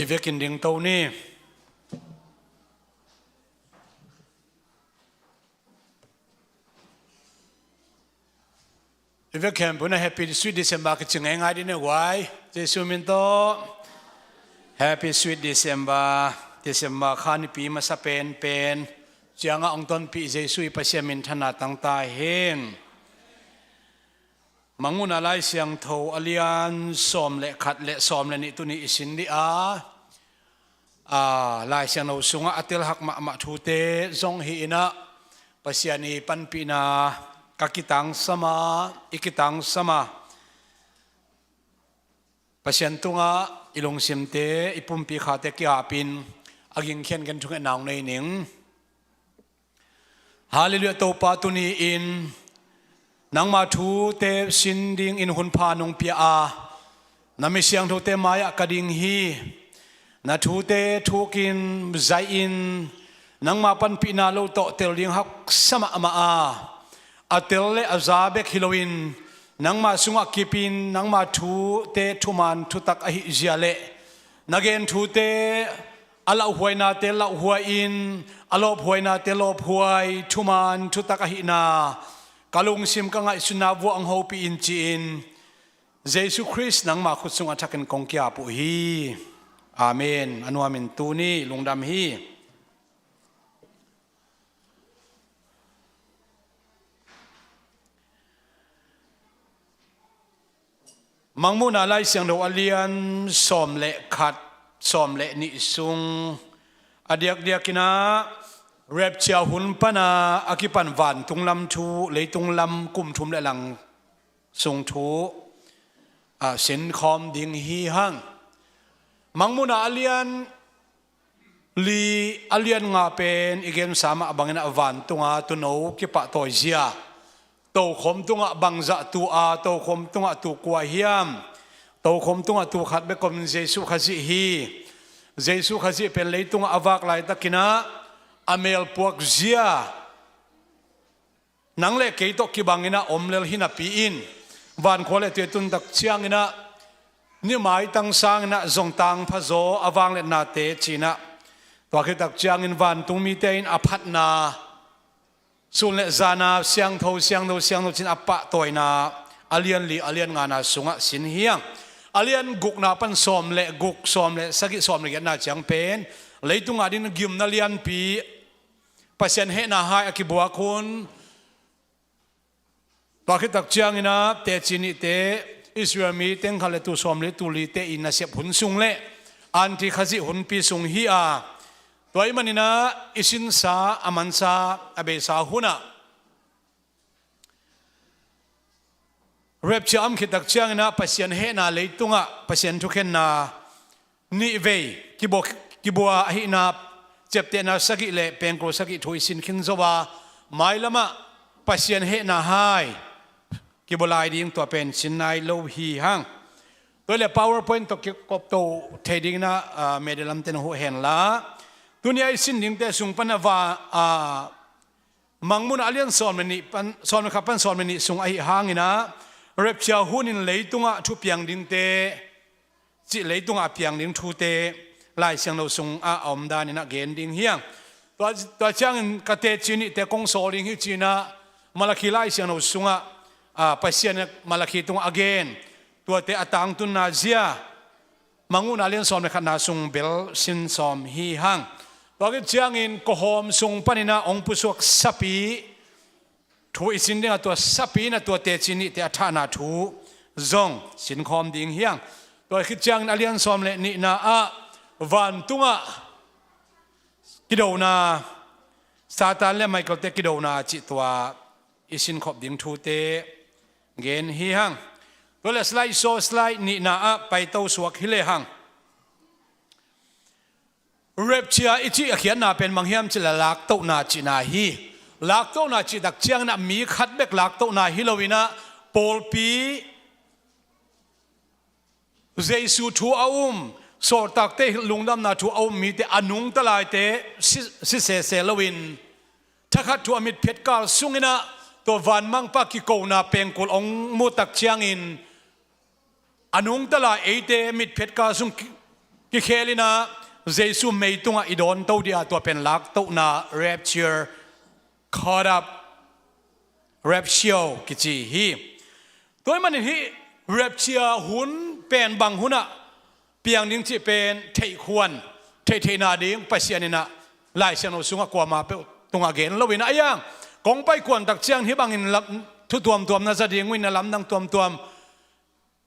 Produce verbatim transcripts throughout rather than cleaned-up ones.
Vekin dingto ni. I vek khempeuh in ah Happy Sweet December kici ngeingai dih ni guai. Jesu min tawh Happy Sweet December. December kha nipi masa penpen ciangah hong tonpih Jesu i Pasian minthanna tangta hen. Mangmuhna Lai Siangtho a lian sawm le khat le sawm le nih tuni i sin dih a, a, Lai Siangtho sungah a telhak mahmah thute zong hi in ah Pasian i panpihna ka kitangsam a, i kitangsam a, Pasian tungah i lungsimte, i pumpi khate kiapin a gingkhian gen thungetna hong nei ning. Halleluiah Topa, tuni-in nangma thute sin dingin hun pha nong pia a, na mi siangthote mai-ah ka ding hi. Na thute thukin zai-in nangma panpihna lo tawh tel ding haksa mahmah a, a tel le a za bek hi loin nangma sungah kipin nangma thute thuman thutak ahi zia le na gen thute a lauhuainate lauhuai-in, a lawphuainate lawphuai, thuman thutak ahihna ka lungsim ka ngaihsutna vuah hong hopih in ci-in Jesu Khrist nangma khut sungah thakin kong kiap uh hi. Amen. A nuamin tuni lungdam hi. Mangmuhna Lai Siangtho a lian sawm le khat, sawm le nih sung a diakdiakin ah rapture hun pana a kipan vantung lam thu, leitung lam kum thum le lang sung thu, a, sinkhawm ding hi hang. Mangmuhna a lian li a lian nga pen i gensa mah bangin ah vantunga tuuno kipahtawi zia, tokhom tungah bangzah tu a, tokhom tungah tu kua hiam? Tokhom tungah tu khat bek om in Jesu Khazih hi. Jesu Khazih pen leitungah a vak laitakin ah a melpuak zia nang le kei tawh kibangin ah om lel hi napi-in, vankhua le tui a tun tak ciangin ah ni maitang sangin ah zong tangpha zaw a vangliatnate ci-in ah, tua khit tak ciangin vantung mite in a phatna, sun le zana siangtho, siangtho, siangtho ci-in a pahtawina a lian li, a lian ngana sungah sin hi hang. A lian gukna pan sawm le guk, sawm le sagih, sawm le giatna ciang pen leitungah ding gimna lianpi, Pasian hehna hai a kibuak hun, tua khit tak ciangin ah teci nihte, Israel mi teng khat le tul sawm le tul lite i nasep hun sung le anti Khazih hunpi sung hi a, tua ahih manin ah i sinsa, a mansa, a beisa hunah rapture a om khit tak ciangin ah Pasian hehna leitungah Pasian thukhenna nihvei kibua, kibua ahihna ciaptehna sagih le pengkul sagih thu i sin khin zo a, mailamah Pasian hehna hai kibua lai ding tua pen sin nai lo hi hang. Tua le PowerPoint tawh kikop to thei dingin ah, ah, media lamte na huh hen la. Tuni a i sin dingte sung pan a va, ah, Mangmuhna a lian sawm le nih pan, sawm le khat pan sawm le nih sung ahi hangin ah rapture hunin leitungah thu piang dingte, cih leitungah a piang ding thute Lai Siangtho sungah a om danin ah gen ding hi hang. Tua, tua ciangin ka teci nihte kong sawl ding hi ci-in ah Malakhi Lai Siangtho sungah, a, Pasian in Malakhi tungah a gen tuate a tangtunna zia Mangmuhna lian sawm le khatna sung bel sin sawm hi hang. Tua khit ciangin kawhawm sung panin ah hong pusuak sapi thu i sin ding a, tua sapi in ah tua teci nihte a thahna thu zong sinkhawm ding hi hang. Tua khit ciangin a lian sawm le nihna ah vantungah kidona, Satan le Michael-te kidona cih tua i sinkhop ding thute gen hi hang. Tua le slide show, slide nihna ah paito suak hi le hang. Rapture i cih a khiatna pen bang hiam cih leh laktohna cihna hi. Laktohna cih tak ciangin ah mi khat bek laktohna hi loin ah pawlpi, Jesu thu a um, sawltakte lungdamna thu a um mite a nungta laite si, si sese loin thakhat thu a mitphiat kal sungin ah tua vanmangpa kikona pengkul hong mu tak ciangin a nungta lai eite mitphiat kal sung ki, kikhel in ah Jesu mei tungah i dawnto ding a, tua pen laktohna, rapture, caught up, rapture kici hi. Tua ahih manin hih rapture hun pen bang hunah piang ding cih pen theihkhuan, theihtheihna ding Pasian in ah Lai Siangtho sungah kuamah peuh tungah gen lo in ah, a iang kong pai kuan tak ciang hih bangin lam, thu tuamtuam na za ding uh in ah, lamdang tuamtuam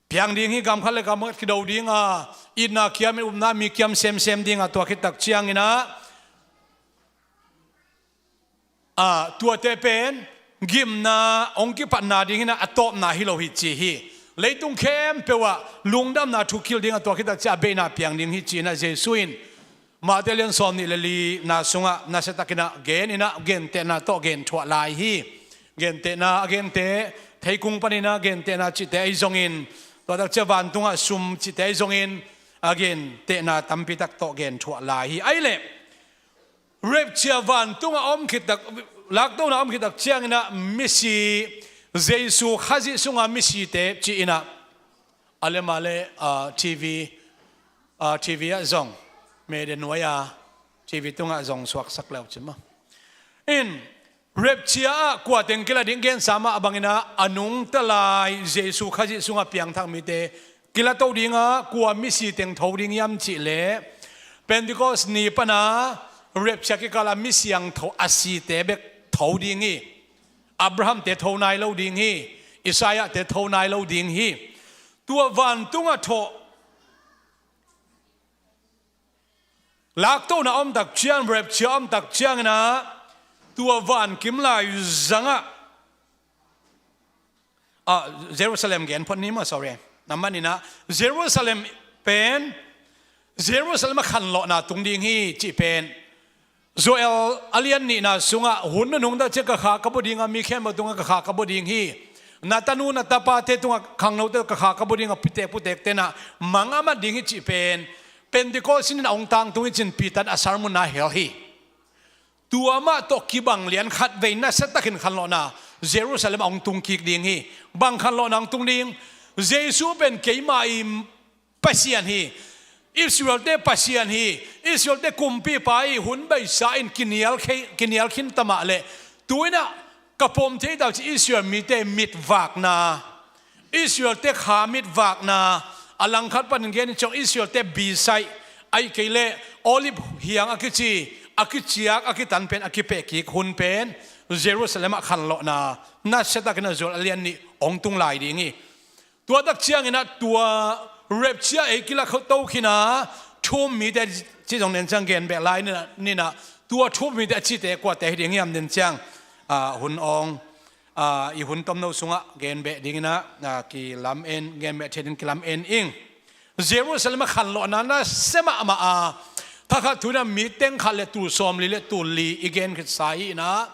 piang ding hi. Gam khat le gam khat kido ding a, itna kiam in, upna mi kiam semsem ding a, tua khit tak ciangin ah, a, tuate pen gimna hong kipatna ding in ah, a tawpna hi lo hi ci hi. Leitung khempeuh ah lungdamna thu kil ding a, tua khit tak ciang a beina piang ding hi ci in ah Jesu in Matthai lian sawm nih le lina sungah nasiatakin ah gen in ah, gentehna tawh gen thuah lai hi. Gentehna a genteh, theikung panin ah gentehna cihte ahi zongin, tua tak ciang vantungah sum cihte ahi zongin, a gentehna tampi tak tawh gen thuah lai hi. Ahih leh rapture, vantungah om khit tak, laktohna om khit tak ciangin ah misi, Jesu Khazih sunga misite ci in ah, a le mah le, ah, TV, ah, TV ah zong, media nuai a TV tungah zong suaksak le uh ci maw. In, rapture ah kua teng kila ding gensa mah bangin ah, a nungta lai Jesu Khazih sungah piangthak mite kila to ding a, kua misi teng tho ding hiam cih leh, Pentecost ni pan a rapture kikal a mi siangtho a site bek tho ding hi. Abraham-te tho nai lo ding hi. Isaiah-te tho nai lo ding hi. Tua vantungah thawh laktohna om tak ciang, rapture om tak ciangin ah, tua van kim lai zangah, ah, Jerusalem gen phot ni maw, sorry. Na manin ah Jerusalem pen, Jerusalem ah khanlawhna tung ding hi cih pen Joel a lian nihna sungah, hun nunung tak ciang ka kha ka bua ding a, mi khempeuh tungah ka kha ka bua ding hi. Na tanu na tapate tungah, khangnote ka kha ka bua ding a, putek putekte in ah mang a mat ding hi cih pen Pentecost ni in ah hong tangtung hi ci-in Peter in a sermon ah hel hi. Tua mah tawh kibang lian, khatvei nasiatakin khanlawhna Jerusalem ah hong tung kik ding hi. Bang khanlawhna hong tung ding? Jesu pen keimah i Pasian hi. Israel-te Pasian hi. Israel-te kumpipa hi. Hun beisa in kinial khe-, kinial khinta mah leh, tu in ah ka pom thei tak ci, Israel mite mitvakna, Israel-te kha mitvakna, a langkhat panin gen hi ciang, Israel-te bisaih, ahih kei leh olive hiang a kici, a kiciak, a kitan pen a kipeh kik hun pen Jerusalem ah khanlawhna nasiatakin ah Joel a lian nih hong tung lai ding hi. Tua tak ciangin ah tua rapture ei kila kho to khin a, thu-um mite ci zong nen ciang gen beh lai ni in ah, tua thu-um mite a cite kuate hi ding hiam nen ciang, ah, hun awng, ah, i hun tomno sungah gen beh dingin ah, ah, kilam en, gen beh thei ding kilam en ing. Jerusalem ah khanlawhna nasia mahmah a, thakhat thu in ah mi teng khat le tul sawmli le tul li i gen khitsa hi in ah,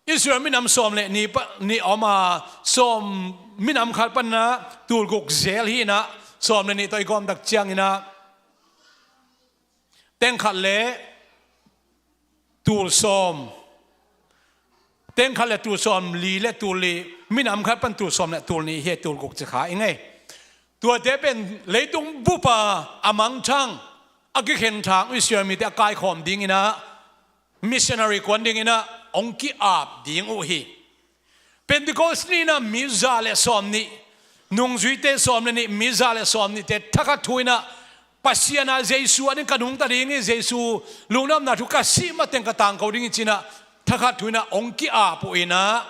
Israel minam sawm le nih pa-, nih om a, sawm, minam khat panin ah tul guk zel hi in ah, sawm le nih tawh i gawm tak ciangin ah, teng khat le tul sawm, teng khat le tul sawmli le tul li, minam khat pan tul sawm le tul nih hi, tul guk ci kha i ngei. Tuate pen leitung bup a, a mangthang, a kikhenthang Israel mite a kaikhawm dingin ah, missionary kuan dingin ah hong ki-ap ding uh hi. Pentecost ni in ah mi za le sawmnih, nungzuite sawm le nih, mi za le sawmnihte thakhat thu in ah Pasian ah Jesu ading ka nungta ding hi, Jesu lungdamna thu ka sih mateng ka tangko ding hi ci in ah thakhat thu in ah hong ki-ap uh in ah,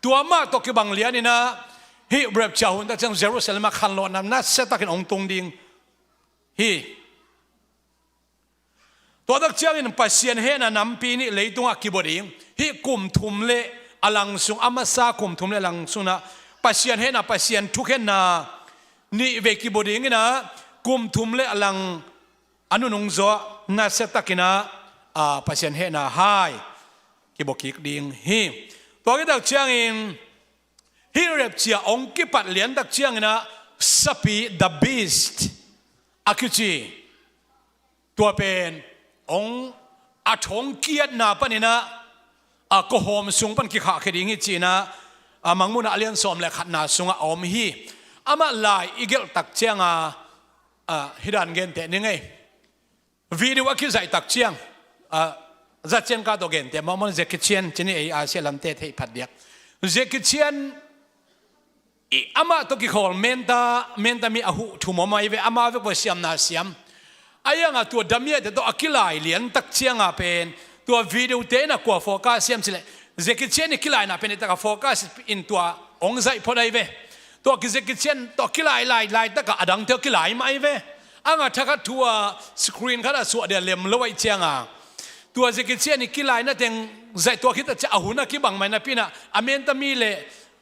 tua mah tawh kibang lian in ah hih rapture hun tak ciang Jerusalem ah khanlawhna nasiatakin hong tung ding hi. Tua tak ciangin Pasian hehna nampi nih leitungah kibua ding. Hih kum thum le a lang sung, a masa kum thum le a lang sung in ah Pasian hehna, Pasian thukhenna nih vei kibua dingin ah, kum thum le a lang a nunung zawh nasiatakin ah, ah, Pasian hehna hai kibua kik ding hi. Tua khit tak ciangin hih rapture hong kipat lian tak ciangin ah, sapi, the beast a kici, tua pen hong, a thong kiatna panin ah, a kuahawm sung pan kikhahkhia ding hi ci in ah, a Mangmuhna a lian sawm le khatna sungah a om hi. Amah lai i gelh tak ciang a, Ah, hi dan genteh ni ngei. Video a kizaih tak ciang, ah, zacian ka tawh genteh mahmah, Jackie Chan cini ei a sia lamte theih phat diak. Jackie Chan i amah tawh kikhawl menta, menta mi a huh thum om ahi ve, amah vek pua siamna siam. A ianga tua damiate tawh a kilai lian tak cianga pen tua video te ina kua focus siam cileh, Jackie Chan i kilaina pen i taka focus in tua ong zaih phot ahi ve. Tua ki Jackie Chan tawh kilai lai, lai taka adangte kilai mah ahi ve. Anga thakhat thua screen khat a suah dia lem lo ahi cianga tua Jackie Chan i kilaina teng zaih tua khita cia a hun a kibang mai napi ina a menta mi le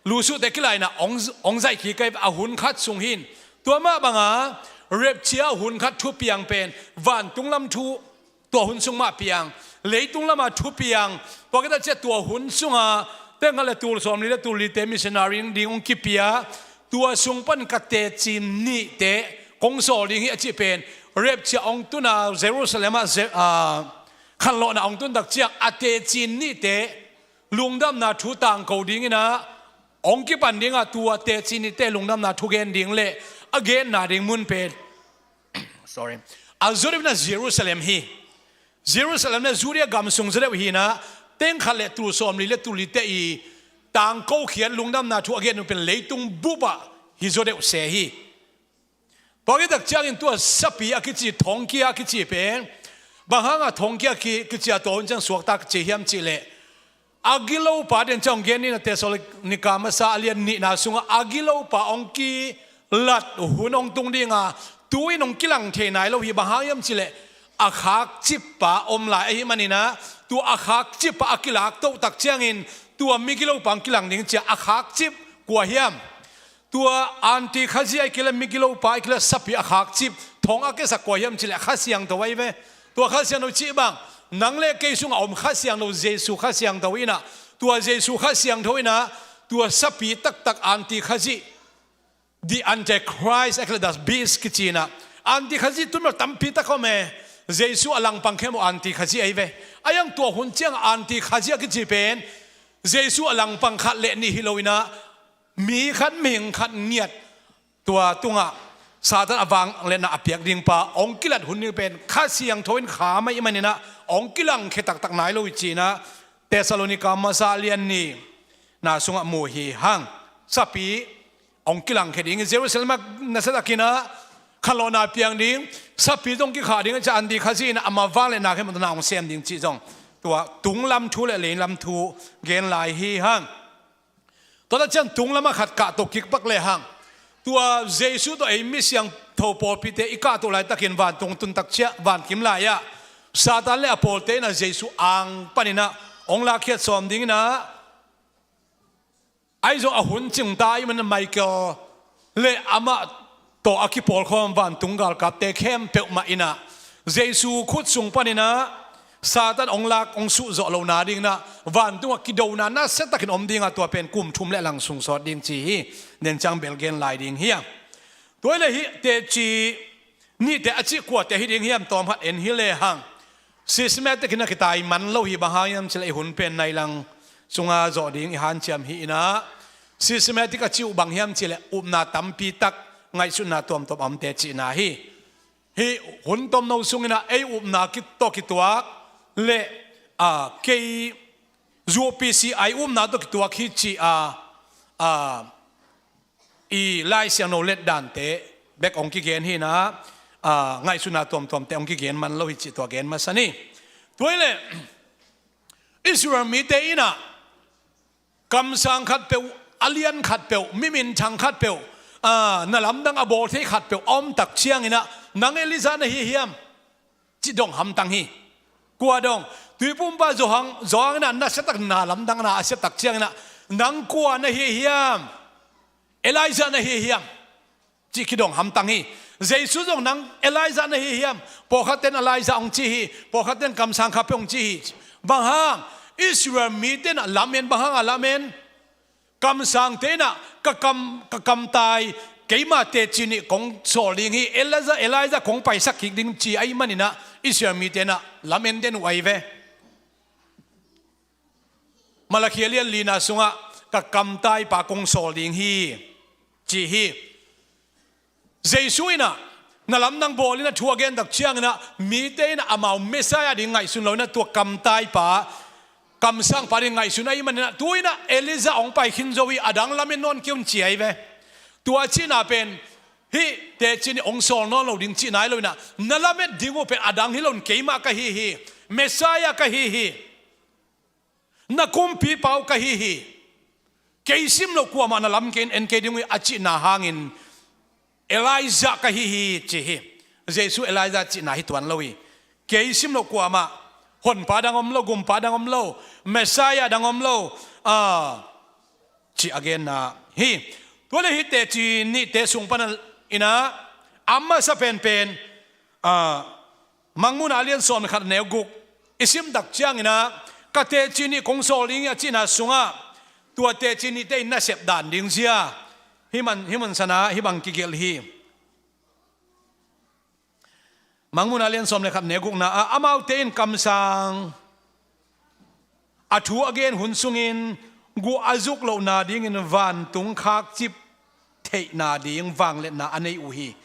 lusuhte kilaina ong, ong zaih kik ahi ve a hun khat sung hin. Tua mah banga rapture a hun khat thupiang pen vantung lam thu tua hun sung mah piang, leitung lama thupiang, tua khita cia tua hun sunga tengkhat le tul sawmli le tul lite missionary ding ong kipia, tua sung pan ka teci nihte kong sawl ding hi a cih pen, rapture ong tuna Jerusalem ah, Je-, ah, khanlawhna ong tun tak ciang a teci nihte lungdamna thu tangko dingina ong kipan dinga tua teci nihte lungdamna thu gen ding le a genna ding mun pen, sorry, a zaw deuhna Jerusalem hi. Jerusalem le Judea gam sung zaw deuh hina, tengkhat le tul sawmli le tul lite i tangko khiat lungdamna thu a gen uh pen leitung bup ah hi zaw deuh se hi. Tua kitak ciangin tua sapi a kici, thongkia a kici pen, bang hanga thongkia ki, kici a tua hun ciang suakta kici hiam cihleh, a gilopa den ciang gen ina Thessalonika masa a lian nihna sunga a gilopa ong kilat hun ong tung dinga, tu-in ong kilang thei nai lo hi, bang hang hiam cihleh, a khakcippa om lai ahi manina, tua a khakcippa a kilak toh tak ciangin tua migilopa ong kilang ding cia a khakcip kua hiam? Tua antikhazia i kila migilopa i kila sapi a khakcip thong a kesak kua hiam cileh Kha Siangtho ahi ve. Tua Kha Siangtho cih bang, nang le kei sunga om Kha Siangtho, Jesu Kha Siangtho ina, tua Jesu Kha Siangtho ina, tua sapi taktak antikhazi, the Antichrist, a kila das beast kici ina, antikhazi tun lo tampi tak om e. Jesu a langpang khemu antikhazi ahi ve. A iang tua hun ciang antikhazi a kici pen Jesu a langpang khat le nih hi lo ina, mi khat, mihing khat ngiat, tua tungah Satan a vangliatna a piak dingpa ong kilat hun ding pen Kha Siangtho in kha mai i manina ong kilangkhe taktak nai lo hi cina Thessalonika masa lian nihna sungah mu hi hang. Sapi ong kilangkhe ding, Jerusalem ah nasa takina khanlawhna piang ding, sapi zong kikhah ding a cia antikhazi ina ama vangliatna khemutna ong sem ding cih zong tua tunglam thu le leilam thu gen lai hi hang. Tua ta ciang tunglamah khat kahto kik pak lehang, tua Jesu tawh ei mi siangtho pawlpite i kahto laitakin vantung tuntak ciah vankim lai-ah Satan le a pawlte inah Jesu ang paninah hong lakkhiat sawm dinginah, ahi zong a hun cingta i manah Michael le amah tawh a kipawlkhawm vantung galkapte khempeuh mah inah Jesu khut sung paninah Satan hong lak hong suhzawh lohna dinginah vantungah kidona nasiatakin om dingah tua pen kum thum le lang sung sawt ding ci hi. Nenciang bel gen lai ding hi a. Tua hileh hih teci nihte a cih kuate hi ding hiam tawmkhat en hi lehang, systematic inah kitai man lo hi. Bang hang hiam cileh i hun pen nailang sunga zawh ding i hanciam hi inah, systematic a cih uh bang hiam cileh upna tampi tak, ngaihsutna tuamtuam a omte cihna hi. Hih hun tomno sunginah ei upna tawh kituak le, a, kei U P C I upna tawh kituak hi cih a, a, i Lai Siangtho let dante bek hong kigen hi inah, a, ngaihsutna tuamtuamte hong kigen man lo hi cih tua gen masa ni. Tua hileh Israel mite inah kamsang khatpeuh, a lian khatpeuh, mi minthang khatpeuh, a, na lamdang a bawl thei khatpeuh a om tak cianginah, nang Elijah na hi hiam? Ci dong hamtang hi. Kua dong? Tuipumpa Johan, Johan inah nasiatak na lamdang na a siatak cianginah, nang kua na hi hiam? Elijah na hi hiam? Ci kidong hamtang hi. Jesu zong nang Elijah na hi hiam? Pawlkhatten Elijah hong ci hi. Pawlkhatten kamsang khatpeuh hong ci hi. Bang hang? Israel mite inah lamen, bang hangah lamen? Kamsangte inah ka kam, ka kamtai, keima teci nih kong sawl ding hi, Elijah, Elijah kong paisak kik ding ci ahih maninah Israel mite inah lamen den uh ahi ve. Malakhi a lian lina sungah ka kamtaipa kong sawl ding hi, ci hi. Jesu inah na lamdang bawl in a thu a gen tak ciangin ah mite in ah amau Messiah ding ngaihsun lo in ah tua kamtaipa, kamsangpa ding ngaihsun ahih manin ah tu in ah Elijah hong pai khin zo hi, a dang lamet nawn kei un ci ahi ve. Tua cihna pen hih teci nih hong sawl nawn lo ding cihna hi lo in ah, na lamet ding uh pen a dang hi lo in keimah ka hi hi, Messiah ka hi hi, na kumpipa uh ka hi hi, kei sim loh kuamah na lam kei in en kei ding uh hi a cihna hangin Elijah ka hi hi ci hi. Jesuh Elijah cihna hi tuan lo hi. Kei sim loh kuamah honpa dang om lo, gumpa dang om lo, Messiah dang om lo, a ci a genna hi. Tua le hih teci nihte sung pan in ah a masa penpen, a, Mangmuhna a lian sawm le khat neu guk i sim tak ciangin ah ka teci nih kong sawl ding hi a cihna sungah tua teci nihte in nasep dan ding zia hih man, hih man sana hih bang kigelh hi. Mangmuhna a lian sawm le khat neu gukna ah amaute in kamsang a thu a gen hun sungin guah a zuk lohna dingin vantung khakcip theihna ding vangliatna a nei uh hi.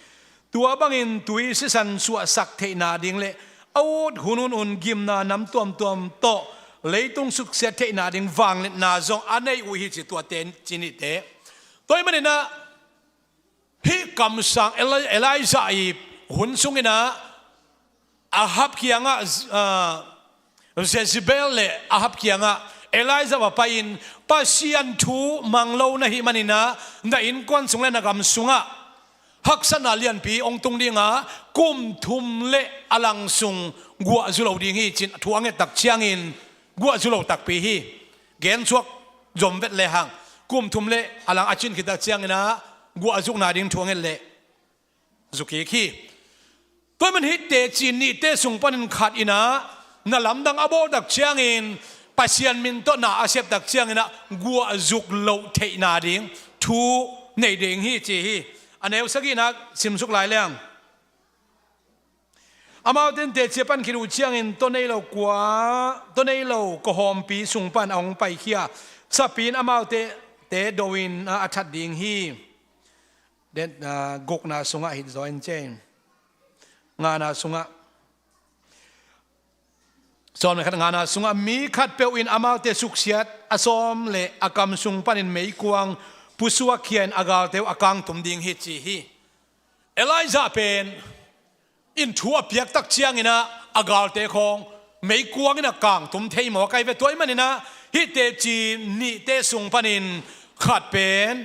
Tua bangin tui sisan suahsak theihna ding le a ut hunhun un gimna nam tuamtuam tawh leitung suksiat theihna ding vangliatna zong a nei uh hi ci tua teci nihte. Tua ahih manin ah hih kamsang Eli-, Elijah i hun sungin ah Ahab kiangah, ah, Jezebel le Ahab kiangah Elijah va pai-in Pasian thu mang lo na hih manin ah na innkuan sung le na gam sungah haksatna lianpi hong tung ding a, kum thum le a lang sung guah zu lo ding hi ci-in thu a nget tak ciangin guah zu lo takpi hi. Gen suak zom vet lehang kum thum le a lang a cin khit tak ciangin ah guah a zukna ding thu a nget leh zu kik hi. Tua ahih manin hih teci nihte sung panin khat in ah na lamdang a bawl tak ciangin Pasian min tawh na a sep tak ciangin ah guah zuk loh theihna ding thu nei ding hi ci hi. A neu sagihna sim suk lai leng. Amaute in teci a pan khit uh ciangin tua nei lo kua, tua nei lo kawhawmpi sung pan a hong paikhia sapi in amaute te do-in a, a that ding hi. Den, ah, gukna sungah hih zaw in cin. Ngana sungah, sawm le khat ngana sungah mi khatpeuh in amaute suksiat a sawm le a kam sung panin meikuang pusuakkhia in a galte uh a kangtum ding hi ci hi. Elijah pen in thu a piak tak ciangin ah a galte khawng meikuang in a kangtum thei mawk ahi ve. Tua ahih manin ah hih teci nihte sung panin khat pen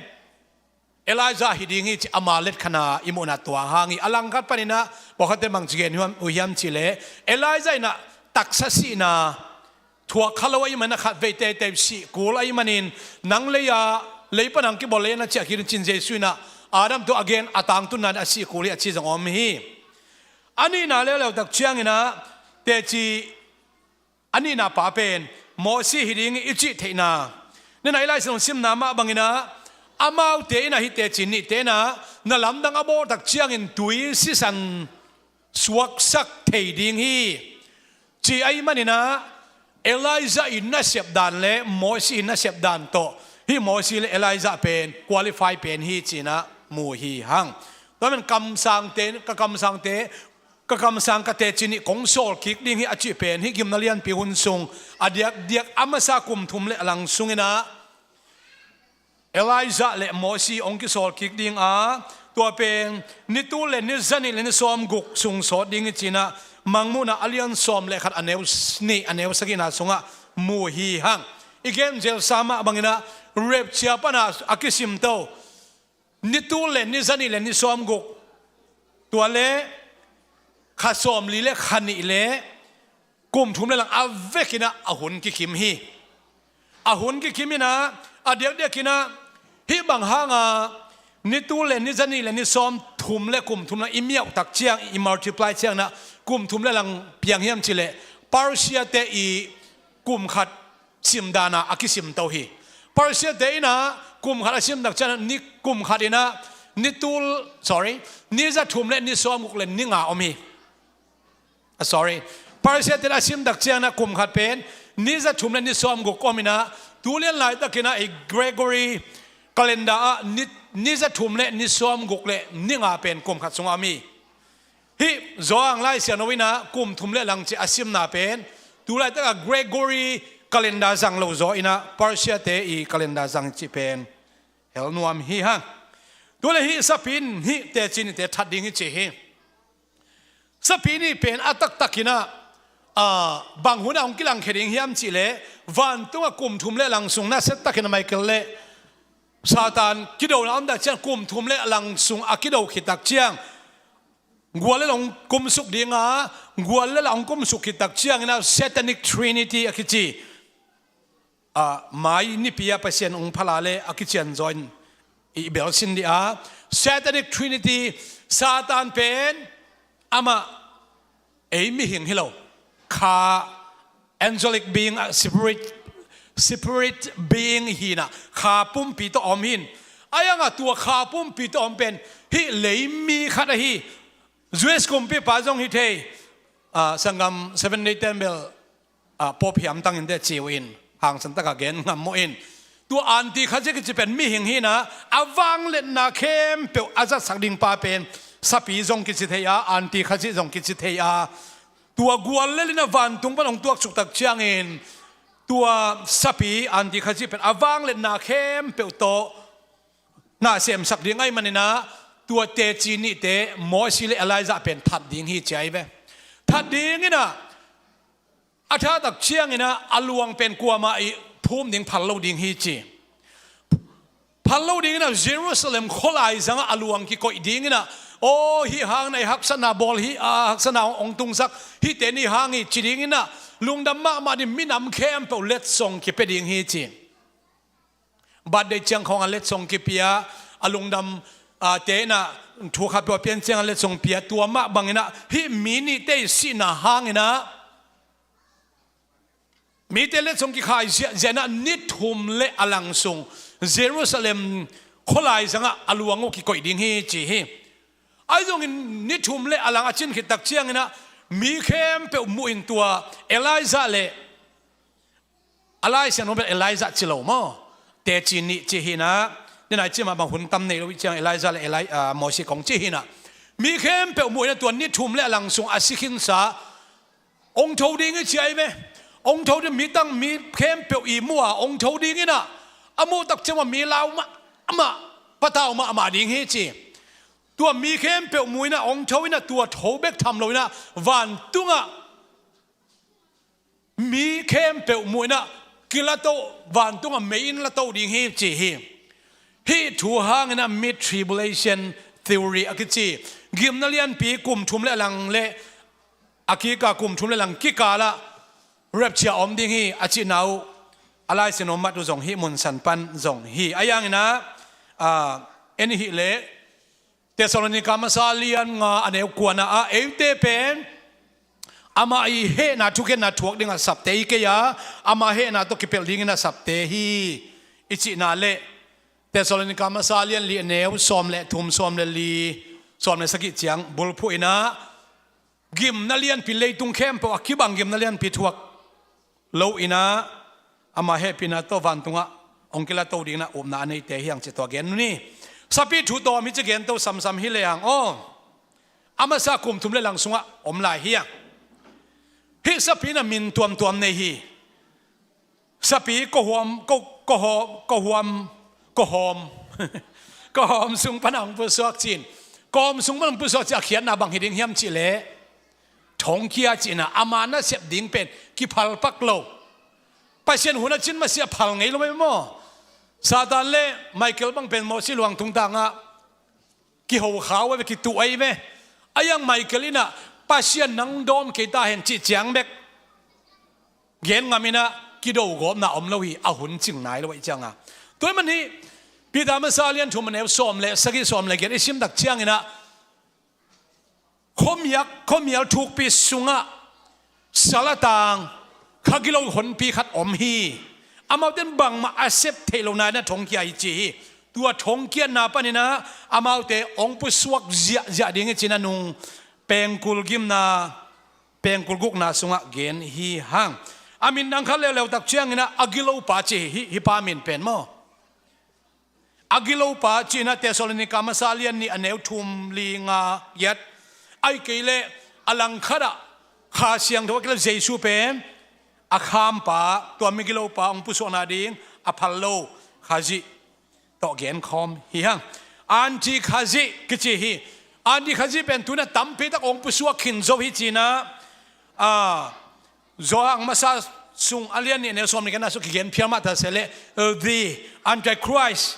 Elijah hi ding hi ci ama let khat na i muhna tua hang hi. A langkhat panin ah pawlkhatte bangci gen uh hiam cih leh Elijah in ah taksa sihna thuak kha lo ahih manin ah khatvei teitei sih kul ahih manin nang lei-a lei pan hong kibawl lei na ciah khin cin Jesuh in ah Adam tawh a gen a tangtunna in a sih kul hi a ci zong om hi. A nihna leuleu tak ciangin ah teci a nihna pa pen Mosi hi ding i cih theihna. Nena i Lai Siangtho simna mah bangin ah amaute in ah hih teci nihte in ah na lamdang a bawl tak ciangin tui sisan suaksak thei ding hi ci ahih manin ah Elijah i nasep dan le Mosi i nasep dan tawh hih Mosi le Elijah pen qualify pen hi ci-in ah mu hi hang. Tua ahih manin kamsangte, ka kamsangte ka kamsang ka teci nih kong sawl kik ding hi a cih pen hih gimna lianpi hun sung a diakdiak a masa kum thum le a lang sungin ah Elijah le Mosi hong kisawl kik ding a, tua pen ni tul le ni zanih le ni sawmguk sung sawt ding hi ci-in ah Mangmuhna a lian sawm le khat a neu nih a neu sagihna sungah mu hi hang. I gen zelsa mah bangin ah rapture pan a a kisimto ni tul le ni zanih le ni sawmguk, tua le kha sawmli le kha nih le kum thum le lang a vekin ah a hun kikim hi. A hun kikim in ah a diakdiakin ah hih bang hanga ni tul le ni zanih le ni sawmthum le kum thum le i miauh tak ciang i multiply ciangin ah kum thum le lang piang hiam cih leh Persia te i kum khat simdan a a kisimto hi. Persia te in ah kum khat a sim tak ciangin ah ni kum khat in ah ni tul, sorry, ni za thum le ni sawmguk le ni nga om hi. Ah, sorry. Persia te in a sim tak ciangin ah kum khat pen ni za thum le ni sawmguk om in ah tu lian laitakin ah i Gregory calendar ah ni, ni za thum le ni sawmguk le ni nga pen kum khat sungah om hi. Hih Zawhang Lai Siangtho in ah kum thum le lang cih a simna pen, tu laitak a Gregory calendar zang lo zaw in ah Persia te i calendar zang cih pen hel nuam hi hang. Tu le hih Sapi Ni hih teci nite that ding hi ci hi. Sapi Ni pen a taktak in ah, aa, bang hun ah hong kilangkhia ding hiam cih leh, vantung ah kum thum le lang sung nasia tak in ah Michael le Satan kidona om tak ciang, kum thum le lang sung a kido khit tak ciang, gual le la hong kumsuk ding a, gual le la hong kumsuk khit tak ciang in ah Satanic Trinity a kici, aa, mai nipi a Pasian hong phala le a kician zaw in i bel sin dih a, Satanic Trinity, Satan pen amah ei mihing hi lo, kha angelic being, a spirit, spirit being hi in ah, kha pumpi tawh om hi in. A yang a tua kha pumpi tawh om pen hih leimi khat ahi, Jewish kumpipa zong hi thei, aa, sanggam Seventh Day Temple, aa, Pope hiam tangin te ci uh in, hangsan tak a gen ngam uh in. Tua Antichrist kici pen mihing hi in ah, a vangliatna khempeuh a zatsak ding pa pen Sapi zong kici thei a, Antichrist zong kici thei a. Tua gual le la in ah vantung pan hong tuaksuk tak ciangin, tua Sapi Antichrist pen a vangliatna khempeuh tawh na semsak ding ahih manin ah, tua teci nite Mosi le Elijah pen that ding hi ci ahi ve. That ding in ah, a that tak ciang in ah a luang pen kuamah i phum ding phal lo ding hi ci. Phal lo ding in ah Jerusalem khualai zang ah a luang kikoih ding in ah, aw, hih hang in ah i haksatna bawl hi, a haksatna hong tungsak, hihte ni hang hi ci ding in ah, lungdam mahmah ding, minam khempeuh letsong kipia ding hi ci. Birthday ciang khawng a letsong kipia, a lungdam, aa, te in ah thu khat peuh a pian ciang a letsong pia, tua mah bang in ah hih mi nite i sihna hang in ah mite letsong kikhai ziahziah in ah ni thum le a lang sung Jerusalem khualai zang ah a luang uh kikoih ding hi ci hi. Ahi zongin ni thum le a lang a cin khit tak ciang in ah mi khempeuh muh in, tua Elijah le, a Lai Siangtho pen Elijah ci lo maw, teci nih ci hi in ah, ni nai ci mah bang hun tam nei lo i ciang Elijah le Eli-, aa, Mosi kong ci hi in ah, mi khempeuh muh in ah tua ni thum le a lang sung a si khinsa hong tho ding hi ci ahi ve. Hong tho ding, mi tang mi khempeuh i muh a hong tho ding in ah, a muh tak ciang mah mi lau mahmah, patau mahmah ding hi ci. Tua mi khempeuh muh in ah hong tho in ah, tua tho bek tham lo in ah vantung ah mi khempeuh muh in ah kilato, vantung ah mei in lato ding hi ci hi. Hih thu hang in ah mid tribulation theory a kici, gimna lianpi kum thum le lang le a kika kum thum le lang kikal ah rapture om ding hi a cihna uh, a Lai Siangtho mat uh zong hih mun san pan zong hi. A yang in ah, aa, en hih leh Thessalonica masa lian nga a neu kua na ah, eite pen amah i hehna thukhenna thuak ding ah sapte hi kei a, ama hehna tawh kipelh ding in ah sapte hi i cihna le, Thessalonica masa lian li a neu sawm le thum, sawm le li, sawm le sagih ciang bulphuh in ah, gimna lianpi, leitung khempeuh a kibang gimna lianpi thuak lo in ah, ama hehpihna tawh vantung ah hong kilato ding in ah upna a neite hi hang ci, tua gen uh ni. Sapi thu tawm hi ci, gen to samsam hi lehang aw, a masa kum thum le lang sung ah om lai hi hang. Hih sapi in ah min tuamtuam nei hi. Sapi kohuam, ko, kohuam, kohuam, kohuam. Kohuam sung pan hong pusuak ci-in. Kohuam sung pan hong pusuak ci-in a khiatna bang hi ding hiam cih leh, thongkia cihna, ama nasep ding pen kiphal pak lo. Pasian hun a cin masiah phal ngei lo ve maw. Satan le Michael bang pen Mosi luang tungtang ah kiho khau a ve, kituh ahi ve. A yang Michael in ah, Pasian nang dawm kei ta hen cih ciang bek gen ngam in ah, kido gawpna om lo hi, a hun cing nai lo ahih ciang a. Tua ahih manin Peter masa lian thum a neu sawm le sagih, sawm le giat i sim tak ciang in ah, khuamiak, khuamial thukpi sungah sal a tang kha gilo honpi khat om hi. Amaute in bangmah a sep theih lo nai-in ah thongkia hi ci hi. Tua thongkiatna panin ah amaute hong pusuak ziahziah ding hi ci-in a nung pengkul gimna, pengkul gukna sungah gen hi hang. A min dang khat leuleu tak ciangin ah a gilopa ci hi, hih pa min pen maw. A gilopa cih in ah Thessalonica masa lian nih a neu thum, li, nga, giat. Ahih kei leh a langkhat ah Kha Siangtho a kilak Jesu pen a khampa, tua migilopa hong pusuahna ding a phal lo Khazih tawh genkhawm hi hang. Anti-Khazih kici hi. Anti-Khazih pen tu-in ah tampi tak hong pusuak khin zo hi ci-in ah, a, Johan masa sung a lian nih a neu sawm le giatna sung kigen phial mah ta se leh, the Antichrist,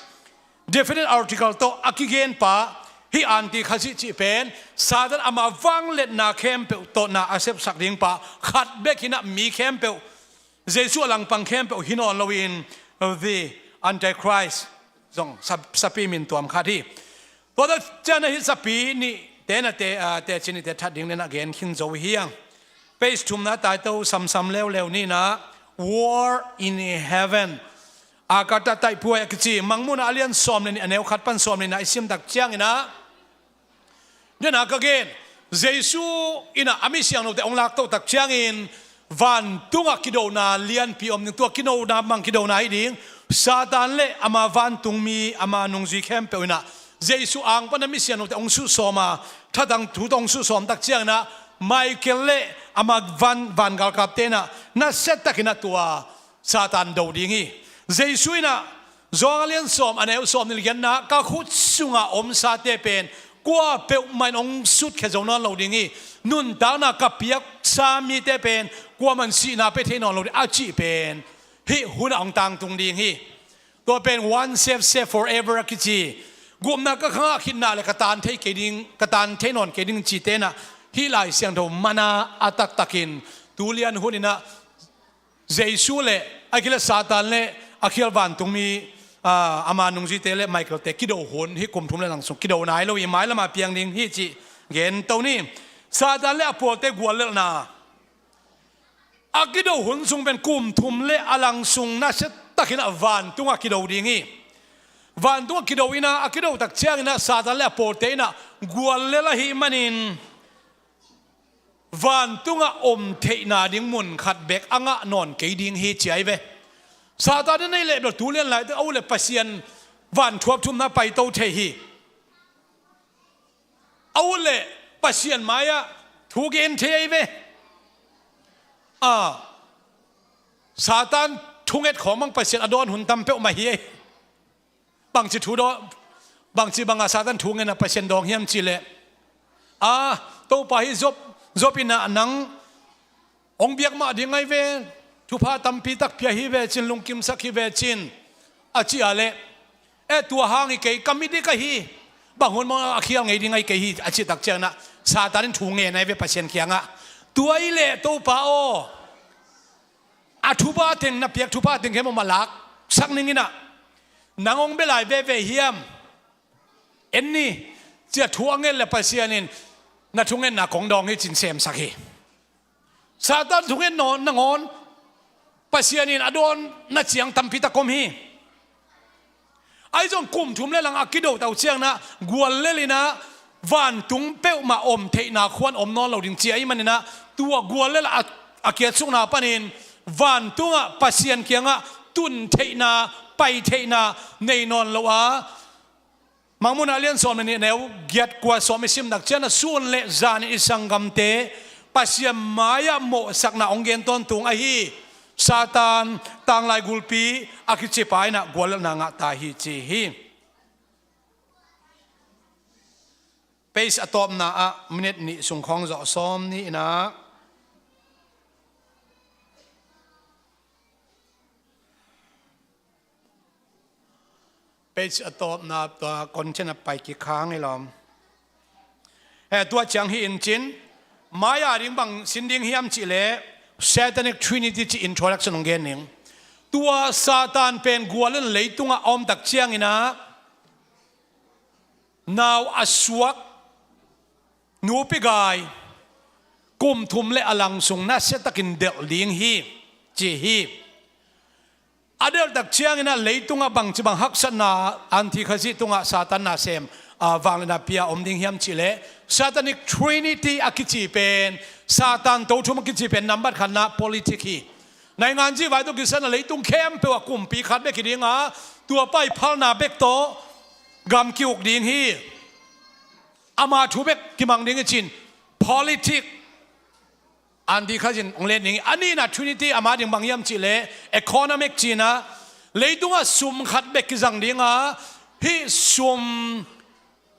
definite article tawh a kigenpa, hih Anti-Khazih cih pen Satan ama vangliatna khempeuh tawh na a sepsak dingpa, khat bek hi-in ah mi khempeuh, Jesu a langpang khempeuh hi nawn loin, the Antichrist zong sa-, sapi min tuam khat hi. Tua tak ciangin ah hih sapi nihte na te, a, teci nihte that ding le na gen khin zo hi hang. Page thumna tai to samsam leuleu ni-in ah, War in Heaven. Akata Taiphuai a kici Mangmuhna a lian sawm le nih a neu khat pan sawm le nihna i sim tak ciangin ah, den a ka gen, Jesu in ah a mi siangthote hong laktoh tak ciangin vantungah kidona lianpi om ding, tua kidona bang kidona hi ding, Satan le ama vantungmi, ama nungzui khempeuh in ah Jesu ang pan a mi siangthote hong suhsawm a, thatang thu tawh hong suhsawm tak ciangin ah Michael le ama van, vangalkapte in ah nasia takin ah tua Satan do ding hi. Jesu in ah Johan a lian sawm a neu sawm nih le giatna, ka khut sunga omsate pen kua peuhmah in hong sutkhia zo nawn lo ding hi. Nuntakna ka piaksa mite pen kuamah in sihna pia thei nawn lo ding a cih pen hih hun ah hong tangtung ding hi. Tua pen once saved, saved forever a kici. Gupna ka khangah khitna le ka tan thei kei ding, ka tan thei nawn kei ding cite in ah hih Lai Siangtho man a, a taktakin tu lian hun in ah Jesu le, ahih kei leh Satan le a khial vantungmi, a, ama nungzuite le Michael-te kido hun, hih kum thum le lang sung kido nai lo hi, mailam ah piang ding hi cih gen to ni. Satan le a pawlte guallelhna. A kido hun sung pen kum thum le a lang sung nasia takin ah vantungah kido ding hi. Vantungah kido in ah, a kido tak ciangin ah Satan le a pawlte in ah guallel ahih manin vantungah om theihna ding mun khat bek a ngah nawn kei ding hi ci ahi ve. Satan in a hih leh bel tu lian lai teh a ut leh Pasian vanthuap thumna paito thei hi. A ut leh Pasian mai-ah thu gen thei ahi ve. A, Satan thunget khawng bang Pasian a dawn hun tam peuhmah hi ei. Bangci thu dawn, bangci bangah Satan thu ngen a Pasian dawng hiam cih leh, a, Topa hi Job, Job in ah nang hong biak mah ding ahi ve, thupha tampi tak pia hi ve cin, lungkimsak hi ve cin, a cih a leh, e, tua hang hi kei, ka mi dik ahi, bang hun mah a khial ngei ding ahi kei hi, a cih tak ciangin ah Satan in thu ngen ahi ve Pasian kiangah. Tua hi leh Topa aw, a thupha teng, na piak thupha teng khempeuh mah laksak ning in ah, nang hong bia lai veve hiam? En ni, ci-a thu a nget leh Pasian in na thungetna kong dawng hi cin semsak hi. Satan thunget nawn nangawn Pasian in a dawnna ciang tampi tak om hi. Ahi zong kum thum le lang a kido tak ciangin ah guallel in ah vantung peuhmah om theihna khuan om nawn lo ding ci ahih manin ah tua guallel a, a kiatsukna panin vantungah Pasian kiangah tun theihna, pai theihna nei nawn lo a, Mangmuhna a lian sawm le nih a neu giat kua sawm i sim tak ciangin ah sun le zan in i sanggamte Pasian mai-ah mawhsakna hong gen tawntung ahi Satan, tanglai gulpi a kicipa in ah guallelhna ngah ta hi ci hi. Page a tawpna ah minute nih sung khawng zawh sawm ni in ah. Page a tawpna tua content a pai kik kha ngei lawm. Eh, tua ciang hi in cin, mai-a ding bang sin ding hiam cih leh Satanic Trinity cih introduction hong gen ning. Tua Satan pen guallel in leitungah a om tak ciangin ah nau a suak nupi gai kum thum le a lang sung nasia takin delh ding hi ci hi. A delh tak ciangin ah leitungah bangci bang haksatna, Anti-Khazih tungah Satan na sem, a, vangliatna pia om ding hiam cih leh Satanic Trinity a kici pen, Satan to thum a kici pen nambat khatna politic hi. Naingan cih vai tawh kisai in ah leitung khempeuh ah kumpi khat bek hi ding a, tua pa ii phalna bek tawh gam ki-uk ding hi. Ama thu bek kimang ding hi cin, politic, anti khatin hong len ding hi. A nihna Trinity a ma ding bang hiam cih leh economic cihna, leitungah sum khat bek kizang ding a, hih sum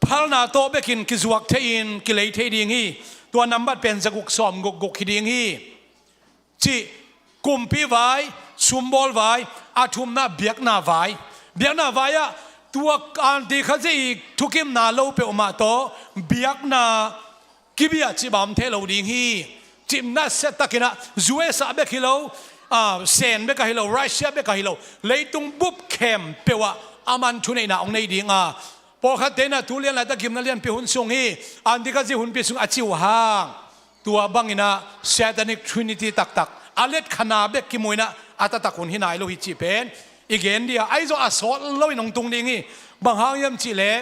phalna tawh bekin kizuak thei-in kilei thei ding hi. Tua nambat pen zaguk sawm gukguk hi ding hi. Cih, kumpi vai, sumbawl vai, a thumna biakna vai. Biakna vai-ah tua anti khazi i thukimna lo peuhmah tawh biakna kibia cih bang om thei lo ding hi. Cih nasia takinah U S A bek hi lo, ah, Sen bek ahi lo, Russia bek ahi lo, leitung bup khempeuh ah aman thuneihna hong nei ding a, pawlkhatte inah tu lian laitak gimna lianpi hun sung hi, anti khazi hunpi sung a ci uh hang, tua banginah Satanic Trinity taktak a letkhana bek kimu inah a taktak hun hi nai lo hi cih pen i gen dia, ahi zong a sawt loin hong tung ding hi. Bang hang hiam cih leh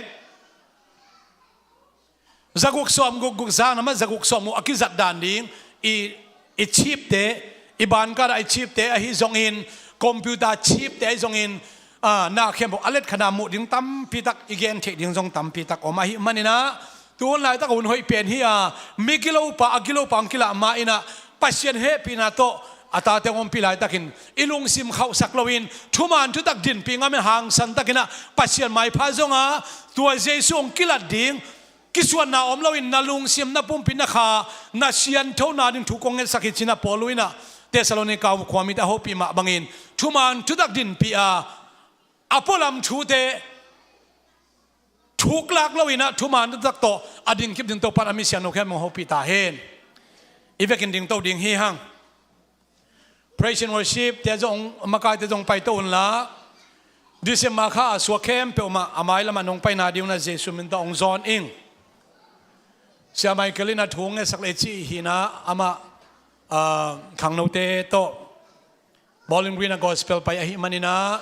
zaguk sawm gukguk zang namah zaguk sawm guk a kizat dan ding, i, i chipte, i bankat ah i chipte ahi zongin, computer chipte ahi zongin, ah, na khempeuh a letkhana muh ding tampitak, i gen theih ding zong tampitak om ahih maninah, tu hun laitak hun hoih pen hi a, mi gilopa, a gilopa hong kilah ma inah, Pasian hehpihna tawh a tate hong ompih laitakin i lungsim khauhsak loin thuman thutak dinpih ngamin hangsan takinah Pasian maipha zonga tua Jesu hong kilat ding, kisuanna om loin na lungsim, na pumpi, na kha, na sianthona ding thu kong ngetsak hi cinah Paul inah Thessalonika khua mite a hopih mah bangin thuman thutak dinpih a, a pualam thute thuklak loinah thuman thutak tawh a dingkip ding Topan a misiangtho khempeuh hong hopih ta hen. I vekin dingto ding hi hang. Praise and worship te zong, makaite zong paito unla, December kha a suak khempeuh mah a mailamah nong paina ding unah Jesu min tawh hong zawn ing. Sia Michael inah thu hong ngetsak leh cih hinah amah, ah, khangnote tawh Bowling Green ah gospel pai ahih maninah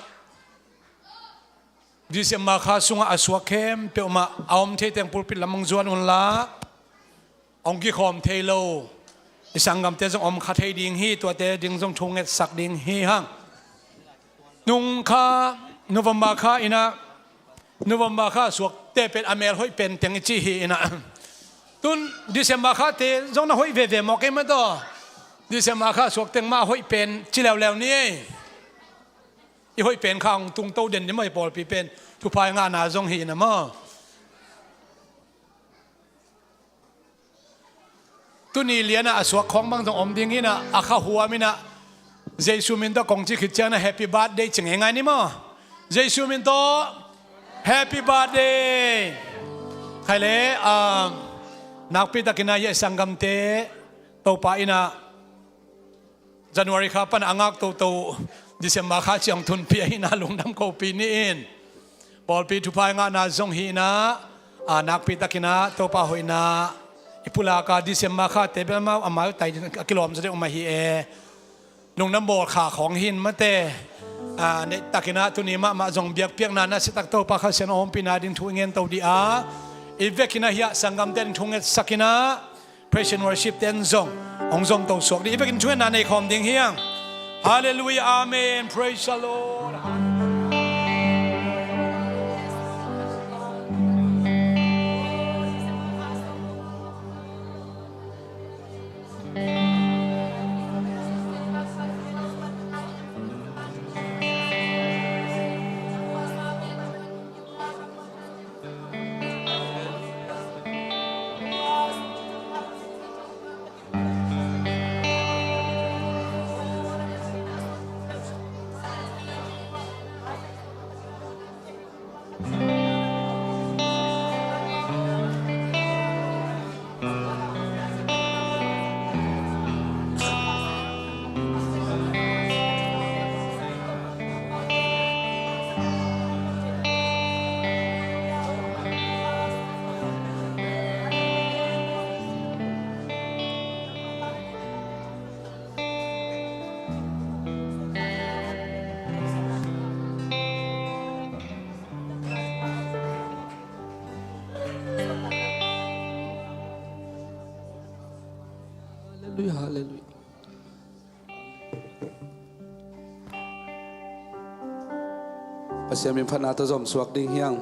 December kha sungah a suak khempeuh mah a om thei teng pulpit lam hong zuan unla, hong kikhawm thei lo i sanggamte zong om kha thei ding hi. Tuate ding zong thu ngetsak ding hi hang. Nung kha, November kha inah, November kha suakte pen a mel hoih pen teng i ci hi inah, tun December khate zong na hoih veve mawk ei mataw. December kha suak teng mah hoih pen ci leuleu ni ei. I hoih pen kha hong tungto den ni maw, i pawlpi pen thupha i ngahna zong hi inah maw. Tuni lianah a suak khawng bang zong om ding inah, a kha huam inah Jesu min tawh kong ci khit ciangin a happy birthday ci ngeingai ni maw. Jesu min tawh happy birthday. Khai le, ah, nakpi takinah hih a sanggamte Topa inah January kha pan a ngak toto December kha ciang thunpi ahihna lungdam kopi ni in. Pawlpi thupha i ngahna zong hi inah, a, nakpi takinah Topa hoihna i pulaka December khate bel amau a maitai a kilawm zaw deuh mah hi e. Lungdam bawl kha khawng hi in mate. A, neih takinah tuni mahmah zong biakpiakna nasia tak Topa Kha Sian ompihna ding thu i ngen to dih a, i vekinah hiah sanggamte ding thu ngetsak inah praise and worship ten zong hong zong to suak dih. I vekin thu ngetna nei khawm ding hi hang. Hallelujah, amen. Praise the Lord. Hallelujah, hallelujah. Pasian min phatna tawh zom suak ding hi hang.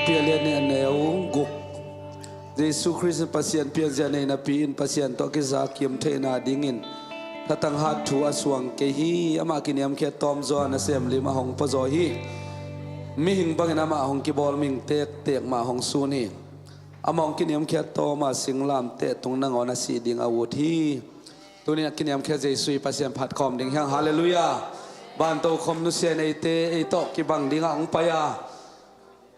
Pia lian nih a neu guk. Jesu Khrist in Pasian pianzia nei napi-in Pasian tawh a kiza kim theihna dingin thatang hat thu a suang kei hi. Amah kiniamkhiat tawm zaw a, nasem lim a hong pua zaw hi. Mihing bangin amah hong kibawl, mihing tektek mah hong sun hi. Amah hong kiniamkhiat tawm a, singlamteh tung nangawn a sih ding a ut hi. Tuni-in a kiniamkhiat Jesu i Pasian phat khawm ding hi hang. Halleluiah. Vantokhom nusia in eite ei tawh kibang dingah hong pai a,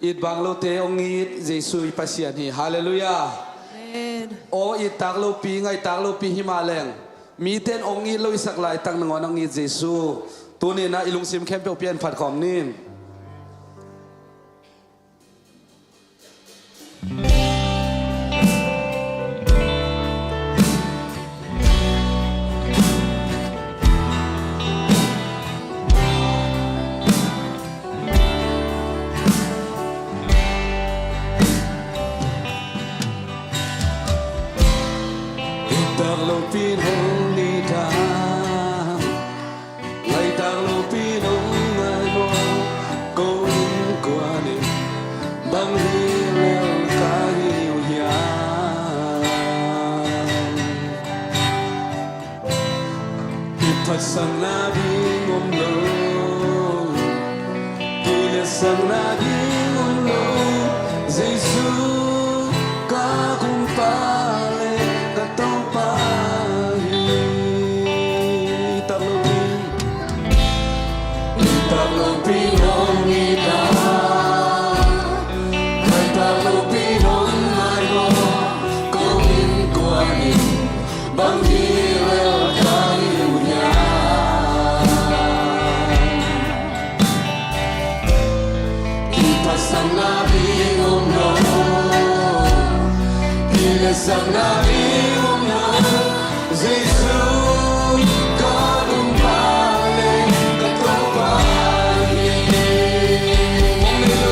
it bang lote hong it Jesu i Pasian hi. Halleluiah. Amen. Aw it tak lopi, ngaih tak lopi hi mah leng, mite in hong it lo i sak laitak nangawn hong it Jesu. Tuni-in ah i lungsim khempeuh pia in phat khawm ni. It tak lopi in hong it a, ngaih tak lopi in hong ngaih maw. Ko innkuan in bang hi lel ka hi uh hiam? Kiphatsakna ding om lo, kiliatsakna ding om lo. Jesu ka Kumpa le ka Topa hi. It tak lopi, it tak lopi in hong it a, ngaih tak lopi in hong ngaih maw. Ko innkuan in bang hi lel ka hi uh hiam? Kiphatsakna ding om lo, kiliatsakna ding om lo. Jesu ka Kumpa le ka Topa hi. Mong lei lo,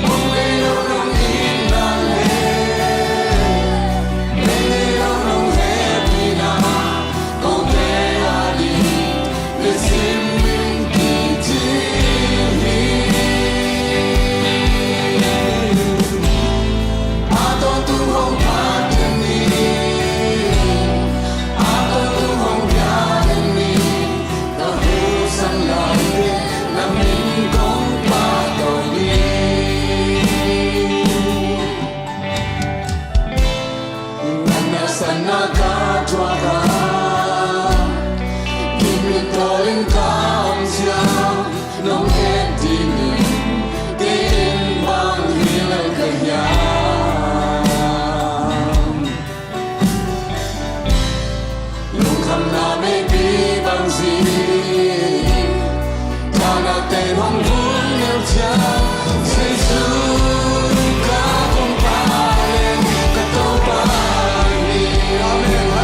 mong lei lo nong itna le, mong lei lo nong hehpihna, kote a ding lungsim in kici hi. A tawntung hong phat ni, a tawntung hong piang ni. Ka husan lai teh na min kong pahtawi ni. Na nasepna ka thuak a, gimmithawl in ka om ziau, nong et dingin kei in bang hi lel ka hiam? Lungkhamna meipi bang zing, ka nakte hong vun neu ciang, Jesu ka Kumpa le ka Topa hi. Amen.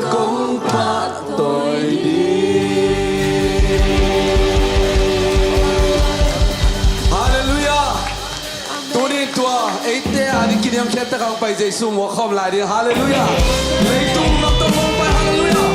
kong pahtawi ding. Halleluiah. Tuni tua eite a ding kiniamkhiat tak a hong pai Jesu muak khawm lai ding. Halleluiah. Leitung lamtang hong pai. Halleluiah.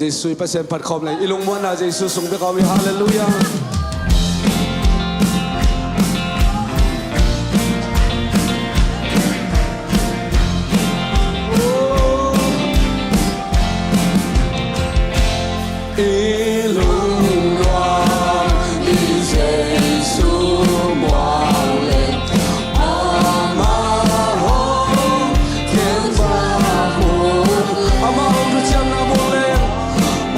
Jesu i Pasian phat khawm leng i lungmuanna Jesu sung bek a om hi. Halleluiah. I lungnuam i Jesu muang leh amah hong thuciamna muang leh,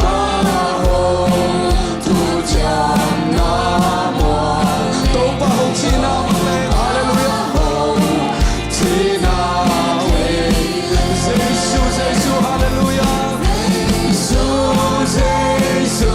amah hong thuciamna muang, Topa hong cihna muang leh, halleluiah, hong cihna muang leh, Jesu, Jesu, halleluiah, Jesu, Jesu,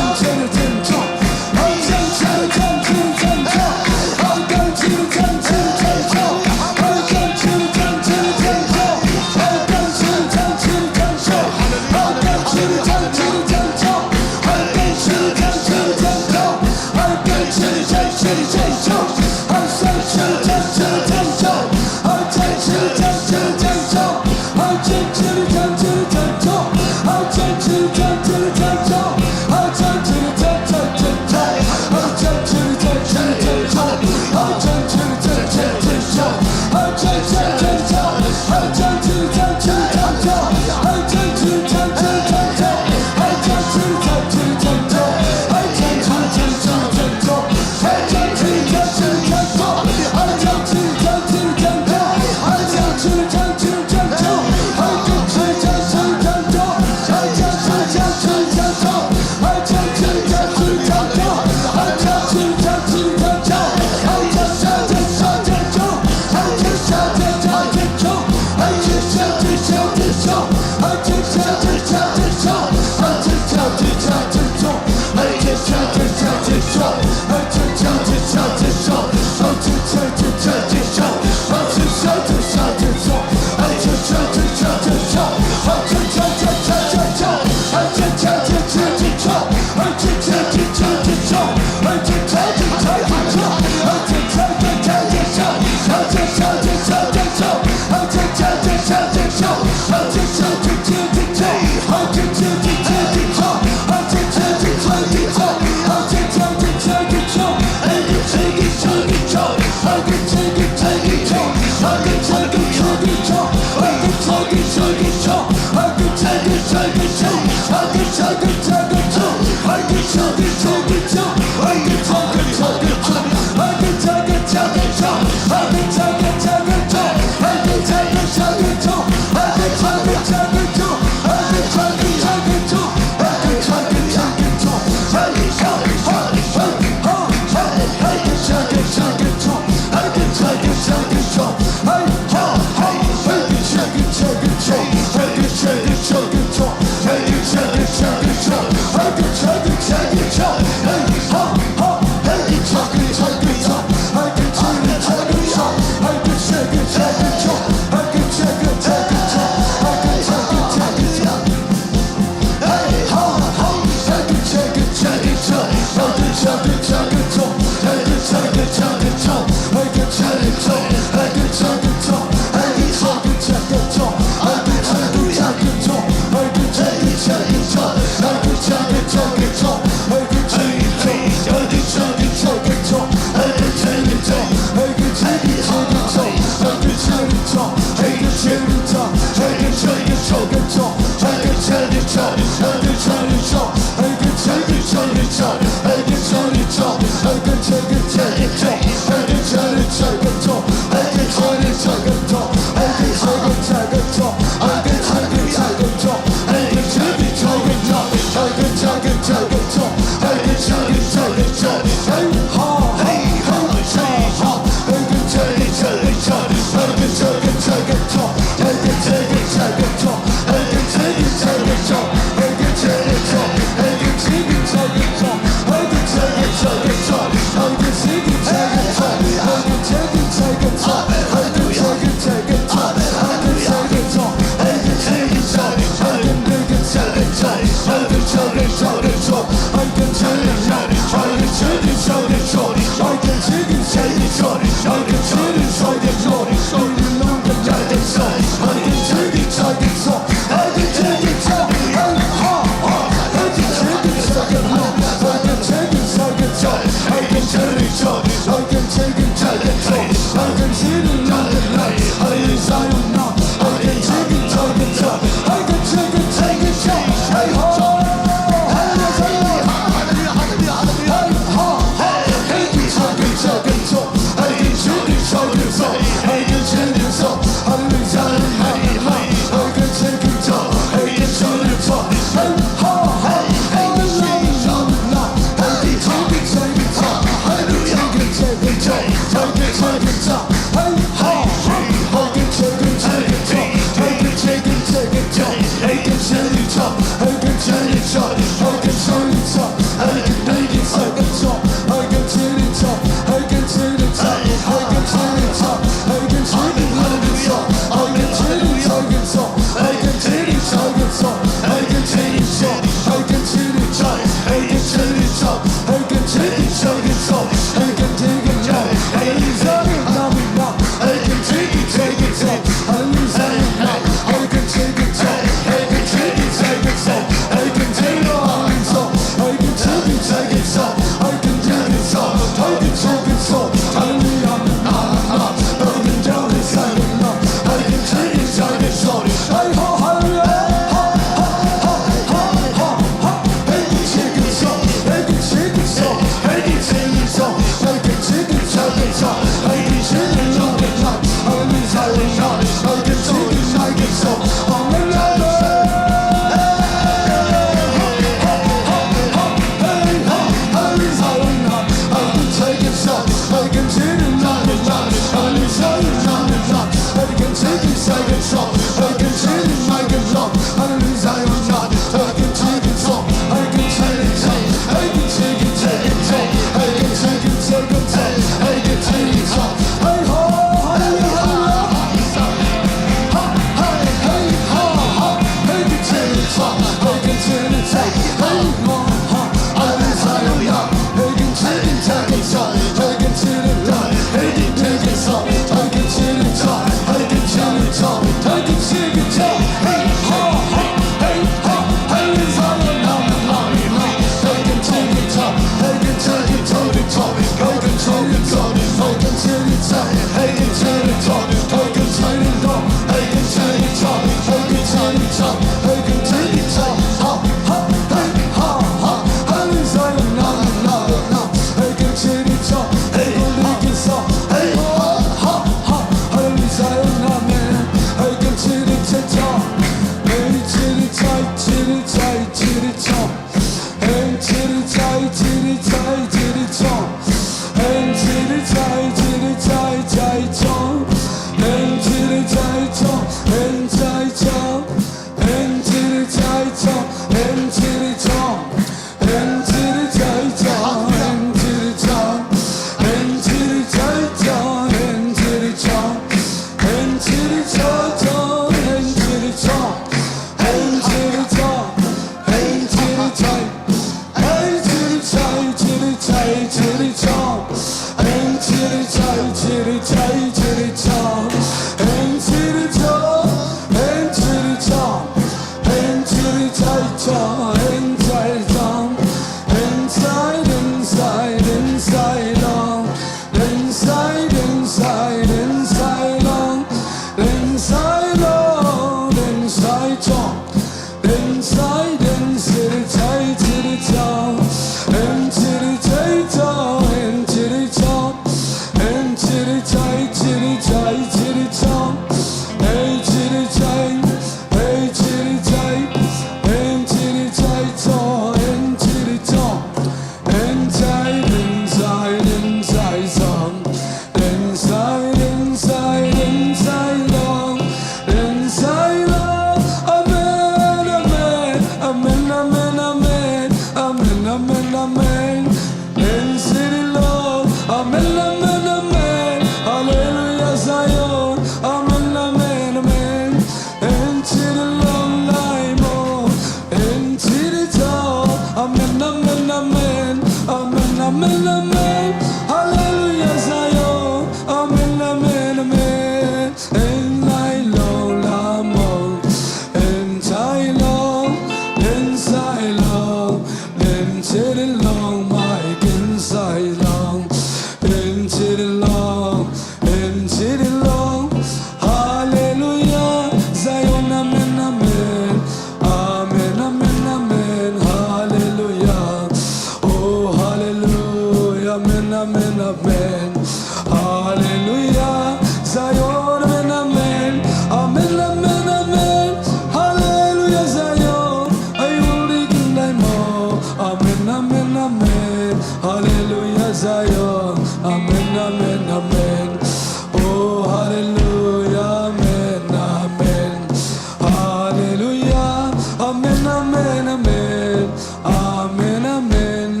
Amen, amen, amen, amen,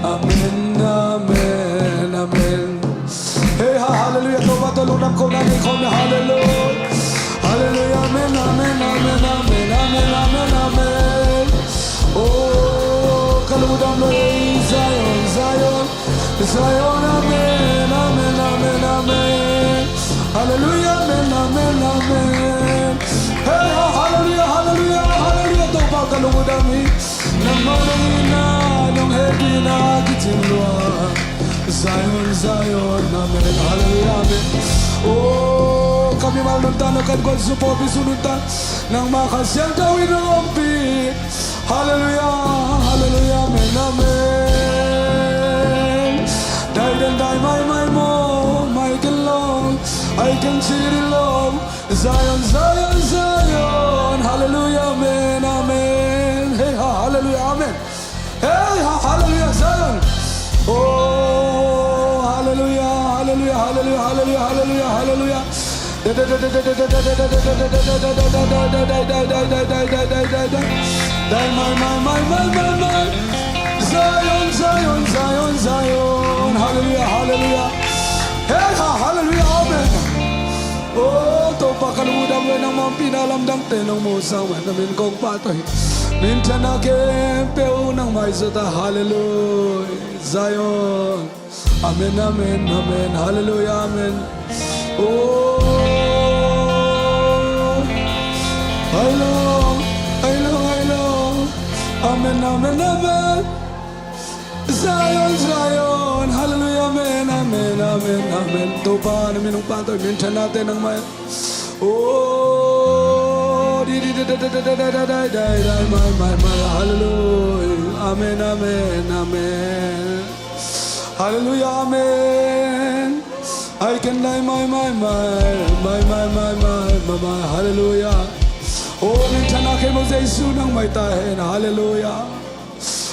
amen, amen, amen. Hei ha, halleluiah. Topa tawh lungdam kohna nei khawm na, halleluiah. Halleluiah, amen, amen, amen, amen. Oh, ka lungdam lo ei, Zion, Zion. Zion, amen, amen, amen, amen. Halleluiah, amen, amen, amen. Hei ha, halleluiah, halleluiah, halleluiah. Topa ka lungdam hi. Nangmah nong itna, nong hehpihna kicing lua. Zion, Zion, amen, halleluiah, amen. Oh, ka mimal nuntakna, ka innkuan sung, pawlpi sung nuntak, nangmah Kha Siangtho in nong ompih. Halleluiah, halleluiah, amen, amen. Dai den dai maimai maw, mai ken long, ai ken ci den long. Zion, Zion, Zion, halleluiah, amen, amen. Hei ha, halleluiah, amen. Hei ha, halleluiah, Zion. Oh, halleluiah, halleluiah, halleluiah, halleluiah, halleluiah. Dai, dai, dai, dai, dai, dai, dai, dai, dai, dai, dai, dai, dai, dai, dai, dai, dai, dai. Dai, mai, mai, mai, mai, mai, mai. Zion, Zion, Zion, Zion. Halleluiah, halleluiah. Hei ha, halleluiah, amen. Oh, Topa ka lungdam lo ei, nangmah ompihna lamdangte nong musak man, na min kong pahtawi. Minthanna khempeuh nangmah hi zaw ta, halleluiah. Zion. Amen, amen, amen. Halleluiah, amen. Oh, ai lo, ai lo, ai lo. Amen, amen, amen. Zion, Zion. Halleluiah, amen, amen, amen, amen. Topa na min hong pahtawi, minthannate nangmah hi. Oh, di, di, di, di, mai, mai, mai. Halleluiah. Amen, amen, amen. Halleluiah, amen. Ai ken dai mai, mai, mai, mai, mai, mai, mai, mai, mai. Halleluiah. Oh, minthanna khempeuh Jesu nangmah hi ta hen. Halleluiah.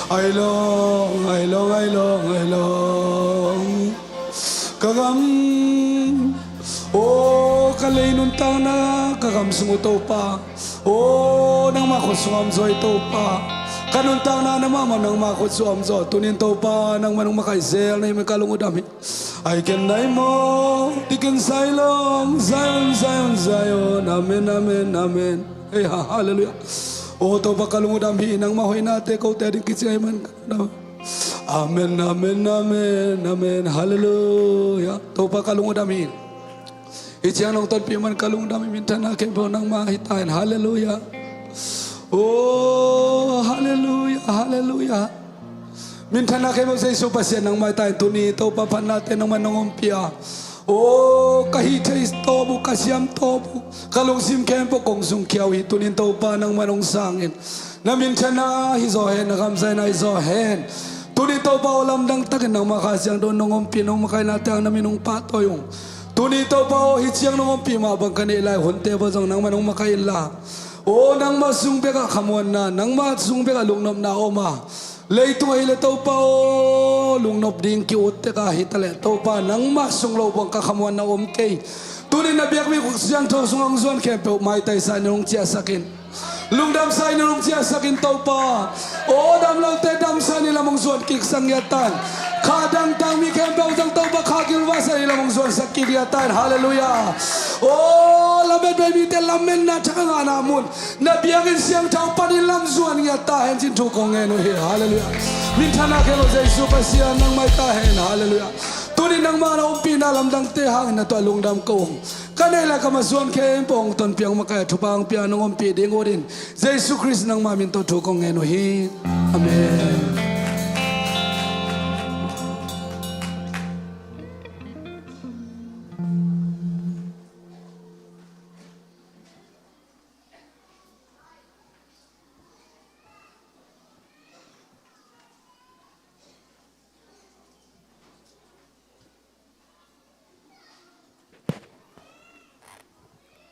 Ai long, ai long, ai long, ai long. Ka gam, oh, ka lei nuntakna, ka gam sung uh Topa. Oh, nangmah khut sung a om zaw hi Topa. Ka nuntakna na mahmah nangmah khut sung a om zaw. Tuni-in Topa, nangmah nong makaih zel na hih man ka lungdam hi. Ai ken dai maw, di ken sai long, Zion, Zion, Zion. Amen, amen, amen. Hei ha, halleluiah. Oh, Topa ka lungdam hi, nangmah hoihnate kote ading kicing ahih man ka lungdam. Amen, amen, amen, amen. Halleluiah. Topa ka lungdam hi. Hih ciang nong tonpih man ka lungdam hi, minthanna khempeuh nangmah hi ta hen. Halleluiah. Oh, halleluiah, halleluiah. Minthanna khempeuh Jesu Pasian nangmah hi ta hen. Tuni Topa phatnate nangmah nong ompih a, oh, ka hih theih tawp uh, ka siam tawp uh, ka lungsim khempeuh kong sungkhia uh hi. Tuni-in Topa nangmah nong sang in. Na minthanna hi zaw hen, na kamsakna hi zaw hen. Tuni Topa aw, lamdang takin nangmah Kha Siangtho nong ompih, nong makaihna teng na min hong pahtawi ung. Tuni Topa aw, hih ciang nong ompih mah bang ka neih lai hunte bang zong nangmah nong makaih inla, aw, nangmah sung bekah khamuanna, nangmah sung bekah lungnopna om a, leitung ahih leh Topa aw, lungnop ding ki-ut tek a, hi ta leh Topa nangmah sung lo bang ka khamuanna om kei. Tuni na biakmi Kha Siangtho sungah hong zuan khempeuh maitaisa in hong ciahsak in. Lungdamsa in hong ciahsak in Topa. Aw, damlote damsa in lam hong zuan kiksak ngiat ta in. Kha dangtak mi khempeuh zong Topa kha gilvasa in lam hong zuansak kik ngiat ta in. Halleluiah. Aw, lamet bei mite lametna thangahna mun, na biakinn siangtho panin lam zuan ngiat ta hen ci-in thu kong ngen uh hi. Halleluiah. Minthanna khempeuh Jesu Pasian nangmah hi ta hen. Halleluiah. Tuni nangmah na ompihna lamdangte hangin na tuah lungdam ko ung. Ka neih lai ka masuan khempeuh hong tonpih, hong makaih a, thupha hong pia, nong ompih ding ut in, Jesu Khrist nangmah min tawh thu kong ngen uh hi. Amen.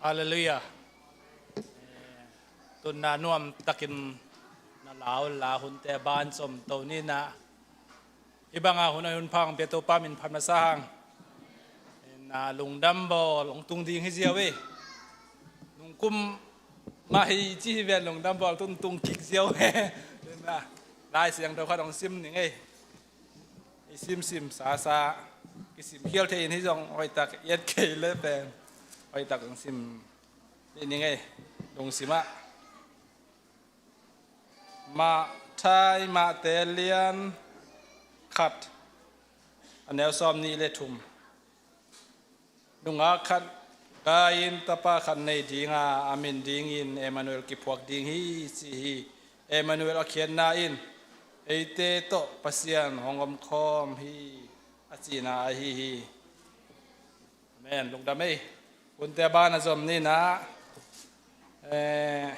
Halleluiah. Eh, tunna nuamtakin na la unla, hunte ban som to ni na. Hih banga hun a hun pha hong pia Topa min phat masa hang. Na lungdam bawl hong tung ding hi ziau e. Nungkum Mah hi ci hi ven, lungdam bawl tun tung kik ziau he. Lai Siangtho khat hong sim ning ei. I simsim sasa kisim khial thei in hi zong hoihtak i et kei le pen hoihtak hong sim ning ei. Lungsim ah Matthai, Matthai lian khat, a neu sawm nih le thum. Nungak khat gai in tapa khat nei dinga, a min dingin Emmanuel kiphuak ding hi ci hi. Emmanuel a khiatna in eite tawh Pasian hong omkhawm hi a cihna ahi hi. Amen. Lungdam ei. Hunte a ban a zom ni in ah, eh,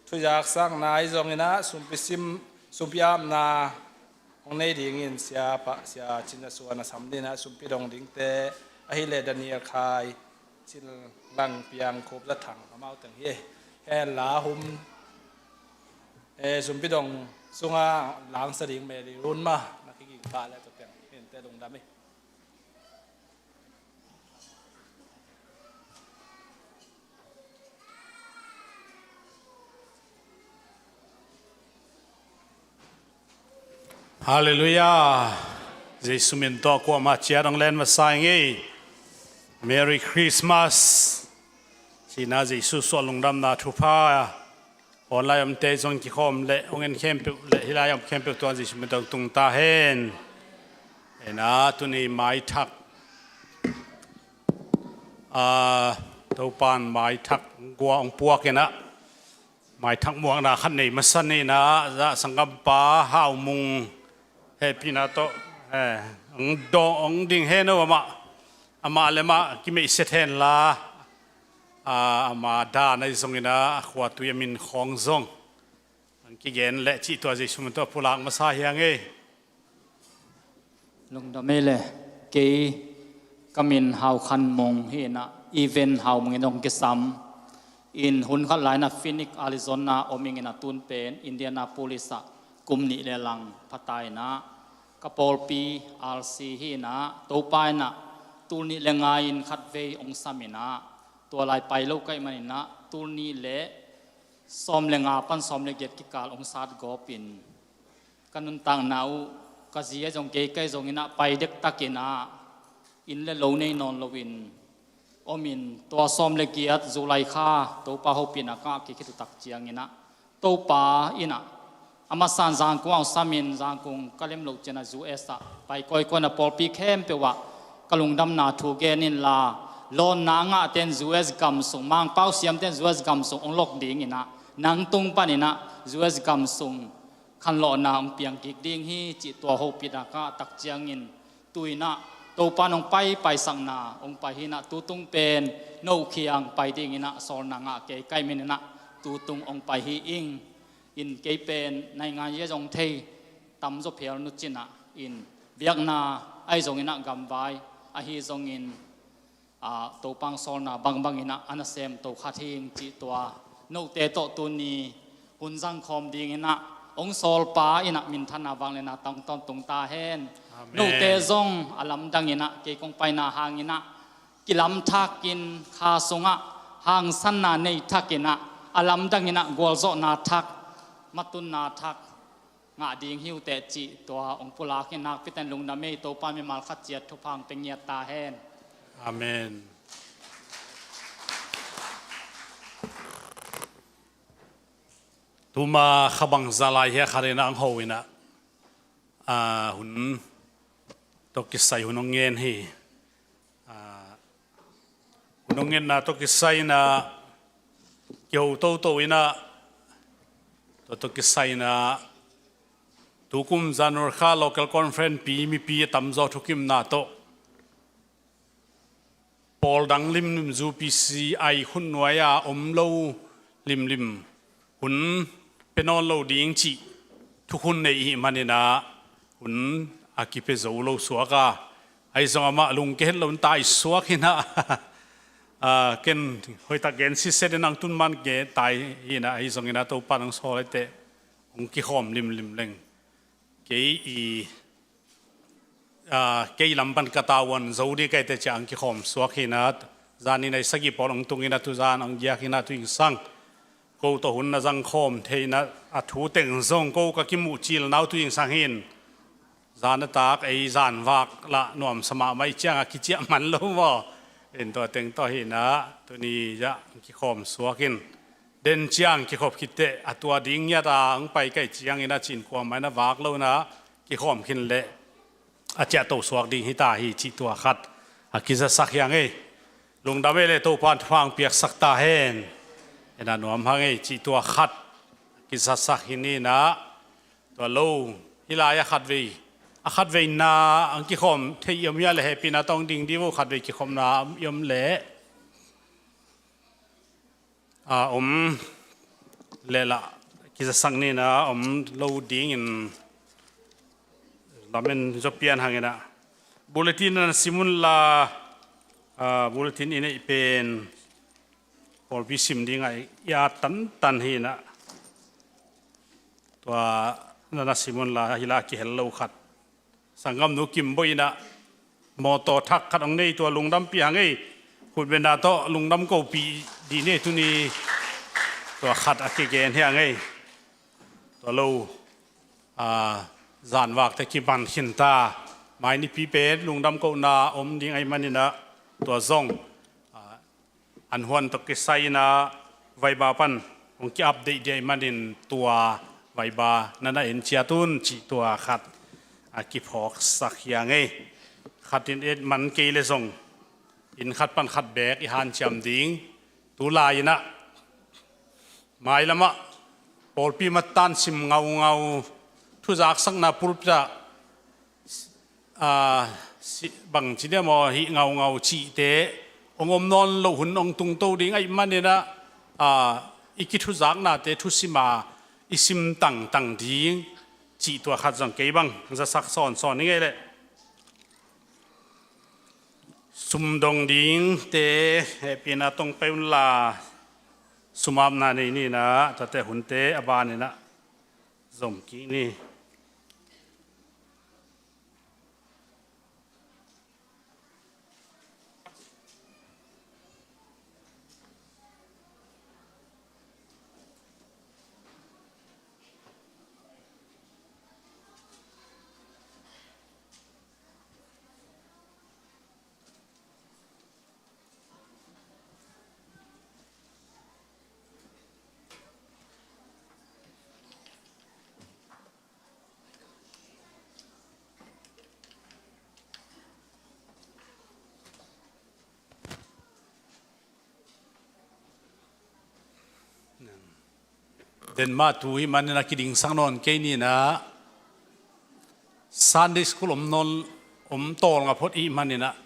thuzaksakna ahi zongin ah, sumpi sim, sumpi apna hong nei dingin siapa, Sia Cin Za Suan a sam ni in ah, sumpi dong dingte ahih leh Daniel Khai, Cin Lang Piang, Khup Za Thang, amau teng hi ei. Hen la hum, eh, sumpi dong sunga langsa ding Mary Run mah na kiging pah le tua teng hi in te, lungdam ei. Halleluiah. Jesu min tawh kuamah ciat hong len masa ing ei. Merry Christmas. Cihna Jesu suah lungdamna thupha. Online omte zong kikhawm leh hong en khempeuh leh hih lai om khempeuh tua Jesu min tawh tung ta hen. Ena tuni maithak, a, Topan maithak gua hong puak in ah, maithak muakna khat nei masa ni in ah, za sanggampa Hau Mung hehpihna tawh, eh, hong dawh, hong ding hen aw amah. Amah le amah kimeihset hen la, a, ama dan ahi zongin ah, a khuatui a min khawng zong hong kigen leh cih tua Jesu min tawh pulak masa hi ing ei. Lungdam ei le, kei ka min Hau Khan Mung hi in ah, Event Hau Mung in hong kisam. In hun khat lai in ah Phoenix, Arizona om ing in ah, tun pen Indianapolis ah kum nih le lang pha ta in ah, ka pawlpi R C hi in ah, Topa in ah tul nih le nga in khatvei hong sam in ah, tua lai pai lo ka hih man in ah, tul nih le sawm le nga pan sawm le giat kikal hong sat gawp in, ka nuntakna uh, ka zi ahi zong kei ka hih zongin ah pai dektak in ah, inn le lo nei nawn loin om in, tua sawm le giat July kha Topa hopihna ka ngah kik khit uh tak ciangin ah, Topa in ah, a masa in Zangkong ah hong sam in, Zangkong ka lem loh ciang ah U S ah pai kawikawi in ah, pawlpi khempeuh ah ka lungdamna thu gen in la, lawnna a ngahte in U S gam sung, Mangpau siamte in U S gam sung hong lok ding in ah, nang tung pan in ah U S gam sung khanlawhna hong piang kik ding hi cih tua hopihna ka ngah tak ciangin, tu in ah Topa in hong pai paisakna hong pai hi in ah, tutung pen no khiang pai ding in ah sawlna ngah kei ka hih man in ah, tutung hong pai hi ing. In kei pen naingan ye zong thei tamzaw phel nu cin ah, in biakna ahi zongin ah gamvai ahi zongin, a, Topa hong sawlna bangbang in ah a nasem to khat hi ing cih tua note tawh tuni hun zangkhawm ding in ah, hong sawlpa in ah minthanna vangliatna tang tawntung ta hen. Amen. Note zong a lamdang in ah kei kong paina hang in ah kilam thak in, kha sungah hangsanna nei thak in ah, a lamdang in ah gualzawhna thak, matunna thak ngah ding hi uh teh cih tua hong pulak hi. Nakpi takin lungdam ei. Topa in mimal khat ciat thupha hong pia ngiat ta hen. Amen. Tuma kha bangzah lai hiam khat in ah hong ho in ah, a, hun tawh kisai hun hong ngen hi. A, hun hong ngenna tawh kisai in ah kiho toto in ah, tua tawh kisai in ah tukum January kha local conference pi mipi a tamzaw thukimna tawh pawl dang limlim, U P C ai khut nuai-a om lo limlim, hun pia nawn lo ding cih thukhun nei ihih man in ah hun a kipia zo lo suak a, ahi zong amah lungkia het lo in tai suak hi in ah, a, ken hoihtak gen sitset in ah, tun man gen tai hi in ah, ahi zongin ah Topa in hong sawl hi teh hong kikhawm limlim leng. Kei i, a, kei lam pan ka tavuan zo ding ka hih teh ciang kikhawm suak hi in ah, Zan ni nai sagih pawl hong tungin a tuzan hong giakin a tu zingsang ko tawh hun na zangkhawm theihna a thu teng zong ko ka kimuh cilna uh tu zingsang hi in. Zan a tak ei zanvak lah nuamsa mahmah ih ciangah kiciah man lo maw? In tua teng tawh hi in ah tuni zah kikhawm suak in. Den ciang kikhop khit teh a tua ding ngiat a hong pai kaih ciangin a cin kuamah in a vak lo in ah kikhawm khin leh a ciahto suak ding hi ta hi cih tua khat a kizasak hi a ngei. Lungdam ei le Topa'n thupha hong piaksak ta hen. En a nuam hang ei cih tua khat a kizasak hi ni in ah tua lo hi lai a khatvei a khatvei na hong kikhawm thei i om hi a le hehpihna tawh hong ding dih vo khatvei kikhopna i om leh a om leh lah kizasak ni in ah om lo dingin lamen zaw pian hang in ah bulletin na na sim un la, ah, bulletin i neih pen pawlpi sim dingah i at tantan hi in ah tua na na sim un la hi la kihel lo khat. Sanggamnu Kim Bawi in ah mawtaw thak khat hong nei tua lungdampih hang ei. Khutbetna tawh lungdam kopih dih ni tuni tua khat a kigen hi a ngei. Tua lo, a, zanvakte kiman khin ta. Mai nipi pen lungdam kohna om ding ahih manin ah tua zong, a, an huan tawh kisai in ah vaiba pan hong ki-update dih ahih manin tua vaiba na na en ciat un cih tua khat a kiphawksak hi a ngei. Khat in et man kei le zong inn khat pan khat beek i hanciam ding. Tu lai in ah mailamah pawlpi mattan sim ngaungau thuzaksakna pulpit ah, a, si, bangci dia maw hih ngaungau cihte hong om nawn loh hun hong tungto ding ahih manin ah, a, i kithuzaknate thusim a i sim tangtang ding cih tua khat zong kei bang zasak sawnsawn i ngei leh. Sumdong dingte hehpihna tawh hong pai un la sumapna nei ni in ah tate hunte a ban in ah zom kik ni. Denmark tu hih manin a kidingsak nawn kei ni in ah Sunday school om nawn om tawlnga phot i hih manin ah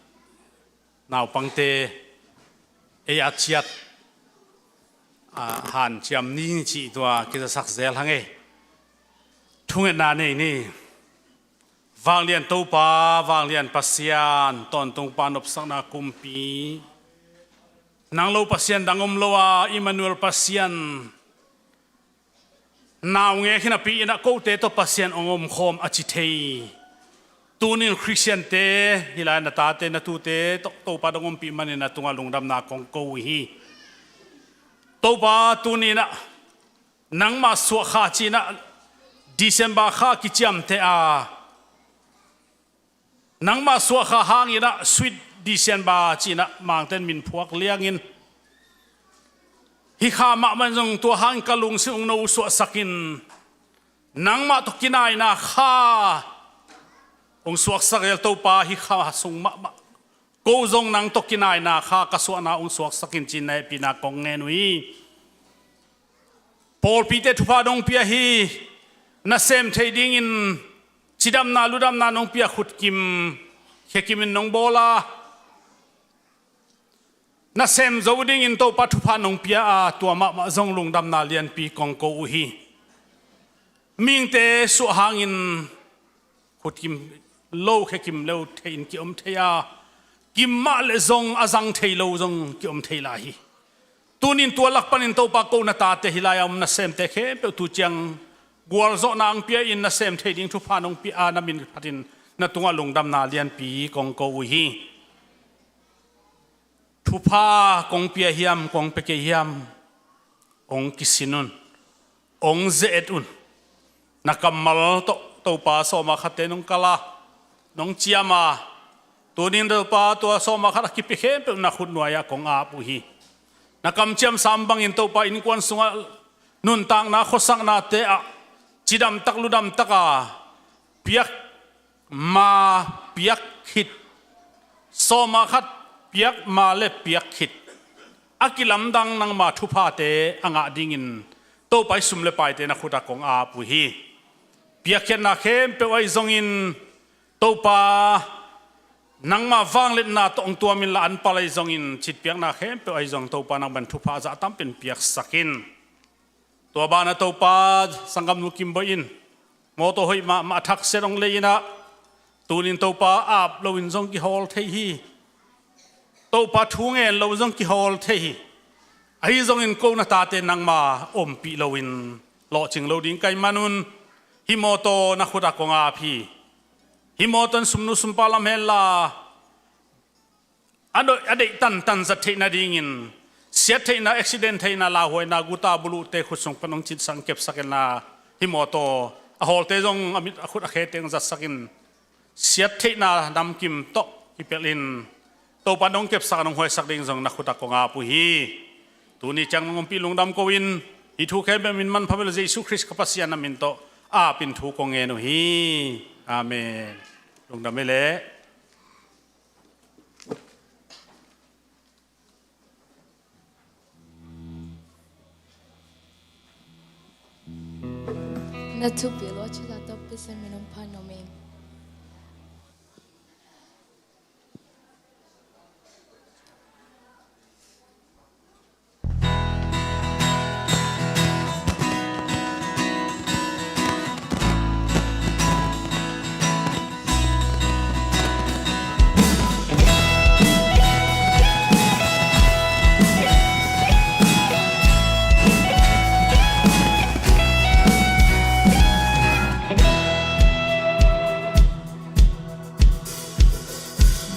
naupangte ei a ciat, a, hanciam ni cih tua kizasak zel hang ei. Thungetna nei ni. Vanglian Topa, vanglian Pasian, tawntungpa nopsakna kumpi, nang lo Pasian dang om lo a Immanuel Pasian naungek hi napi in ah kote tawh Pasian hong omkhawm a ci thei. Tunin Khristiante hih lai na tate na tute tawh Topa dang ompih manin a tungah lungdamna kong ko uh hi. Topa tunin ah nangmah suahkha ci in ah December kha kiciamteh a, nangmah suahkha hangin ah sweet December ci in ah mangten min phuak liangin hih kha mahmah in zong tua hangin ka lungsim hong no suahsak in nangmah tawh kinaina kha hong suaksak el Topa hih kha sung mahmah ko zong nang tawh kinaina kha ka suahna hong suaksak in ci in na hehpihna kong ngen uh hi. Pawlpite thupha nong pia hi. Nasem thei dingin cidamna ludamna nong pia khutkim khekim in nong bawl a, nasem zo dingin Topa thupha nong pia a, tua mahmah zong lungdamna lianpi kong ko uh hi. Mihingte suah hangin khutkim lo khekim lo thei in kiom thei a, kim mah le zong a zang thei lo zong kiom thei lai hi. Tunin tua lak panin Topa ko na tate hih lai-a om nasemte khempeuh tu ciang gualzawhna hong pia in nasem thei ding thupha nong pia a, na min phatin na tungah lungdamna lianpi kong ko uh hi. Thupha kong pia hiam, kong pia kei hiam, hong kisin un, hong ze-et un. Na kammal tawh Topa sawma khatte nong kal a, nong ciam a, tunin Topa tua sawma khat a kipia khempeuh na khut nuai-ah kong ap uh hi. Na kamciam sam bangin Topa innkuan sungah nuntakna khuasaknate ah cidamtak ludamtak a piak ma piak khit, sawma khat piak ma le piak khit, a kilamdang nangma thuphate a ngah dingin Topa i sum le paite na khutah kong ap uh hi. Piakkhiatna khempeuh ahi zongin Topa nangma vangliatna tawh hong tuam inla, an pal ahi zongin citpiakna khempeuh ahi zong Topa nangman thupha zah tampen piaksak in. Tua banah Topa, sanggamnu Kimboih in mawtaw hoih mahmah a thaksia hong lei inah, tunin Topa ap loin zong kihawl thei hi. Topa thu ngen lo zong kihawl thei hi. Ahi zongin ko na tate nangma ompih loin lawhcing lo ding ka hih manun hih mawtaw na khutah kong ap hi. Hih mawtaw in sumnu sumpa lam henla, a deih, a deih tantan zat theih nadingin, siat theihna, accident theihna, lauhuaina, guta buluhte khut sung pan hong citsak, kepsak inla, hih mawtaw a hawlte zong a mit a khut a khe teng zatsak in, siat theihna namkim tawh kipelh in, Topa nong kepsak, nong huaisak ding zong na khutah kong ap uh hi. Tuni ciang nong ompih lungdam ko in, hih thu khempeuh min manpha bel Jesu Khrist ka Pasian na min tawh ap in thu kong ngen uh hi. Amen. Lungdam ei leh. Na thupi lo chila to pisen minum panomin.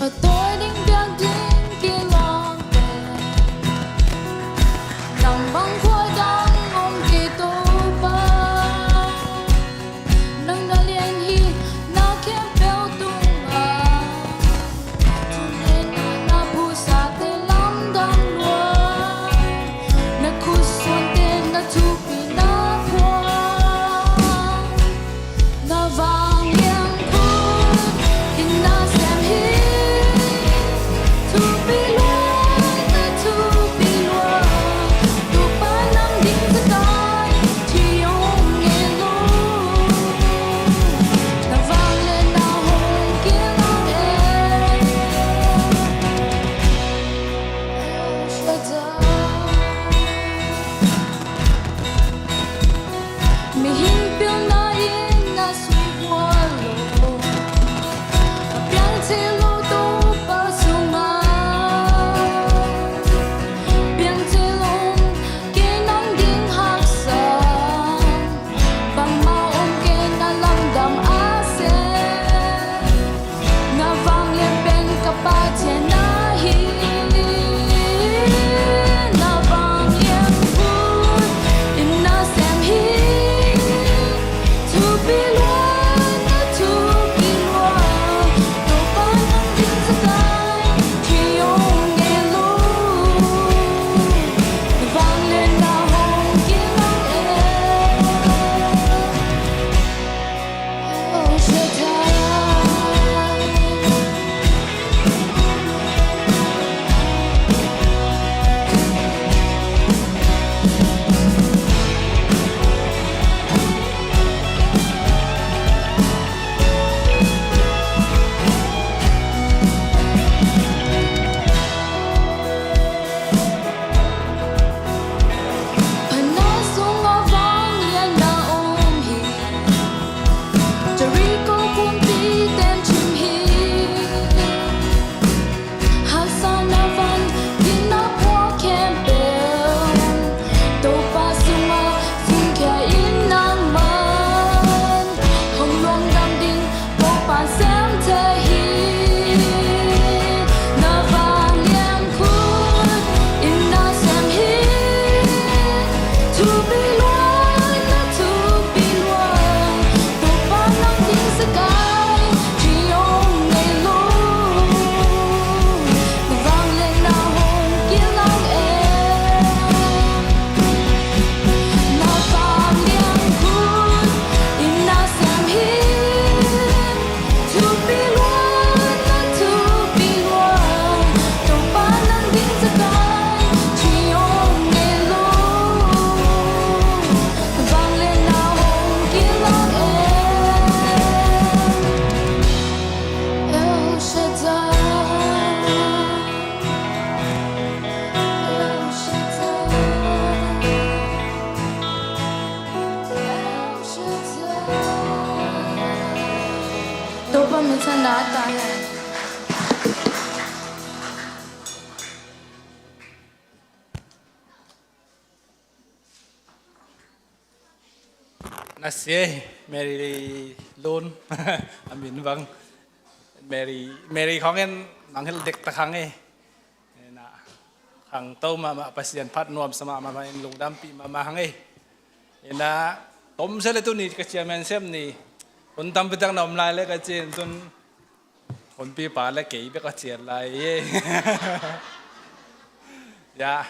A tawi ding biak ding kilawm pen, lam bang khua dang om kei Topa. Nang na lian hi, na khempeuh tungah, thungetna na phusate lamdang lua, na khutsuante na thupina phuang. Na vanglian khut in na sem hi, thupi lua, na thupi lua, Topa nang ding zakai, thi hong ngei lo. Na vangliatna hong kil hang e. Mihing pilna in na sungkuan lo, a piang thei lo Topa sungah, piang thei lo kei nang ding haksa, bangmah om kei na lamdang a sem. Na vanglian pen ka Pathian na hi, na vanglian khut in na sem hi, Masa na ta ya. Na sia Mary Lun a min bang Mary, Mary khawng en nang hel dek ta khang e. Ina khangto mahmah, Pasian phat nuamsa mahmah in lungdampih mahmah hang ei. Ina tomse le tuni ka ciamen sem ni hun tampi tak na om lai le ka cin tun hunpi pa le kei bek a cian lai ei. Ya,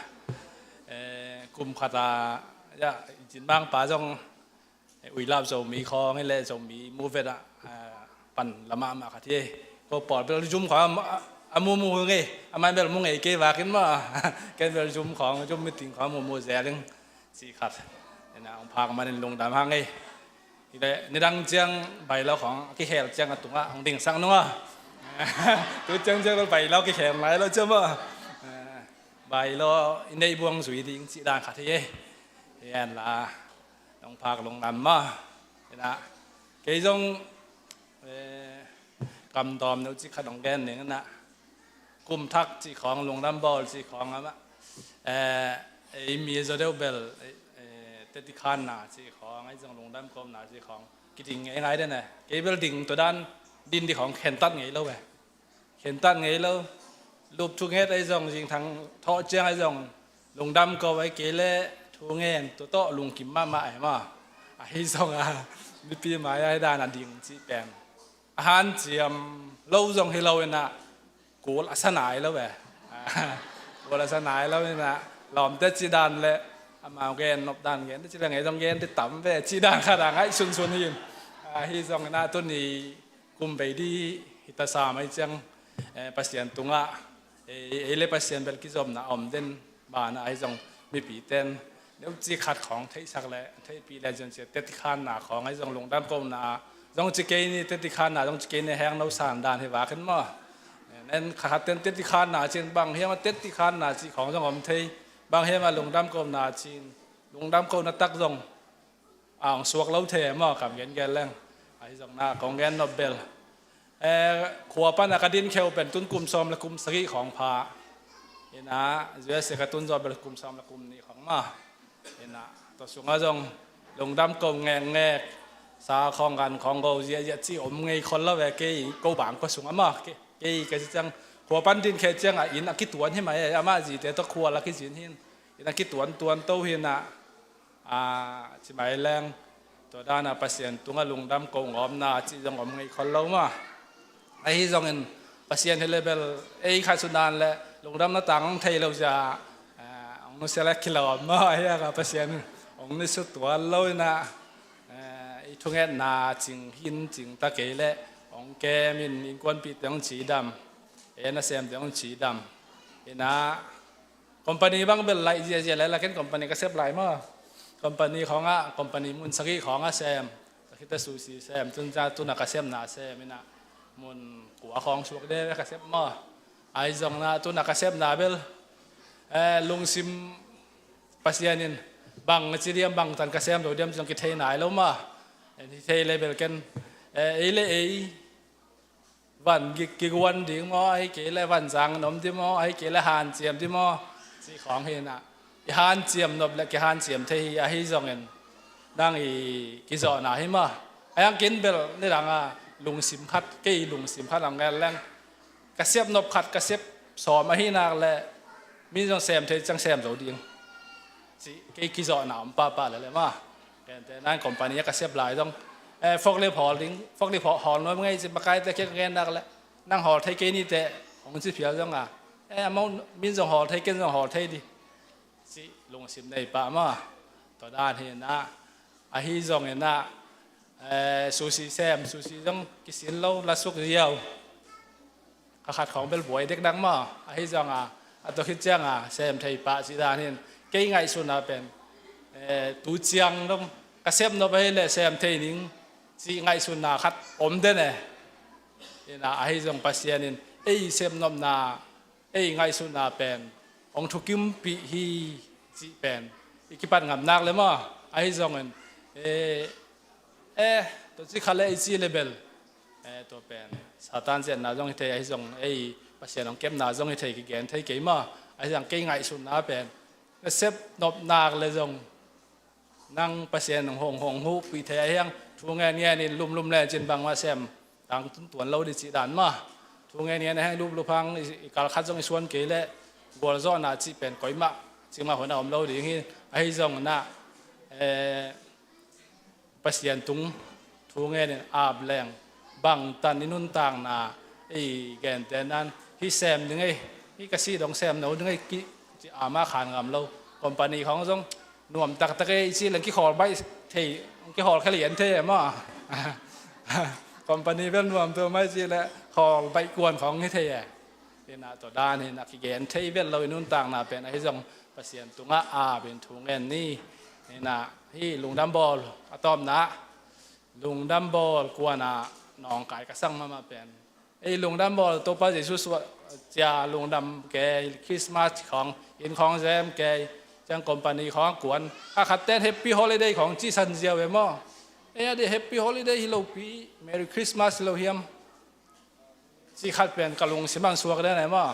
eh, kum khata ya, cinmang pa zong Uilap Zomi khawng hi le Zomi mu vet ah, ah, pan lamah mah khat hi. Ko pawl bel zum khawng a, a mu mu hi ngei, a man bel mu ngei kei vakin maw. Ken bel zum khawng, zum meeting khawng mu mu zel ing ci khat. Ena hong phak manin lungdam hang ei. Hi le nidang ciang bailo khawng kikhel ciang a tungah hong dingsak nung a. Tu ciang ciang bel bailo kikhel nai lo ciang maw. Bailo i neih buang zui ding cih dan khat hi ei. Hi en la. Nong phak lungdam maw. Ina kei zong, eh, kamdawm no cih khat nong gen ning ina kum thak cih khawng, lungdam bawl cih khawng amah, eh, ei mi zaw deuh bel, eh, eh, teti khanna cih khawng, ei zong lungdam kawmna cih khawng kiding ngei ngai den eh. Kei bel ding tua dan din di khawng khentat ngei lo eh. Khentat ngei lo. Lup thunget ahi zong, zingthang thawh ciang ahi zong, lungdam ko ahi kei leh thungen tua tawh lungkim mahmah ahi maw. Ahi zong a mipi mai ahi dan a ding cih pen a hanciam lo zong hi lo inah kul a sa nai lo ve. Kul a sa nai lo inah lawmte cih dan le amau gen nop dan gen te cih le ngei zong gen te tam ve cih dan khat a ngaih sunsun hi. Ahi zong inah tuni kum bei di hi ta sam ahi ciang, eh, Pasian tungah, eh, ei le Pasian bel kizopna a om den banah ahi zong mipi ten neuci khat khawng theihsak le theihpih le zion cia teti khanna khawng ahi zong lungdam kona zong ci kei ni, teti khanna zong ci kei ni, heng no san dan hi vakin maw. En khat khat ten teti khanna cin bang hiam a teti khanna cih khawng zong om thei, bang hiam a lungdam kona cin lungdam kona tak zong a hong suak lo thei maw, kam gen gen leng. Ahi zong na kong gen nop bel, eh, khua pan a ka din kheu pen tun kum sawm le kum sagih khawng pha. Ina U S A ka tun zaw bel kum sawm le kum nih khawng maw. Ina tua sungah zong lungdam ko ngekngek, sa khawng gan khawng go ziahziah ci om ngei khol lo ve kei ko bang ko sungah maw. Kei, kei ka ci ciang khua pan din kheu ciang a inn a kituan hi mai, amah zite tawh khua la kizin hin inn a kituan tuan to hi na. A, ci mai leng tua dana Pasian tungah lungdam ko ngawmna cih zong om ngei khol lo maw. Ahi zongin Pasian hi le bel ei khat sudan le lungdamna tang hong thei lo zia, a, hong nusia le kilawm maw. Ahi a ka Pasian hong nusia tuan lo inah, a, i thungetna cing hin cing ta kei le hong kem in innkuanpihte hong cidam, e nasemte hong cidam inah Company bang bel laih ziahziah le lakin company ka sep lai maw. Company khawngah, company mun sagih khawngah sem. Sakhi ta susi sem, tun ca tuna ka sepna sem inah mun kua khawng suak de ka sep maw. Ahi zong na tuna ka sepna bel, eh, lungsim Pasian in bang a ci diam, bang tan ka sem do diam zong kithei nai lo maw. En hi thei le bel ken, eh, ei le ei van gik kiguan ding maw, ahi kei le van zang in om ding maw, ahi kei le hanciam ding maw, cih khawng hi inah i hanciam nop le kihanciam thei hi. Ahi zongin nang i kizawhna hi maw. Ahi hang kin bel nidang a lungsim khat, kei lungsim khat ang ngen leng ka sep nop khat ka sep sawm ahi nak le mi zong sem thei ciang sem zo ding. Ci kei kizawhna om pahpah le le maw. Kente nan company a ka sep lai zong, eh, forklift hawl ding, forklift hawl, hawl nuam ngei ci makaite kiang ka gen nak le nang hawl thei kei ni teh hong ci phial zong a, eh, amau min zong hawl thei, ken zong hawl thei di. Ci lungsim nei pah maw. Tua dan hi inah, ahi zong inah, eh, susi sem, susi zong kisin lo, la suk ziau. Ka khat khawng bel buai dek dang maw. Ahi zong a, a tua khit ciang a sem thei pah cih dan hin kei ngaihsutna pen, eh, tu ciang dong ka sep nop ahi le sem thei ning cih ngaihsutna khat om den e. Inah ahi zong Pasian in ei sep nopna, ei ngaihsutna pen hong thukimpih hi cih pen i kipat ngam nak le maw. Ahi zongin, eh, eh, tua ci kha le i ci le bel Eh, tua pen Satan ziatna zong hi thei, ahi zong ei Pasian hong kepna zong hi thei, kigen thei kei maw. Ahi zong kei ngaihsutna pen nasep nop nak le zong nang Pasian hong hong hong hupih thei ahi hang, thu ngen ngen in lumlum le cin bangmah sem tang tun tuan lo dih cih dan maw. Thu ngen ngen ahi hang luplup hang i, i kal khat zong i suan kei le gualzawhna cih pen koimah cih mah hun a om lo ding hi. Ahi zong na, eh, Pasian tung thu ngen in ap leng bangtan i nuntakna i gente nan hih sem ding ei, hih ka sih dong sem no ding ei ki, ci ama khan ngam lo. Company khawng zong nuam taktak ei ci leng kikhawl baih thei, kikhawl khe lian thei e maw. Company bel nuam tua mai ci le khawl baih kuan khawng hi thei e. Ina tua dan hi na kigen thei vet lo i nuntakna pen ahi zong Pasian tungah ap in thu ngen ni. Ina hih lungdam bawl a tawpna, lungdam bawl kuana nawngkai ka sang mahmah pen ei lungdam bawl Topa Jesu suah cia lungdam kei, Christmas khawng inn khawng zem kei, ciang company khawng kuan, a khatten Happy Holiday khawng ci san ziau e maw. Ei a dih Happy Holiday hi lopi, Merry Christmas hi lo hiam? Ci khat pen ka lungsim ang suak den e maw.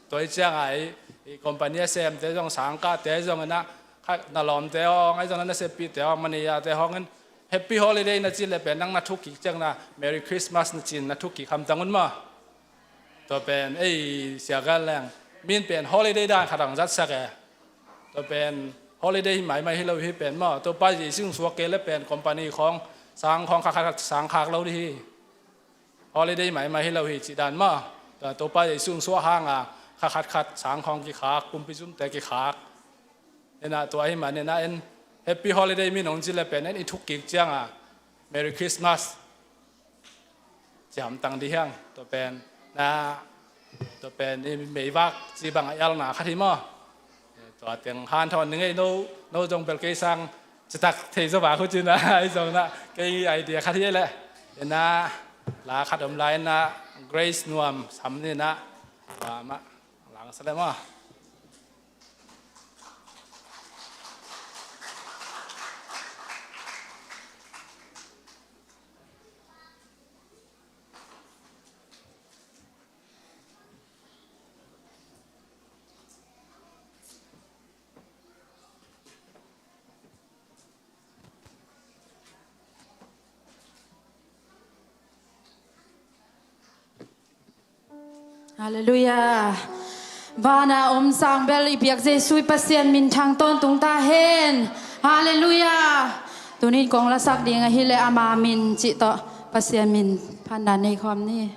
Tua i ciang a i, i company a semte zong, sangkahte zong ina, khat na lawmte hawng, ahi zong na naseppihte hawng, manejate hawng in Happy Holiday na ci le pen nang na thuk kik ciang na Merry Christmas na cin na thuk kik hamtang un maw. Tua pen ei siagal leng min pen holiday dan khat ang zatsak e. Tua pen holiday hi maimai hi lo hi pen maw. Topa Jesu suak kei le pen company khawng, sang khawng khat khat sang khak lo dih hi. Holiday maimai hi lo hi cih dan maw. Tua Topa Jesu suah hang a khat khat khat sang khawng kikhak, kumpi zumte kikhak. Ina tua hi man ina en Happy Holiday min hong ci le pen en i thuk kik ciang a Merry Christmas ci hamtang dih hiang. Tua pen na, tua pen i meivak ci bang a ialna khat hi maw. Tua teng hanthawn ni ngei no, no zong bel kei sang citak thei zaw bak hu cin a, ahi zong na kei idea khat hi le. Ina la khat om lai na Grace Nuam Sam ni na, tua mah lang sa le maw. Halleluiah. Vana om sang bel i biak Jesu i Pasian min thang tawntung ta hen. Halleluiah. Tunin kong lasak ding ahileh ama min cih tawh Pasian min phandan nei khawm ni.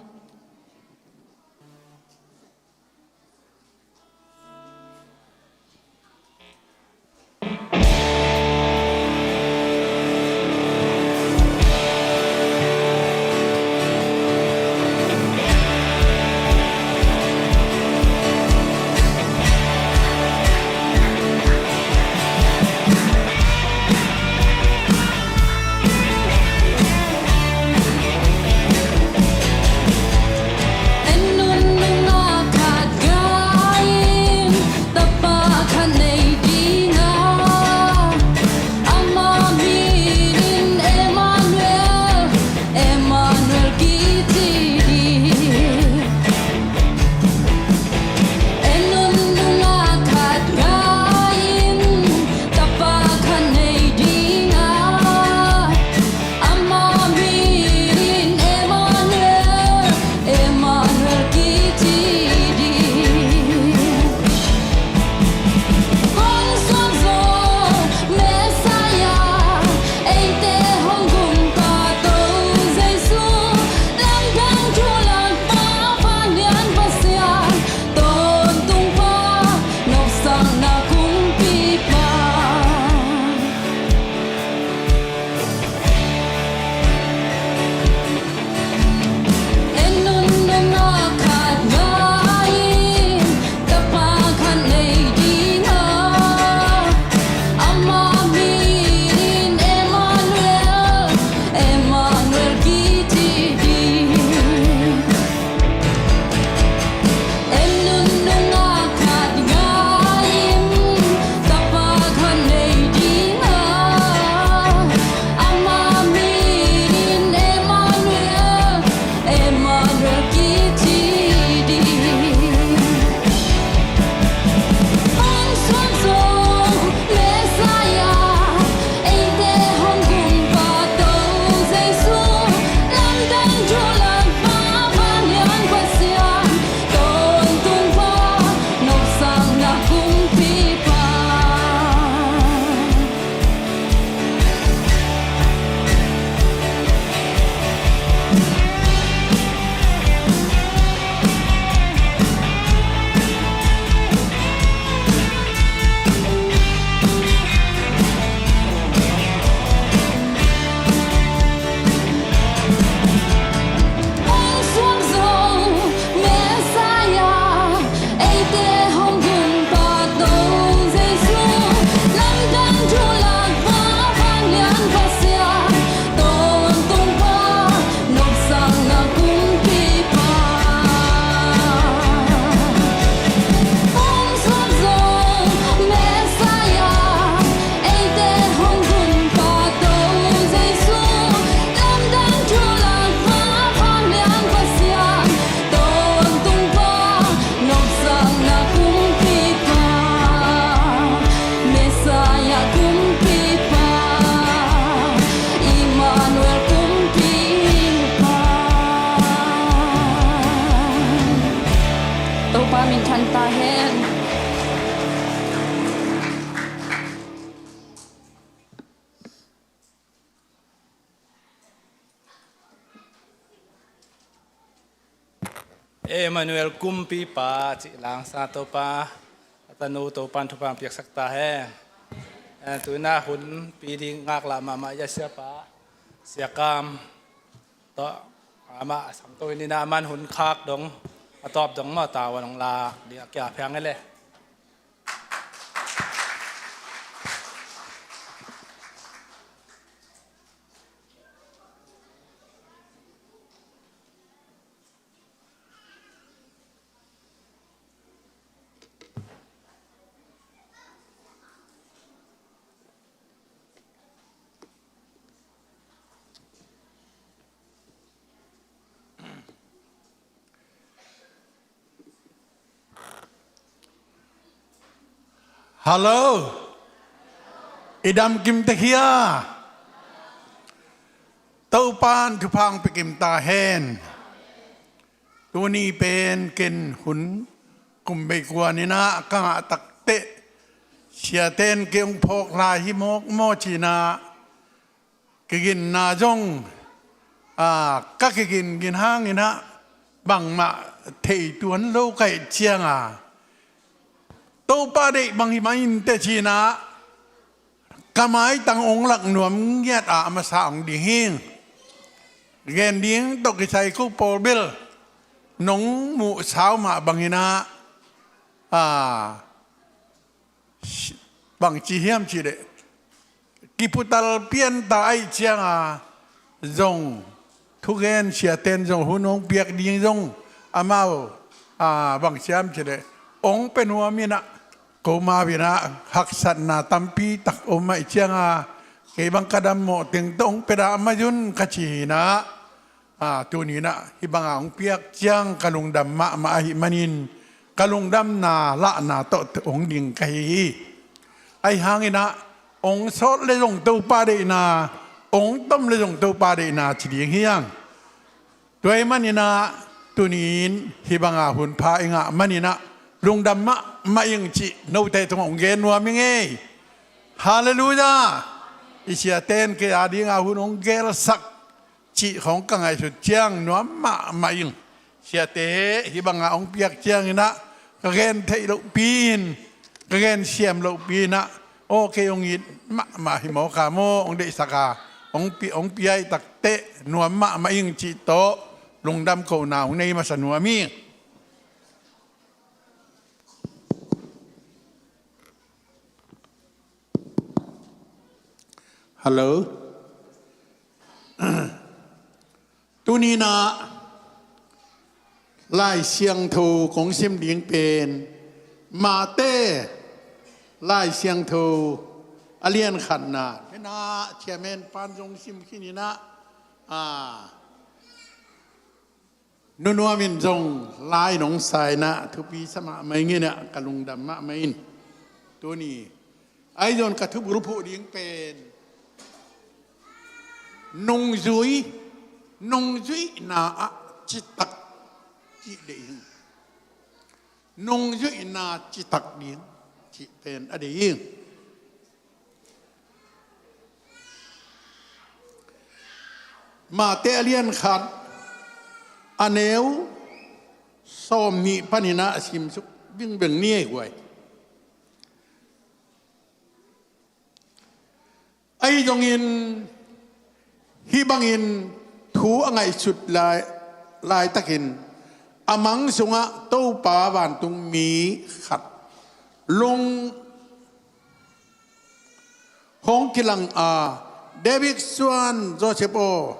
Pasian, tawntung Pa, nopsakna kumpipa. Hong sawt zo Messiah, eite hong hunpa Topa Jesu, lamdang thu lakpa Vanglian Pasian, tawntung Pa, nopsakna kumpipa, Messiah kumpipa, Immanuel kumpipa. Topa min thang ta hen. Emmanuel kumpipa cih langsa Topa, a tanu Topan thupha piaksak ta hen. Eh, tu-in ah hun pi ding ngak lah mahmah i a siapa, Sia Kam tawh, amah a sang to in ah aman hun khak dong, a tawp dong maw, tavuan hong lak ding a kia phiang e le. Hallo. I dam kim tek hia? Topan thupha hong pia kim ta hen. Tuni pen ken hun kum bei kuan in ah ka ngah takteh, siate'n kei hong phawk lai hi mawk maw ci-in ah kiginna zong, a, ka kigingin hangin ah bangmah thei tuan lo ka hih ciang a, Topa deih bang hi mah inteh ci-in ah ka maitang hong lak nuam ngiat a, a masa hong ding hi. Gen ding tawh kisai ko pawl bel nong muh sau mah bangin ah, a, bangci hiam cih leh, kiputal pian ta ahih ciang a zong, thugen siate'n zong hun hong piak ding zong amau, a, bangci hiam cih leh, hong pia nuam in ah, ko mau in ah haksatna tampi tak om ahih ciang a, kei bang ka dammawh teng tawh hong pia dah mah un ka ci hi in ah, a, tuni in ah hih banga hong piak ciang ka lungdam mahmah ahih manin, ka lungdamna lahna tawh hong ding ka hi hi. Ahih hangin ah hong sawt leh zong Topa deihna, hong tom leh zong Topa deihna ci ding hi hang. Tua ahih manin ah tuni-in hih banga hun pha i ngah manin ah lungdam mahmah ing cih note tungah hong gen nuam ing ei. Halleluiah. I siate'n kei a dinga hun hong gelsak cih khawng ka ngaihsut ciang nuam mahmah ing. Siate hih banga hong piak ciangin ah ka gen theih lohpi-in, ka gen siam lohpi-in ah, aw, kei hong it mahmah hi mawk a maw, hong deihsak a, hong pi, hong piak takteh nuam mahmah ing cih tawh lungdam kohna hong nei masa nuam ing. Hallo. Tuni-in ah Lai Siangtho kong sim ding pen Mate Lai Siangtho a lian khatna. Pen ah chairman pan zong sim khin in ah, a, Nu Nuam in zong lai nong sa in ah thupi sa mahmah ing in ah ka lungdam mahmah ing. Tuni ahi zong ka thubulphuh ding pen nungzui, nungzuihna ah citak cih deih ing. Nungzuihna citak ding cih pen a deih ing. Mate a lian khat, a neu sawmnih panin ah a simsuk bingbing ni ei guai. Ahi zongin hih bangin thu a ngaihsut lai, laitakin a mang sungah Topa vantungmi khat lung hong kilang a, David suan Joseph aw.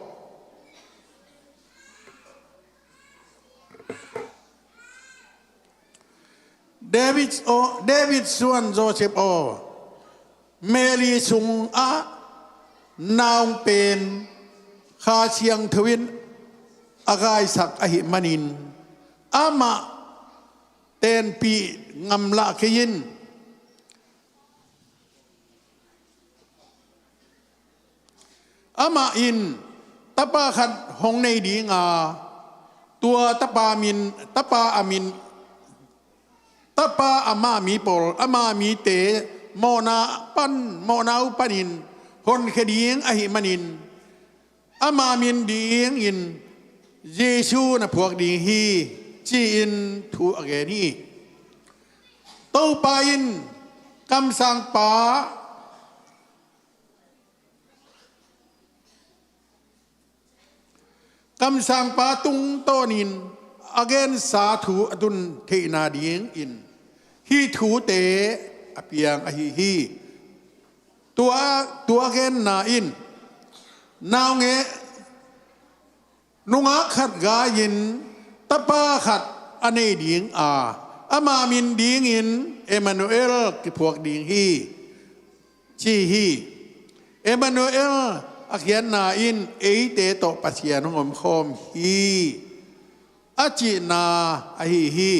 David aw, David suan Joseph aw. Mary sungah na hong pen Kha Siangtho in a gaisak ahih manin amah tenpih ngamlah kei in. Amah in tapa khat hong nei ding a, tua tapa min, tapa a min, tapa a ma mi pawl, ama mite mawhna pan, mawhna uh panin honkhia ding ahih manin, ama min dingin Jesu na phuak ding hi, ci-in thu a gen hi. Topa in kamsangpa Kamsangpa tungtawnin a gensa thu a tun theihna dingin hih thute a piang ahi hi. Tua, tua genna in naungek nungak khat gai-in tapa khat a nei ding a, ama min dingin Emmanuel kiphuak ding hi, ci hi. Emmanuel a khiatna in eite tawh Pasian hong omkhawm hi, a cihna ahi hi.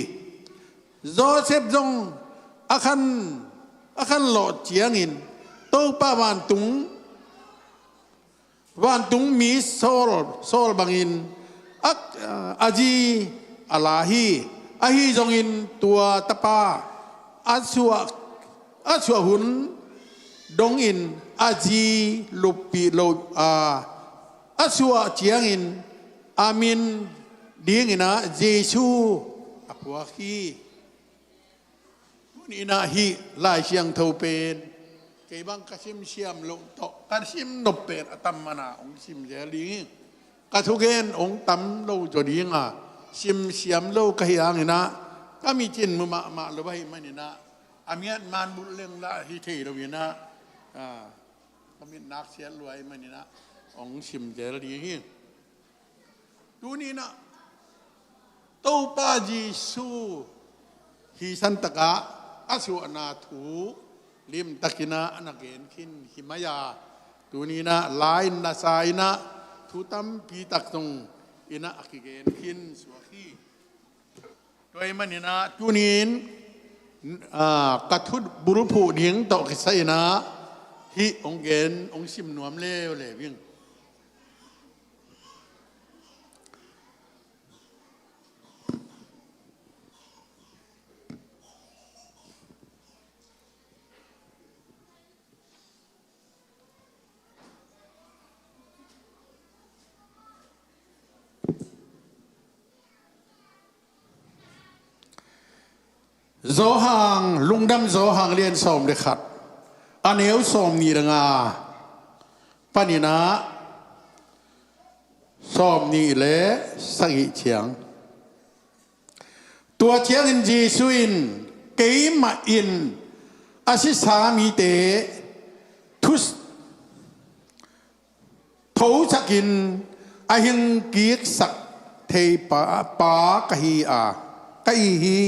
Joseph zong a khan, a khan lawh ciangin Topa vantung, vantung mi sawl, sawl bangin a, a zi a la hi. Ahi zongin tua tapa a suah, a suah hun dongin a zi luppih lo a, a suah ciangin a min dingin ah Jesu a phuak hi. Tuni-in ah hih Lai Siangtho pen kei bang ka simsiam loh tawh ka sim nop pen a tam mana hong sim zel ding hi. Ka thugen hong tam lo zaw ding a, simsiam lo ka hih hangin ah ka mit in mu mahmah lo ahih manin ah a miat man bulh leng lah hi thei lo-in ah, a, ka mit nak siat lua ahih manin ah hong sim zel ding hi. Tuni-in ah Topa Jesu hih santakah a suahna thu limtakin ah a na gen khin hi mai a, tuni-in ah la-in nasa-in ah thu tampi tak zongin ah a kigen khin suak hi. Tua ahih manin ah tuni-in, a, ka thu bulphuh ding tawh kisai-in ah hih hong gen, hong sim nuam leuleu ing. Johan, Lungdam Johan lian sawm le khat, a neu sawm nih le nga panin ah sawm nih le sagih ciang. Tua ciangin Jesu in, keimah in a sisa mite thu thosakin a hingkiksak thei pa, pa ka hi a, ka hi hi.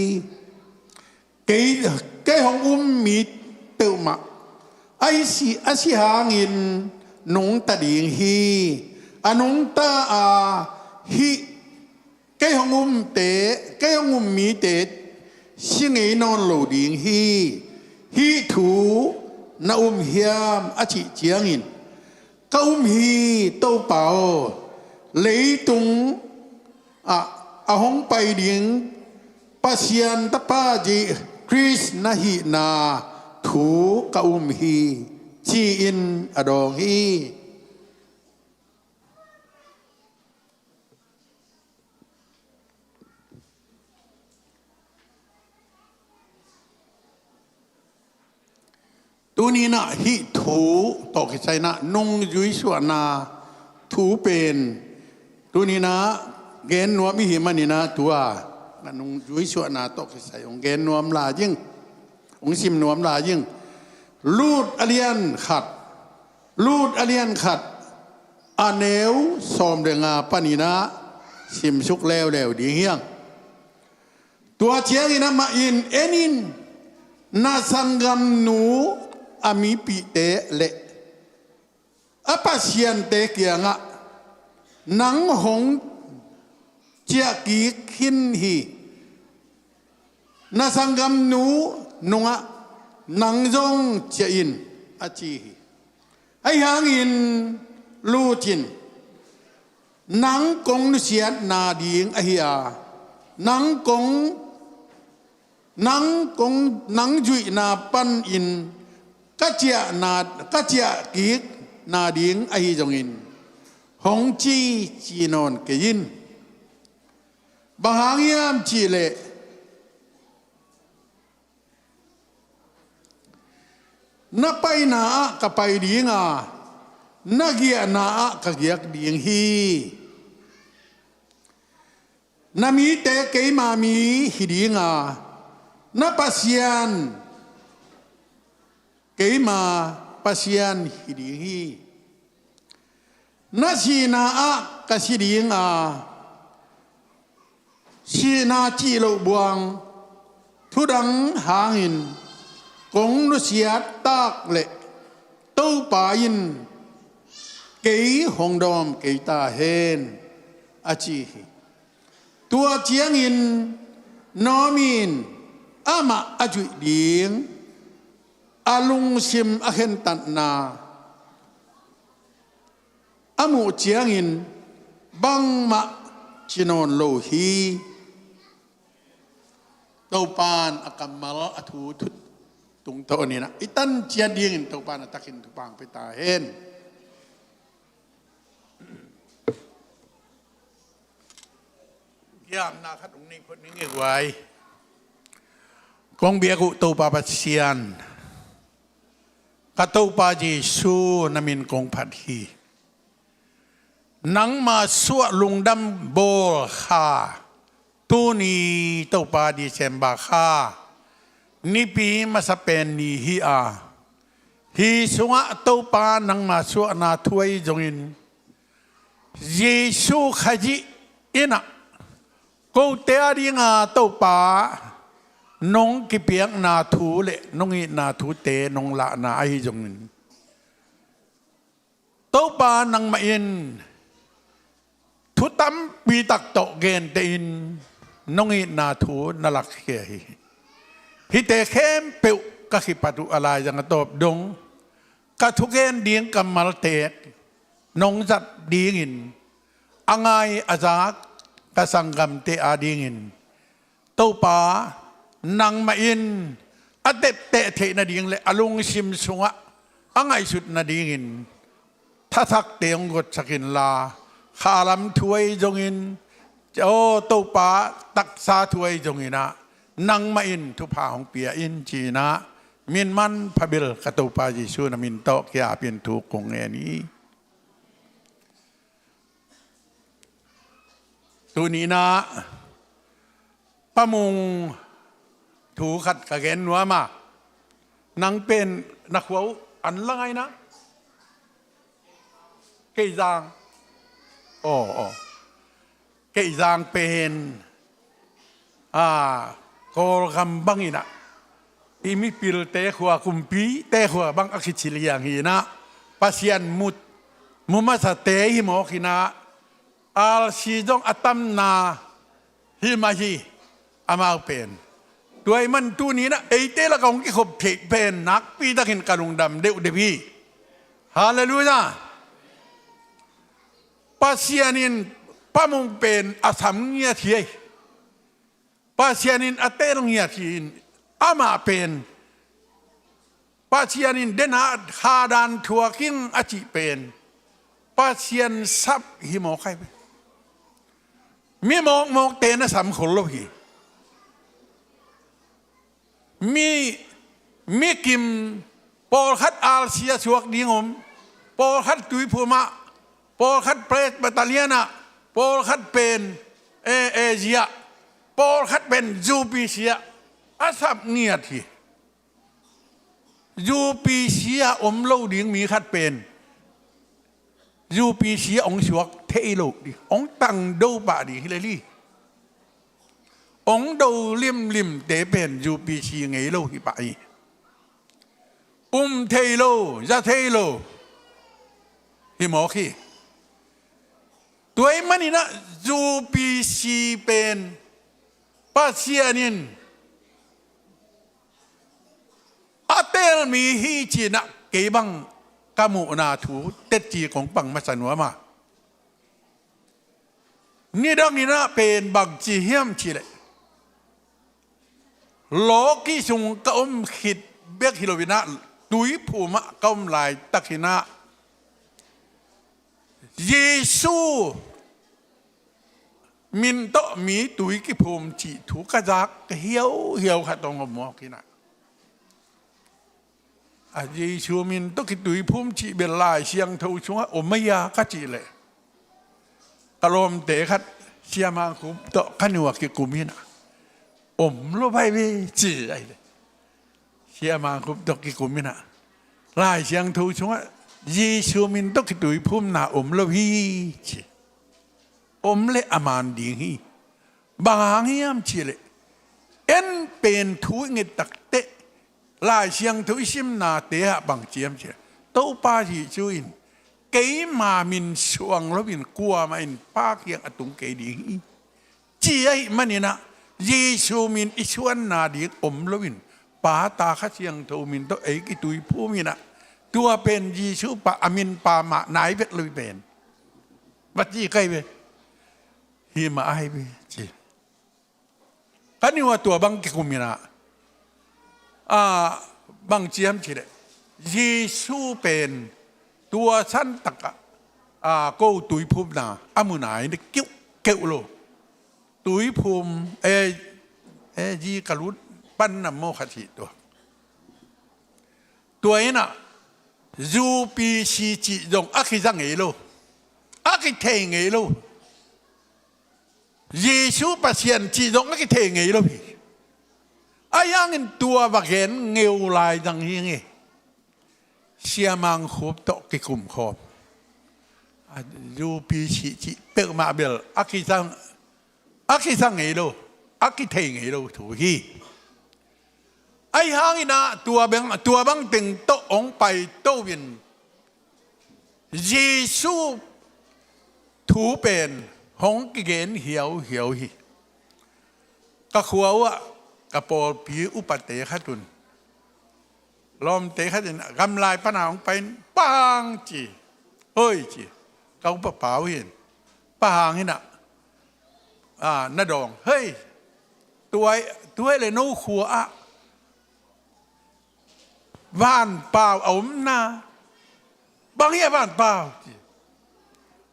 Kei, kei hong um mi peuhmah a si, a si hangin nungta ding hi. A nungta a hih kei hong umte, kei hong um mite si ngei nawn lo ding hi. Hih thu na um hiam a cih ciangin, ka um hi, Topa aw. Leitung ah a hong pai ding Pasian Tapa Jesu Khrist na hihna thu ka um hi, ci-in a dawng hi. Tuni-in ah hih thu tawh kisai-in ah nungzui suahna thu pen tuni-in ah gen nuam i hih manin ah tua nungzui suahna tawh kisai hong gen nuam lai ing, hong sim nuam lai ing. Luka a lian khat, Lut a lian khat, a neu sawm le nga panin ah simsuk leuleu ding hi hang. Tua ciangin amah in, "En in, na sanggamnu a mipihte le a pasiante kiangah nang hong ciahkik khin hi. Na sanggamnu nungah nang zong ciah in," a ci hi. Ahi hangin Lut in, "Nang kong nusiatna ding ahi a, nang kong, nang kong, nang zuihna panin ka ciahna, ka ciahkikna ding ahi zongin hong ci, ci nawn kei in. Bang hang hiam cihleh, na paina ah ka pai ding a, na giahna ah ka giak ding hi. Na mite keima mi hi ding a, na Pasian keima Pasian hi ding hi. Na sihna ah ka si ding a, sihna cih loh buang thudang hangin kong nusiat tak leh Topa in kei hong dawm kei ta hen," a ci hi. Tua ciangin Naomi in amah a zuih ding a lungsim a khentatna a muh ciangin bangmah ci nawn lo hi. Topa in a kammal a thu thut tungtawn in ah i tan ciat dingin Topa in a takin thupha hong pia ta hen. Kiamna khat hong nei phot ning e guai. Kong biak uh Topa Pasian, ka Topa Jesu na min kong phat hi. Nangma suah lungdam bawl kha tuni Topa December kha Nipi masa pen ni hi a, hih sungah Topa nangma suahna thu ahi zongin, Jesu Khazih in ah kote a dinga Topa nong kipiakna thu le nong itna thute nong lahna ahi zongin, Topa nangmah in thu tampi tak tawh gentehin nong itna thu na lakkhia hi. Hihte khempeuh ka kipat uh a laizang a tawp dong ka thugen ding kammalte nong zat dingin, a ngai a zak ka sanggamte a dingin Topa, nangmah in a tepteh theih nading le a lungsim sungah a ngaihsut nadingin thasakte hong gotsak inla, khalam thu ahi zongin, aw Topa, taksa thu ahi zongin ah nangmah in thupha hong pia in ci-in ah min manpha bel ka Topa Jesu na min tawh ki-apin thu kong ngen hi. Tuni-in ah Pa Mung thu khat ka gen nuam a, nang pen na khua uh an la ngai na? Keizang. Aw, aw. Keizang pen, a, Kawlgam bangin ah i mipilte khua, kumpite khua bang a kici liang hi-in ah, Pasian mut mu masate hi mawk in ah, R C zong a tamna hi mah hi, amau pen. Tua ahih man tuni-in ah eite lakah hong kikhop theih pen nakpi takin ka lungdam deuhdeuh hi. Halleluiah. Pasian in Pa Mung pen a sam ngiat hi. Pasian in a tel ngiat hi-in, amah pen Pasian in den a kha dan thuak ing a cih pen Pasian sap hi mawk hi. Mi mawkmawkte na sam khol lo hi. Mi, mi kim, pawlkhat R C a suak ding om, pawlkhat Tuiphum ah, pawlkhat Presbyterian ah, pawlkhat pen, eh, A Z ah, pawlkhat pen U P C ah a sap ngiat hi. U P C ah om lo ding mi khat pen U P C a hong suak thei lo ding, hong tangdo pah ding hi lel hi. Hong do limlimte pen U P C ngei lo hi pah hi. Um thei lo, za thei lo hi mawk hi. Tua ahih manin ah U P C pen Pasian in a teel mi hi ci-in ah kei bang ka muhna thu teci kong pang masa nuam a. Nidangin ah pen bangci hiam cih leh, lawki sung ka om khit bek hi loin ah, tuiphum ah ka om laitakin ah, Jesu min tawh mi tui kiphum cih thu ka zak ka hiauhiau khat hong om mawk in ah, a Jesu min tawh kituiphum cih bel Lai Siangtho sungah om ahi a ka cih leh, ka lawmte khat Sia Mang Khup tawh ka nu a kikum in ah, om lo bai ve ci ahi leh, Sia Mang Khup tawh kikum in ah, Lai Siangtho sungah Jesu min tawh kituiphumna om lo hi ci. Om leh a man ding hi. Bang hang hiam cih leh, en pen thu i nget takteh, Lai Siangtho i simnate ah bang ci hiam cih leh, Topa Jesu in keima min suang loin kuamah in Pa kiang a tung kei ding hi, ci ahih manin ah, Jesu min i suanna ding om loin Pa, Ta, Kha Siangtho min tawh ei kituiphum in ah, tua pen Jesu pa, a min pa mah nai vet lo hi pen. Va ci kai ve. Hi mah ahi ve ci. Ka nu a tua bang kikum in ah, a, bang ci hiam cih leh, Jesu pen tua santak ah, a, ko tuiphumna a mu nai keuhkeuh lo. Tuiphum, e, e, zi ka lut pan nam maw khat hi tua. Tua in ah, U P C cih zong a kiza ngei lo, a kithei ngei lo. Jesu Pasian cih zong a kithei ngei lo hi. Ahi hangin tua va gen ngeu lai zang hi ing e. Sia Mang Khup tawh kikum khawm, a, U P C cih peuhmah bel a kiza, a kiza ngei lo, a kithei ngei lo thu hi. Ahi hangin ah tua bang, tua bang teng tawh hong paito in, Jesu thu pen hong kigen hiauhiau hi. Ka khua uhah ka pawlpi upate khat un, lawmte khat in gamlai pana hong pai in, Pa Hang ci, Hoi ci, ka upa pau hi in, Pa Hang in ah, a, na dawng, Hei, tua, tua le no khua ah vanpau a om na. Bang hi a vanpau ci.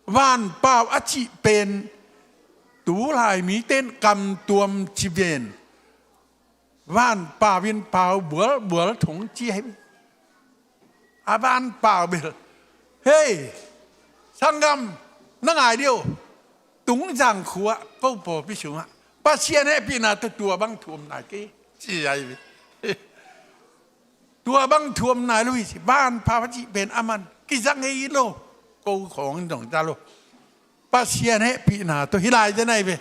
Vanpau a cih pen tulai mite in kamtuam ci ven. Vanpau in pau bualbual thong ci hi. A vanpau bel, Hei, sanggam, na ngai dih o. Tungzang khua ko pawlpi sungah Pasian hehpihna tawh tua bang thu om nai kei ci ahi ve. Tua bang thu om nai lo hi ci. Vanpau a cih pen a man kiza ngei lo. Ko khawng in zong za lo. Pasian hehpihna tawh hi lai zen ahi ve.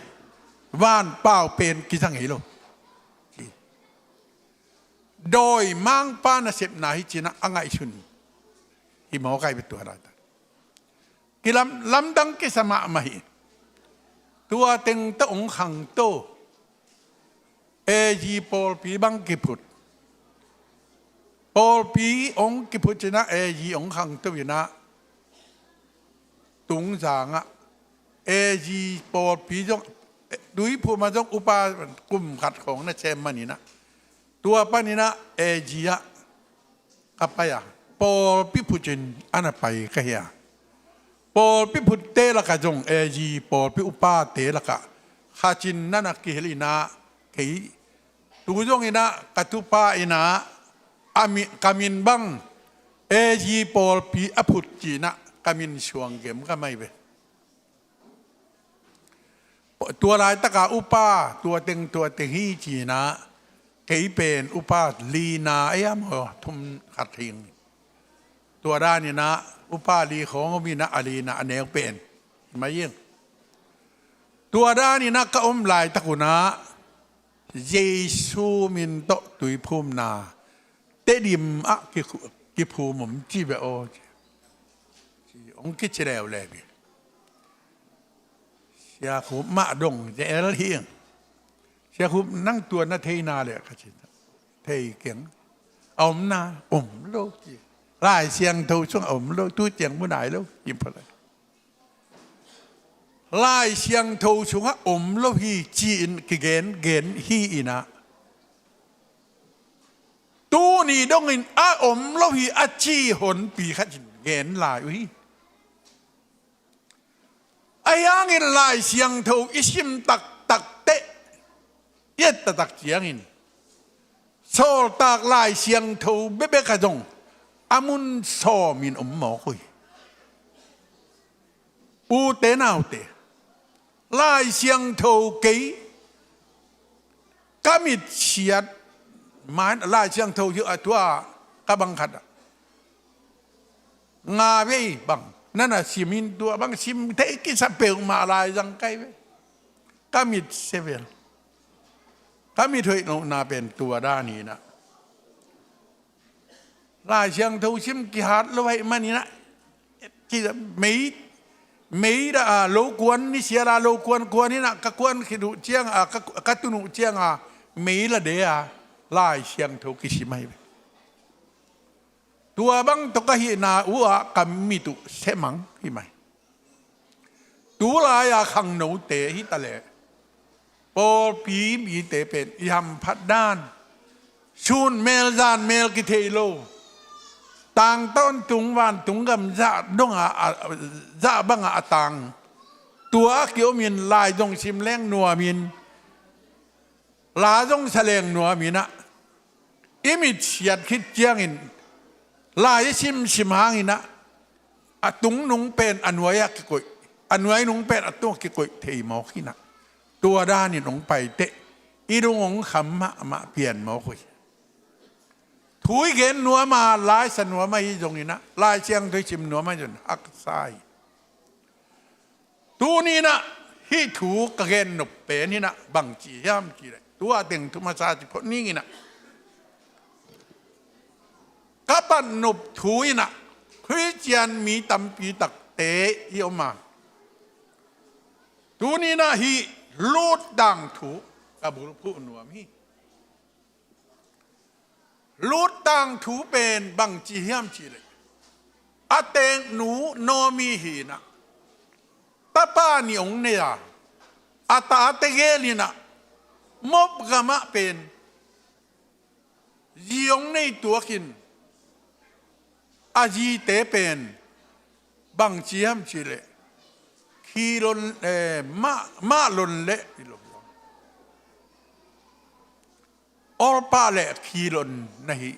Vanpau pen kiza ngei lo. Dawimangpa nasepna hi ci-in ah a ngaihsun hi mawk ahi ve tua laitak. Kilam, lamdang kisa mahmah hi. Tua teng tawh hong khangto, A G pawlpi bang kiphut. Pawlpi hong kiphut ci-in ah A G hong khangto in ah, Tungzang ah A G pawlpi zong, Tuiphum ah zong upa kum khat khawng na sem manin ah, tua panin ah A G ah ka pai a, pawlpi phut in a na pai ka hi a. Pawlpi phutte lakah zong A G pawlpi upate lakah khat in na na kihel in ah, kei tu zongin ah ka tupa in ah, a mi, ka min bang A G pawlpi a phut ci-in ah ka min suang gemgam ahi ve. Tua laitaka upa tua teng tua teng hi ci-in ah, kei pen upa lina a hiam aw, thum khat hi ing. Tua danin ah upa li khawng om in ah, a li in ah a neu pen hi mai ing. Tua danin ah ka om laitak un ah Jesu min tawh tuiphumna Tedim ah kikhu-, kiphum om ci ve aw ci. Ci hong kici leuleu hi. Sia Khup mah dong zel hi ing. Sia Khup, nang tua na theina leh ka ci. Thei keng. A omna om lo ci. Lai Siangtho sungah om lo, tu ciang mu nai lo ci pha lai. Lai Siangtho sungah om lo hi ci-in kigen gen hi in ah, tuni dongin a om lo hi a ci honpi khat in gen lai uh hi. Ahi hangin Lai Siangtho i sim taktak teh, i et taktak ciangin Sawltak Lai Siangtho bekbek ah zong a mun sawmin om mawk uh hi. Ute naute, Lai Siangtho kei ka mit siat mai, Lai Siangtho hi a, tua ka bang khat ah nga vei bang na na simin, tua bang sim thei kisa peuhmah lai zang kai ve. Ka mit sia vel. Ka mit hoih lohna pen tua dan hi in ah, Lai Siangtho sim kihat lo ahih manin ah, ki-, mei, mei dah a, lo kuan ni sia la, lo kuan kuan in ah, ka kuan khit uh ciang a, ka, ka tun uh ciang a, mei la de a, Lai Siangtho kisim ahi ve. Tua bang tawh ka hihna uh ah ka mit uh semang hi mai. Tulai-a khangnote hi ta leh, pawlpi mite pen i hamphat dan, sun mel zan mel kithei lo, tang tawntung vantung gam zah dong a, a, zah bangah a tang, tua a kiomin lai zong sim leng nuamin, la zong sa leng nuamin ah, i mit siat khit ciangin lai i simsim hangin ah, a tung nung pen a nuai ah kikoih, a nuai nung pen a tung ah kikoih thei mawk hi in ah, tua danin hong pai teh i lung hong kham mahmah pian mawk uh hi. Thu i gen nuam a, lai sa nuam ahi zongin ah, Lai Siangtho i sim nuam ahi zongin haksa hi. Tuni in ah hih thu ka gen nop pen hi in ah bangci hiam cih leh, tua teng thu masa ci phot ning in ah, ka pat nop thu in ah Khristian mi tampi takte i om a, tuni in ah hih Lut tangthu ka bulphuh nuam hi. Lut tangthu pen bangci hiam cih leh, a teeknu Naomi hi in ah, tapa nih hong nei a, a tate gel in ah, Moab gamah pen zi hong nei tuak in, a zite pen bangci hiam cih leh, Khilon, eh, Mah-, Mahlon le, Orpah le Khilon na hi.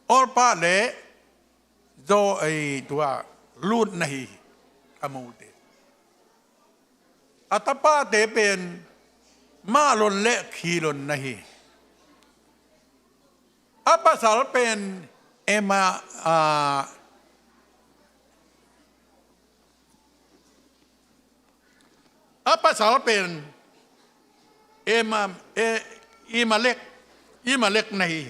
Orpah le zo ei tua Lut na hi. A mote, a tapate pen Mahlon le Khilon na hi. A pasal pen Ema, a, a pasal pen Ema, e, Imalek, Imalek na hi.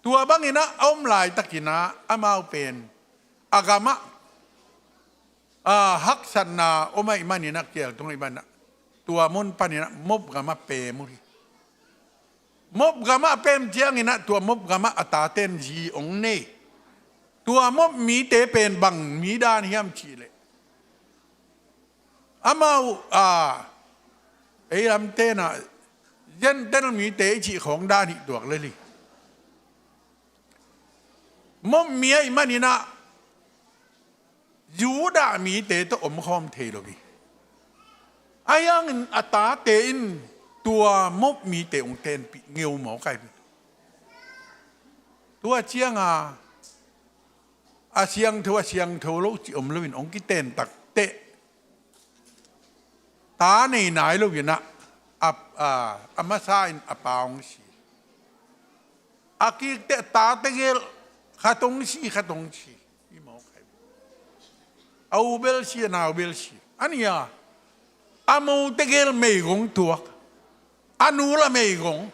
Tua bangin ah a om laitakin ah amau pen a gamah, a, haksatna om ahih manin ah, kial tung ahih manin ah, tua mun panin ah Moab gamah pem uh hi. Moab gamah pem ciangin ah tua Moab gamah a taten zi hong nei. Tua Moab mite pen bang mi dan hiam cih leh, amau, a, ei lamten ah Gentile mite i cih khawng dan hi tuak lel hi. Moab mi ahih manin ah Judah mite tawh omkhawm thei lo hi. Ahi hangin a tate in tua Moab mite hong tenpih ngeu mawk ahi hi. Tua cianga a siangtho, a siangtho lo cih om loin hong kiten takteh, ta nei nai loin ah, a, a, a masa in a pa hong si. A kikte, tate gel Khat hong si, khat hong si. I mawk hai. A u bel si, a nau bel si. A nih a, a mo tegel meigong tuak, a nu la meigong.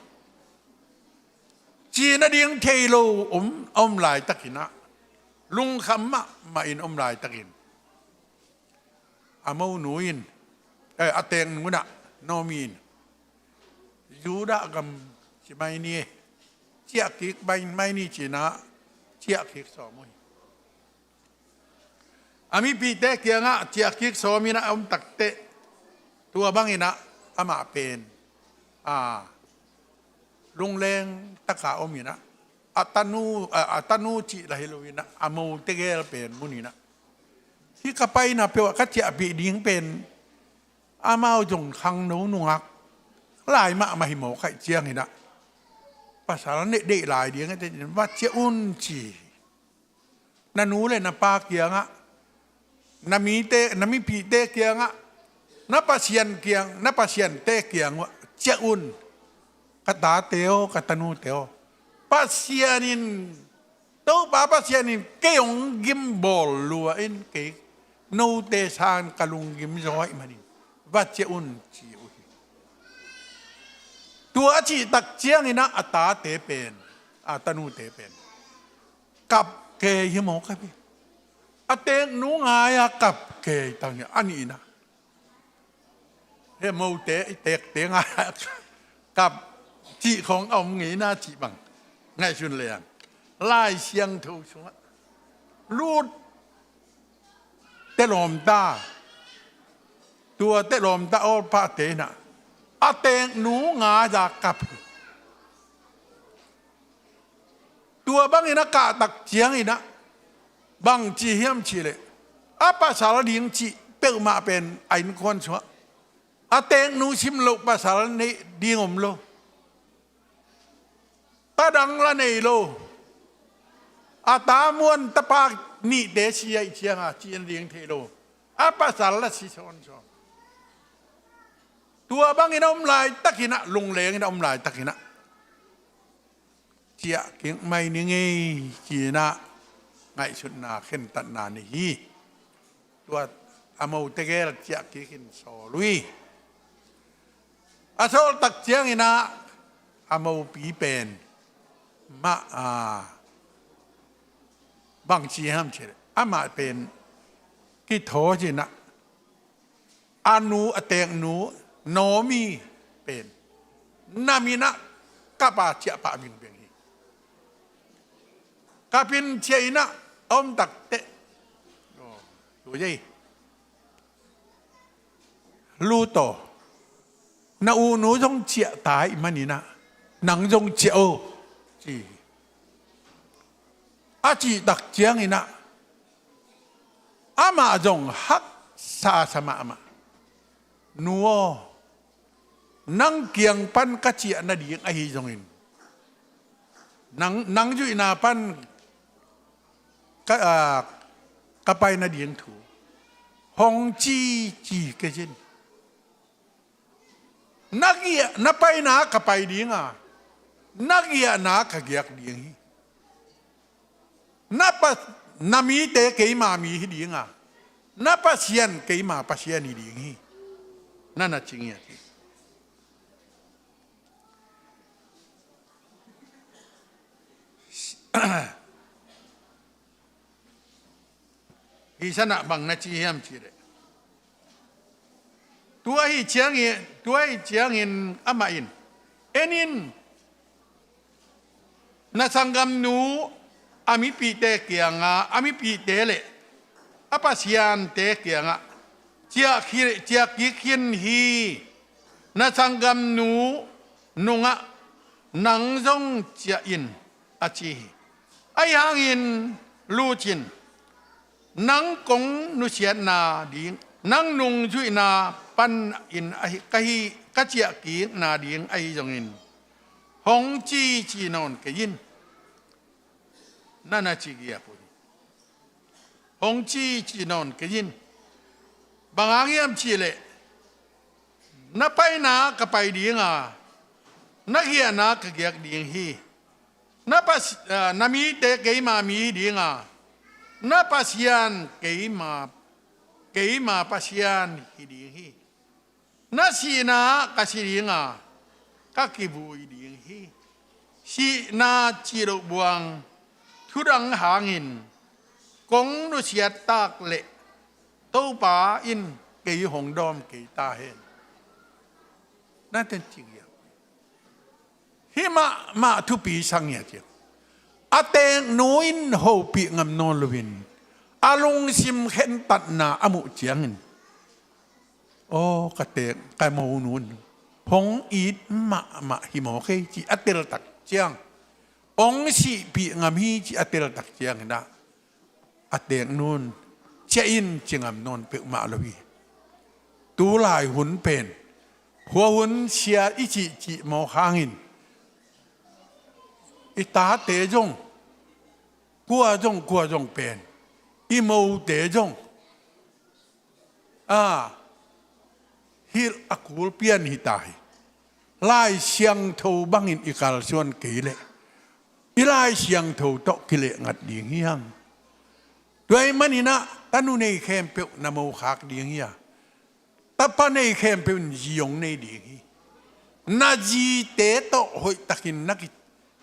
Cina ding thei lo om, a om laitakin ah, lungkham mahmah in om laitakin, a monu in, eh, a teeknu in ah, Naomi in, Judah gam ci mai ni, ciah kik mai, mai ni ci-in ah, ciah kik sawm uh hi. A mipihte kiangah ciah kik sawm in ah a om takteh, tua bangin ah amah pen, a, lungleng taka om in ah, a tanu, a, a tanu cih la hi lo in ah, a mo tegel pen mun in ah, hih ka paina peuh ah ka ciahpih ding pen, amau zong khangno nungak lai mahmah hi mawk ahih ciangin ah, pasal neih deih lai ding a, va ciah un ci. Na nu le na pa kiangah, na mite, na mipihte kiangah, na Pasian kiang, na pasiante kiang uh ah ciah un. Ka tate aw, ka tanute aw, Pasian in, Topa Pasian in kei hong gimbawl lua in, kei note sangin ka lunggim zaw ahih manin va ciah un, ci uh hi. Tua a cih tak ciangin ah a tate pen, a tanute pen kap kei hi mawk a pi. A teeknu ngai-a kap kei tang hi a, a nih in ah. He mote i teekte ngai-a kap cih khong a om ngei na cih bang ngaihsun leng, Lai Siangtho sungah Lut te lawmta, tua te lawmta awlpahte in ah a teeknu ngai-a kap hi. Tua bangin a kah tak ciangin ah bang ci hiam cih leh, a pasal ding cih peuhmah pen a innkuan sungah a teeknu sim loh pasal neih ding om lo. Ta dang la nei lo. A ta muan tapa nihte si ahih ciangin cihna ding thei lo. A pasal la si sawnsawn. Tua bangin a om laitakin ah, lunglengin a om laitakin ah, ciah kik mai ni ngei ci-in ah ngaihsutna khentatna nei hi. Tua a mo tegel ciah kik in sawl uh hi. A sawl tak ciangin ah a mopi pen mah, a, bang ci hiam cih leh, amah pen kithawi-in ah, a nu, a teeknu Naomi pen nam in ah kap a ciah pah bingbing hi. Kap in ciah in ah a om takteh, oh, tu ei, Lut aw, na u nu zong ciah ta ahih manin ah nang zong ciah o, ci hi. A cih tak ciangin ah amah zong haksa sa mahmah. Nu aw, nang kiang pan ka ciah nading ahi zongin, nang, nang zuihna pan ka, a, ka pai nading thu hong ci, ci kei in. Na giah, na paina ka pai ding a, na giahna ka giak ding hi. Na pa, na mite keima mi hi ding a, na Pasian keima Pasian hi ding hi. Na na ci ngiat hi. Hih sanah bang na ci hiam cih leh, tua ahih ciangin, tua ahih ciangin amah in, en in, na sanggamnu a mipihte kiangah, a mipihte le a pasiante kiangah ciah kik, ciah kik khin hi. Na sanggamnu nungah nang zong ciah in, a ci hi. Ahi hangin Lut in, nang kong nusiatna ding, nang nungzuihna panin ahi, ka hi, ka ciahkikna ding ahi zongin, hong ci ci nawn kei in, na na ci giak uh hi. Hong ci ci nawn kei in. Bang hang hiam cih leh, na paina ka pai ding a, na giahna ka giak ding hi. Na, pas, ah, na mite keima mi hi ding a, na Pasian keima, keima Pasian hi ding hi. Na sihna ka si ding a, ka kivui ding hi. Sihna cih loh buang thudang hangin kong nusiat tak leh Topa in kei hong dawm kei ta hen. Na ten cing hiam? Hih mahmah thupi sang hi a ci. A teeknu in hopih ngam nawn loin a lungsim khentatna a muh ciangin, aw, ka teek, ka monu in hong it mahmah hi maw kei, ci a teltak ciang, hong sihpih ngam hi, ci a teltak ciangin ah, a teeknu in ciah in ci ngam nawn peuhmah lo hi. Tulai hun pen khua hun sia i cihcih mawk hangin i tate zong, kua zong, kua zong pen, i mote zong, a, hilh a kul pian hi ta hi. Lai Siangtho bangin i kalsuan kei leh i Lai Siangtho tawh kilehngat ding hi hang. Tua ahih manin ah tanu nei khempeuh na mo khak ding hi a, tapa nei khempeuh in zi hong nei ding hi. Na zite tawh hoihtakin na ki,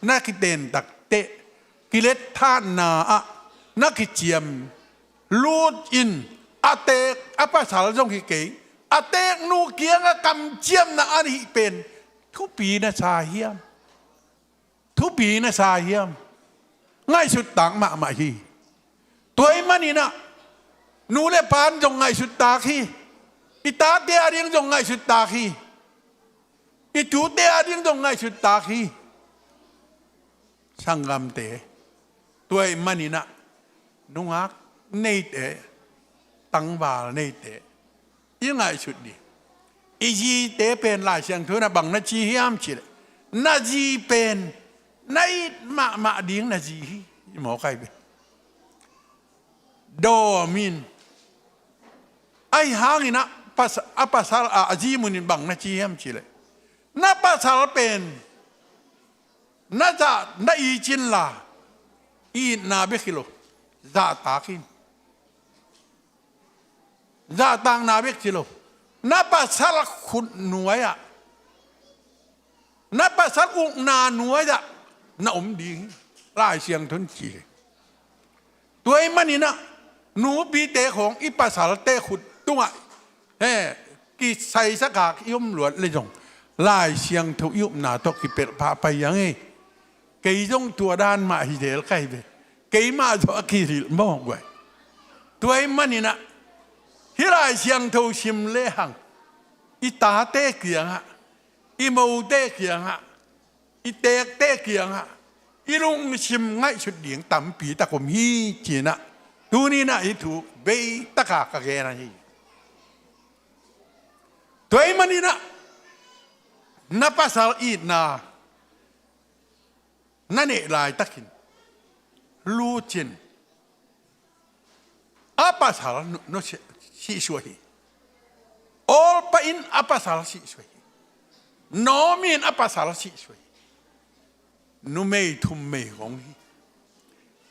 na kiten tak teh, kilet thanna ah na kiciam lut in, a teek, a pasal zong hi kei, a teeknu kiangah kamciamna a hih pen thupi na sa hiam? Thupi na sa hiam? Ngaihsut tak mahmah hi. Tua ahih manin ah nu le pa in zong ngaihsut tak hi. I tate a ding zong ngaihsut tak hi. I tute a ding zong ngaihsut tak hi. Sanggamte, tua ahih manin ah nungak neite, tangval neite, i ngaihsut dih. I zite pen Lai Siangtho in ah bang na ci hiam cih leh, na zi pen na it mahmah ding na zi hi. I mawk ai ve. Dawm in. Ahih hangin ah pas-, a pasal, a, a zi mun in bang na ci hiam cih leh, na pasal pen na zah, na it in la, itna bek hi lo, zahtak in. Zahtakna bek hi lo. Na pasal khut nuai-ah, na pasal ukna nuai-ah na om ding hi, Lai Siangtho in ci hi. Tua ahih manin ah nupite khawng i pasalte khut tungah, he, kisaisak a i om luat leh zong Lai Siangtho i upna tawh kipelh pah pai hi hang e. Kei zong tua dan mah hi zel ka hi ve. Keimah zong a kihilh mawk guai. Tua ahih manin ah hih Lai Siangtho sim lehang, i tate kiangah, i mote kiangah, i teekte kiangah i lungsim ngaihsut ding tampi tak om hi ci-in ah, tuni-in ah hih thu bei taka ka gen ahi. Tua ahih manin ah na pasal itna na neih laitakin, lut in, a pasal nu, nu si, sihsuah hi. Awlpa in a pasal sihsuah hi. Naomi in a pasal sihsuah hi. Numei thum mei hong hi.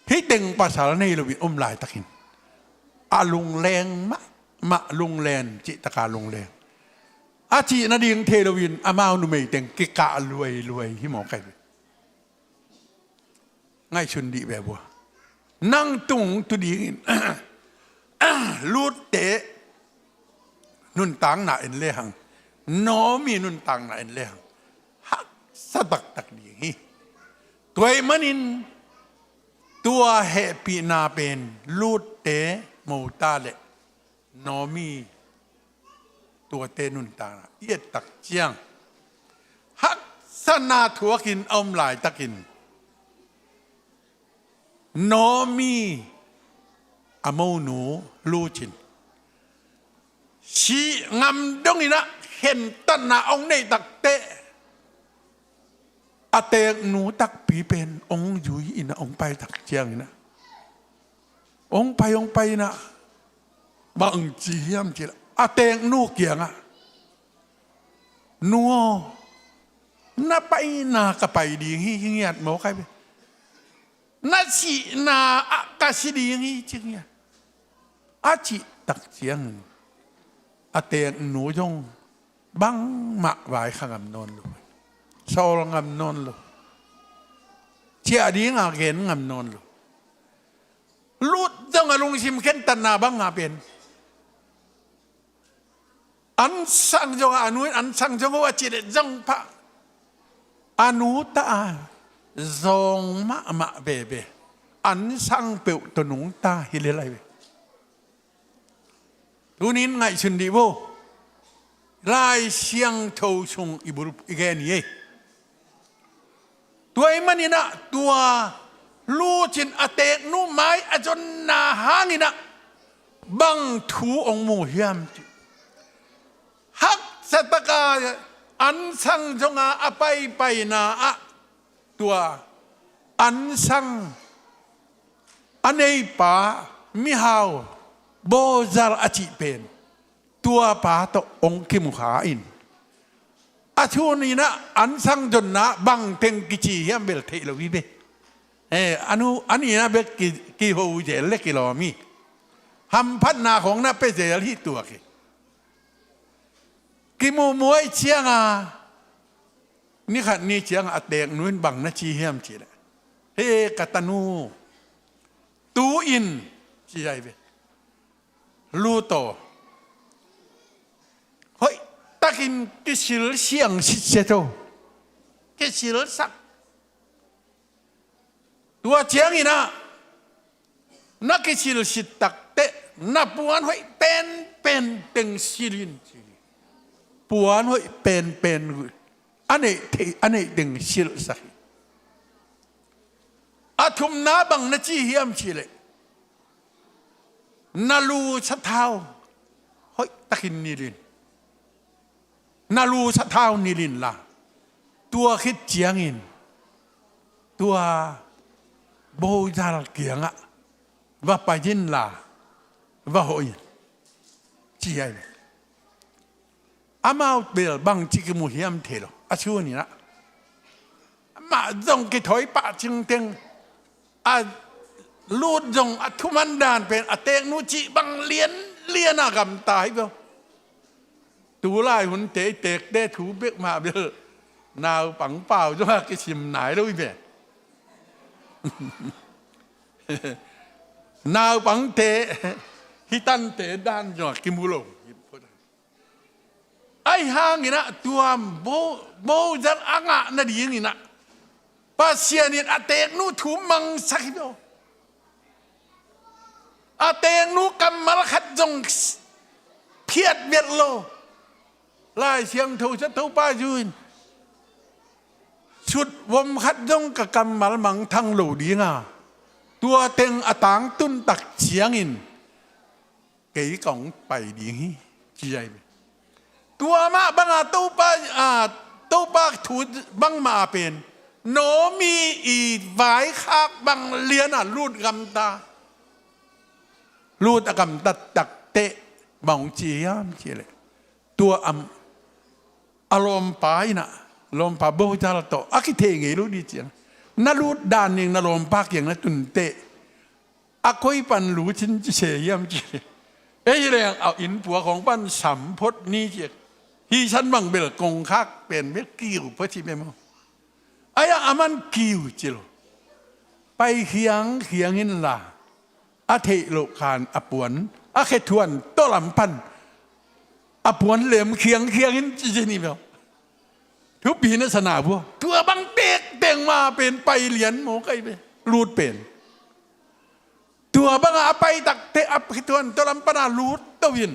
Hih teng pasal nei loin om laitakin, a lungleng mahmah, lungleng cih taka lungleng, a cih nading thei loin amau numei teng kikah luailuai hi mawk ai ve. Ngaihsun dih ve bua. Nang tung tu dingin Lutte nuntakna en lehang, Naomi nuntakna en lehang, haksa taktak ding hi. Tua ahih manin tua hehpihna pen Lutte mota le Naomi tuate nuntakna i et tak ciang, haksatna thuakin a om laitakin, Naomi a monu Ruth in sih ngam dongin ah khentatna hong neih takteh, a teeknu takpi pen hong zui in ah hong pai tak ciangin ah, hong pai, hong pai in ah, bang ci hiam cih leh, a teeknu kiangah, "Nu aw, na paina ka pai ding hi, hi ngiat mawk ai ve. Na sihna ah ka si ding hi, ci hi a. A cih tak ciangin a teeknu zong bangmah vaikhak ngam nawn lo. Sawl ngam nawn lo. Ciah ding a gen ngam nawn lo. Lut zong a lungsim khentatna bang a pen an sang zong a, a nu in an sang zong uh a cih leh zong pah. A nu ta a zawng mahmah veve. An sang peuh tawh nungta hi lel lai ve. Tuni in ngaihsun dih vo. Lai Siangtho sung i bul i gen hi ei. Tua ahih manin ah tua Lut in a teeknu mai a zonna hangin ah bang thu hong mu hiam cih. Haksa taka an sang zong a a paipaina ah tua an sang a neipa mihau Boaz a cih pen tua pa tawh hong kimu kha in. A thu ni in ah an sang zonna bang teng kici hiam bel theih lo hi ve. Eh, a nu, a ni in ah bek ki, kiho zel le kilawm hi. Hamphatna khawng na pia zel hi tua khi. Kimuhmuh ahih ciang a, ni khat ni ciang a a teeknu in bang na ci hiam cih leh, "He, ka tanu, tu-in," ci hi ve. Lut aw, hoih takin kisil siang sitset aw. Kisilsak. Tua ciangin ah na kisilsit tak teh na puan hoih penpen teng silh in, ci hi. Puan hoih penpen a neih theih, a neih teng silhsak hi. A thumna bang na ci hiam cih leh, "Na lu sathau hoih takin nilh in. Na lu sathau nilh inla, tua khit ciangin tua Boaz kiangah va pai inla, va hawh in," ci hi ve. Amau bel bangci kimu hiam thei lo. A thu ni in ah amah zong kithawi pah cingteng, a Lut zong a thuman dan pen a teeknu cih bang lianlian a gamta hi ve. Tulai hunte i teekte thu bek mah bel naupang pau zong a kisim nai lo hi ve. Naupangte hi tante dan zong a kimu lo. Ahi hangin ah tua Bo-, Boaz a ngah nadingin ah Pasian in a teeknu thu mangsak hi lo. A teeknu kammal khat zong phiat vet lo. Lai Siangtho sia Topa Jesu in, "Sutvom khat zong ka kammal mangthang lo ding a, tua teng a tangtun tak ciangin kei kong pai ding hi," ci hi ve. Tua mah bang a Topa, a, Topa thu bangmah a pen Naomi i vaikhak bang lian a Lut gamta. Lut a gamtat tak teh bang hong ci hiam cih leh, tua a, a lawmpa in ah, lawmpa Boaz tawh a kithei ngei lo ding ciang, "Na lut dan ning, na lawmpa kiang na tun teh, a koi pan lut in ci se hiam cih leh, ei leng a innpua khawng pan sam phot ni," ci. Hih san bang bel kongkhak pen bek kiu phot hi ve maw. Ahi a, aman kiu ci lo. Pai khiangkhiang inla, a theih loh khan a puan a khethuan tawh lam pan a puan lem khiangkhiang in ci ci ni maw. Thupi na sa na vua. Tua bang tektek mah pen pai lian mawk ahi ve, Lut pen. Tua bang a pai tak teh a khethuan tawh lam pan a lut to in.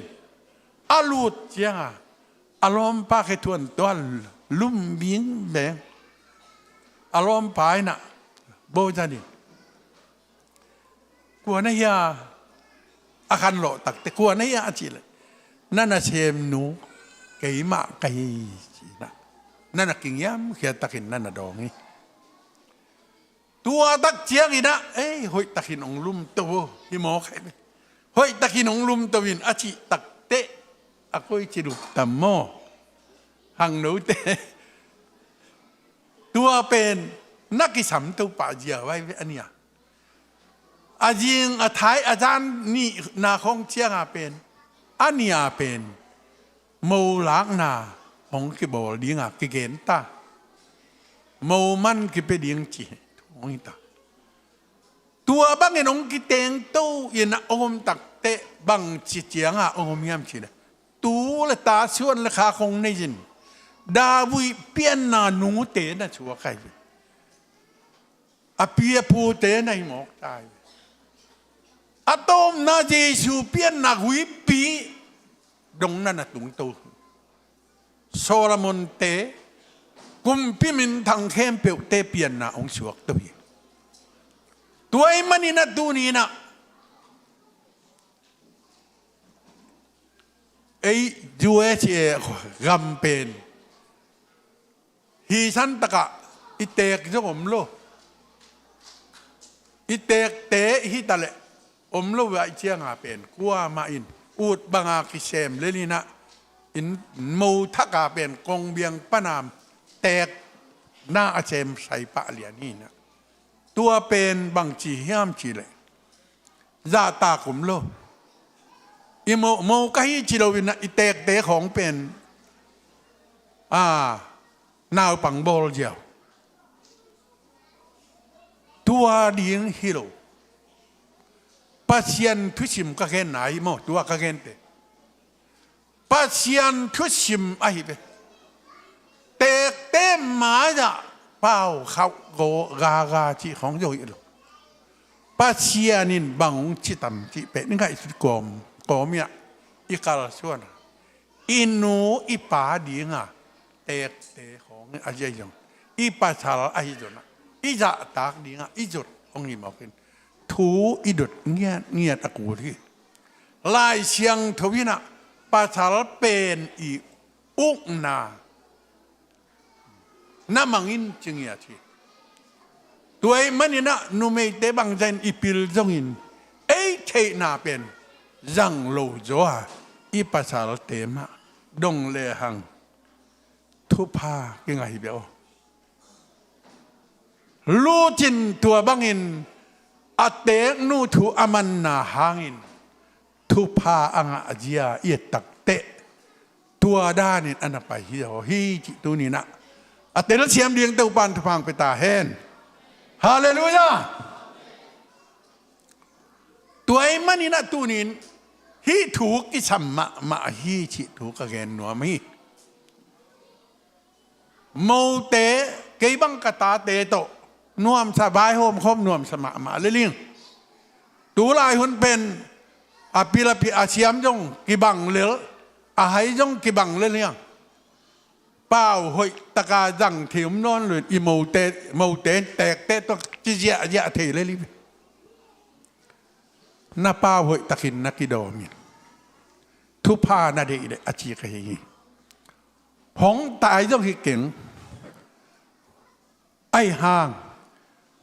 A lut ciang a, a lawmpa khethuan tawh a lum bingbeng. A lawmpa in ah, Boaz in, "Kua na hia?" A khanlawh tak teh, "Kua na hia?" a cih leh, "Na nasemnu keimah ka hi," ci in ah, na na kingiamkhia takin na na dawng hi. Tua tak ciangin ah, "Ei, hoih takin hong lum to aw, hi mawk ahi ve. Hoih takin hong lum to in," a cih tak teh, a koi ci luk tam maw. Hang note, tua pen na kisam to pah zia vai ve a nia. A zing a thai a zan nihna khawng cianga pen, a nia pen mo lakna hong kibawl dinga kigen ta. Mo man kipia ding ci hong hi ta. Tua bangin hong kitengto in a hong om takteh bangci cianga hong om hiam cileh, tu le ta, suan le khak hong nei-in David pianna nute na suak ahi ve. A pi a pute na hi mawk ta hi. A tawpna Jesu pianna huipi dong na na tungto hi. Solomon-te, kumpi minthang khempeuhte pianna hong suakto hi. Tua ahih manin a tuni-in ah ei U S A gam pen hi san takah i teek zong om lo. I teekte hi taleh om lo, a i cianga pen kuamah in ut banga kisem lel in ah, in mo thaka pen kongbiang pana teekna a sem sai pah lian hi in ah. Tua pen bangci hiam cileh, zahtak om lo. I mo, mo ka hi ci lo in ah i teekte khawng pen, a, naupang bawl ziau. Tua ding hi lo. Pasian thusim ka genna hi maw, tua ka gente. Pasian thusim ahi ve. Teekte mai-ah pau khauh gaw gaga cih khawng zo hi lo. Pasian in bang hong ci tam cih pen i ngaihsut kawm, kawm in ah i kalsuan a, i nu i pa dinga teekte khawng a zia zong, i pasal ahi zong ah, i zahtak dinga i zot hong hi mawk in, thu i dot ngiatngiat a kul hi. Lai Siangtho in ah pasal pen i ukna na mang in ci ngiat hi. Tua ahih manin ah numeite bangzah in i pil zongin ei theihna pen zang lo zaw a, i pasalte mah dong lehang thupha kingah hi bia aw. Lut in tua bangin a teeknu thu a manna hangin thupha a ngah zia i et takteh, tua danin a na pai hi zaw hi cih tuni-in ah a telsiam ding Topa'n thupha hong pia ta hen. Halleluiah. Tua ahih manin ah tuni-in hih thu kisam mahmah hi cih thu ka gen nuam hi. Mote, kei bang ka tate tawh nuamsa, vaihawm khawm nuamsa mahmah lel ing. Tulai hun pen a pil a pil a siam zong kibang lel, a hai zong kibang lel hi a. Pau hoih taka zang thei om nawn lo in, i mote, mote in teekte tawh ci ziahziah thei lel hi. Na pau hoih takin na kidawm in, thupha na deih leh a ci ka hi hi. Hong tai zong hi keng. Ahi hang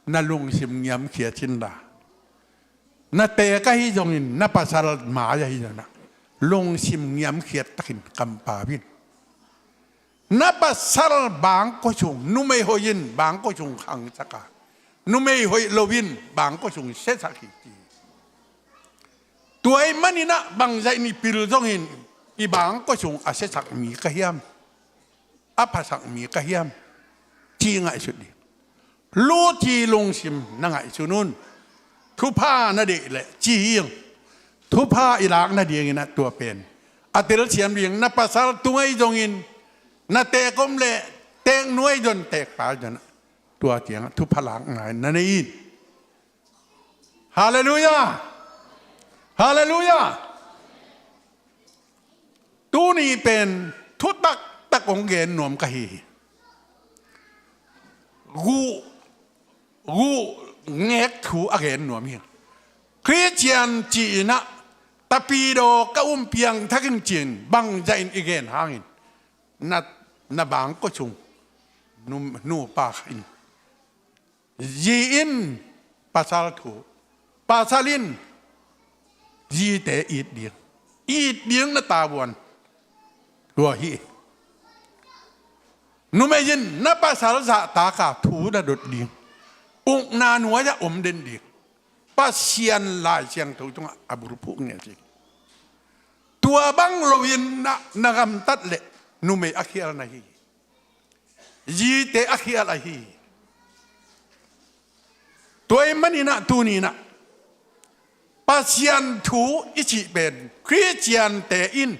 na lungsim ngiamkhiat in la, na teek ahi zongin, na pasal mai ahi zongin ah lungsim ngiamkhiat takin kampau in. Na pasal bangkua sung, numei hoih in bangkua sung khangsak a, numei hoih lo in bangkua sung siasak hi ci. Tua ahih manin ah bangzah in i pil zongin i bangkua sung a siasak mi ka hiam, a phasak mi ka hiam, ci ngaihsut ding. Lut i lungsim na ngaihsun un. Thupha na deih leh ci hi ing. Thupha i lak nadingin ah tua pen a telsiam ding, na pasal tung ahi zongin, na teek om leh teeknu ahi zong, teekpa ahi zong ah, tua ciangah thupha lak ngai na nei in. Halleluiah. Halleluiah. Tuni pen thu taktak hong gen nuam ka hi hi. Guh, guh ngek thu a gen nuam hi. Khristian ci-in ah tapidaw ka um piangthak in ci-in bangzah in i gen hangin, na, na bangkua sung, nu, nupa in, zi in pasal thu, pasal in zite it ding, it ding na tavuan. Tua hi. Numei in na pasal zahtaka thu na dot ding, ukna nuai-ah om den ding. Pasian Lai Siangtho tungah a bulphuh ngiat hi. Tua bang loin na, na gamtat leh numei a khial na hi. Zite a khial ahi hi. Tua ahih maninah tuninah Pasian thu i cih pen Khristiante in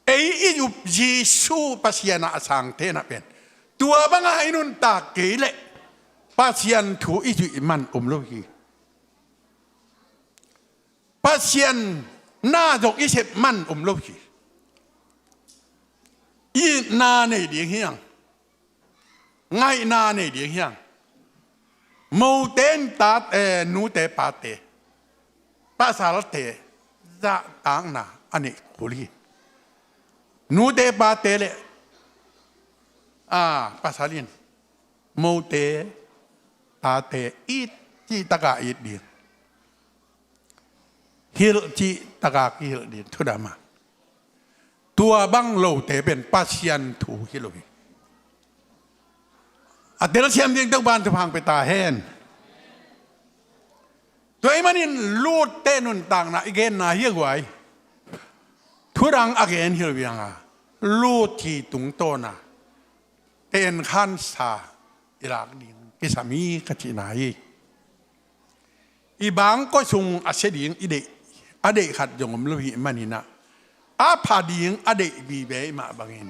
ei i up Jesu Pasian ah a sangte na pen tua banga i nuntak kei leh Pasian thu i zuih man um lo hi. Pasian na zong i sep man um lo hi. Itna nei ding hiang, ngaihna nei ding hiang. Mote in tate, nute pate, pasalte zahtakna a neih kul hi. Nute pate le a pasal in mote tate it cihtaka it ding, hilh cihtaka kihilh ding thudama. Tua bang lote pen Pasian thu hi lo hi. A telsiam ding Topa'n thupha hong pia ta hen. Tua ahih manin Lutte nuntakna i genna hi a guai. Thudang a gen hi lo hi hang a, Lut hi tungtawna tenkhansa i lak ding kisam hi ka cihna hi. I bangkua sung a sia ding i deih, a deih khat zong om lo hi maninah a pha ding a deih vive i mah bangin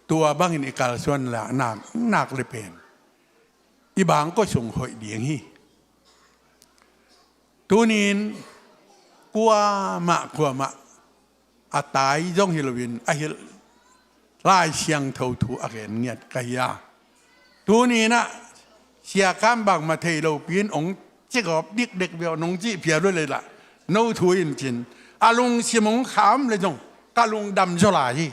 tua bangin i kalsuan lak nak, nak le pen i bangkua sung hoih ding hi. Tunin kuamah kuamah a tai zong hi loin a hilh Lai Siangtho thu a gen ngiat ka hi a. Tuninah Sia Kam Bang ma thei lopi in hong cikawp dikdek viau nong cih phial uh leh lah no thu in cin a lungsim hong kham le zong ka lungdam zaw lai hi.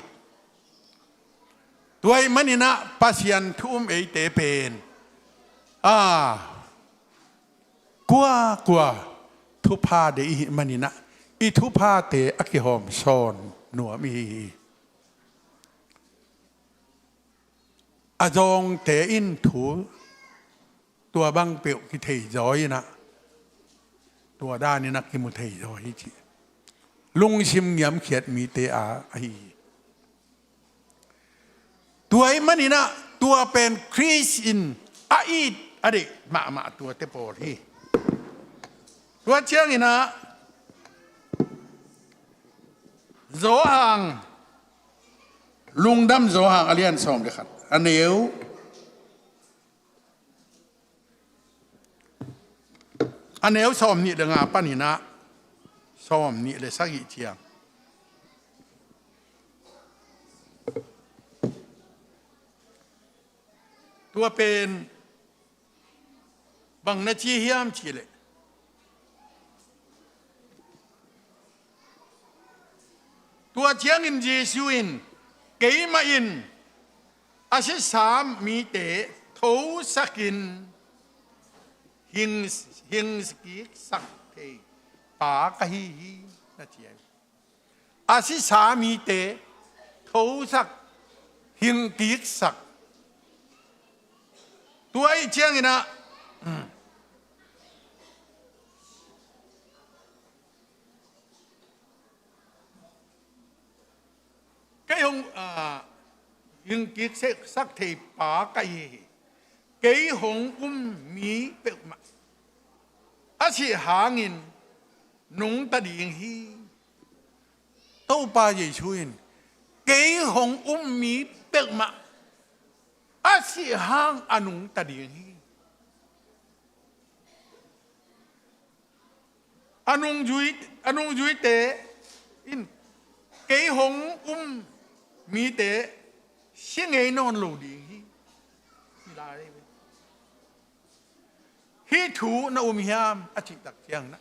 Tua ahih maninah Pasian thu um eite pen a kuakua thupha deih i hih maninah i thuphate a kihawm sawn nuam i hi hi. A zawngte in thu tua bang peuh kithei zaw inah tua daninah kimu thei zaw hi cih lungsim ngiamkhiat mite a ahi hi. Tua ahih maninah tua pen Khrist in a it a deih mahmah tuate pawl hi. Tua cianginah Johan, Lungdam Johan a lian sawm le khat, a neu a neu sawm nih le nga paninah sawm nih le sagih ciang. Tua pen bang na ci hiam cihleh, tua ciangin Jesu in, "Keimah in a sisa mite thosakin hing, hingkiksak thei pa ka hi hi," na ci hi. A sisa mite thosak, hingkiksak. Tua ahih cianginah kei hong, ah, hingkiksak thei pa ka hi hi. Kei hong um mi peuhmah a sih hangin nungta ding hi. Topa Jesu in kei hong um mi peuhmah a sih hang a nungta ding hi. A nungzui, a nungzuite in kei hong um mite si ngei nawn lo ding hi. Hih thu na um hiam a cih tak ciang na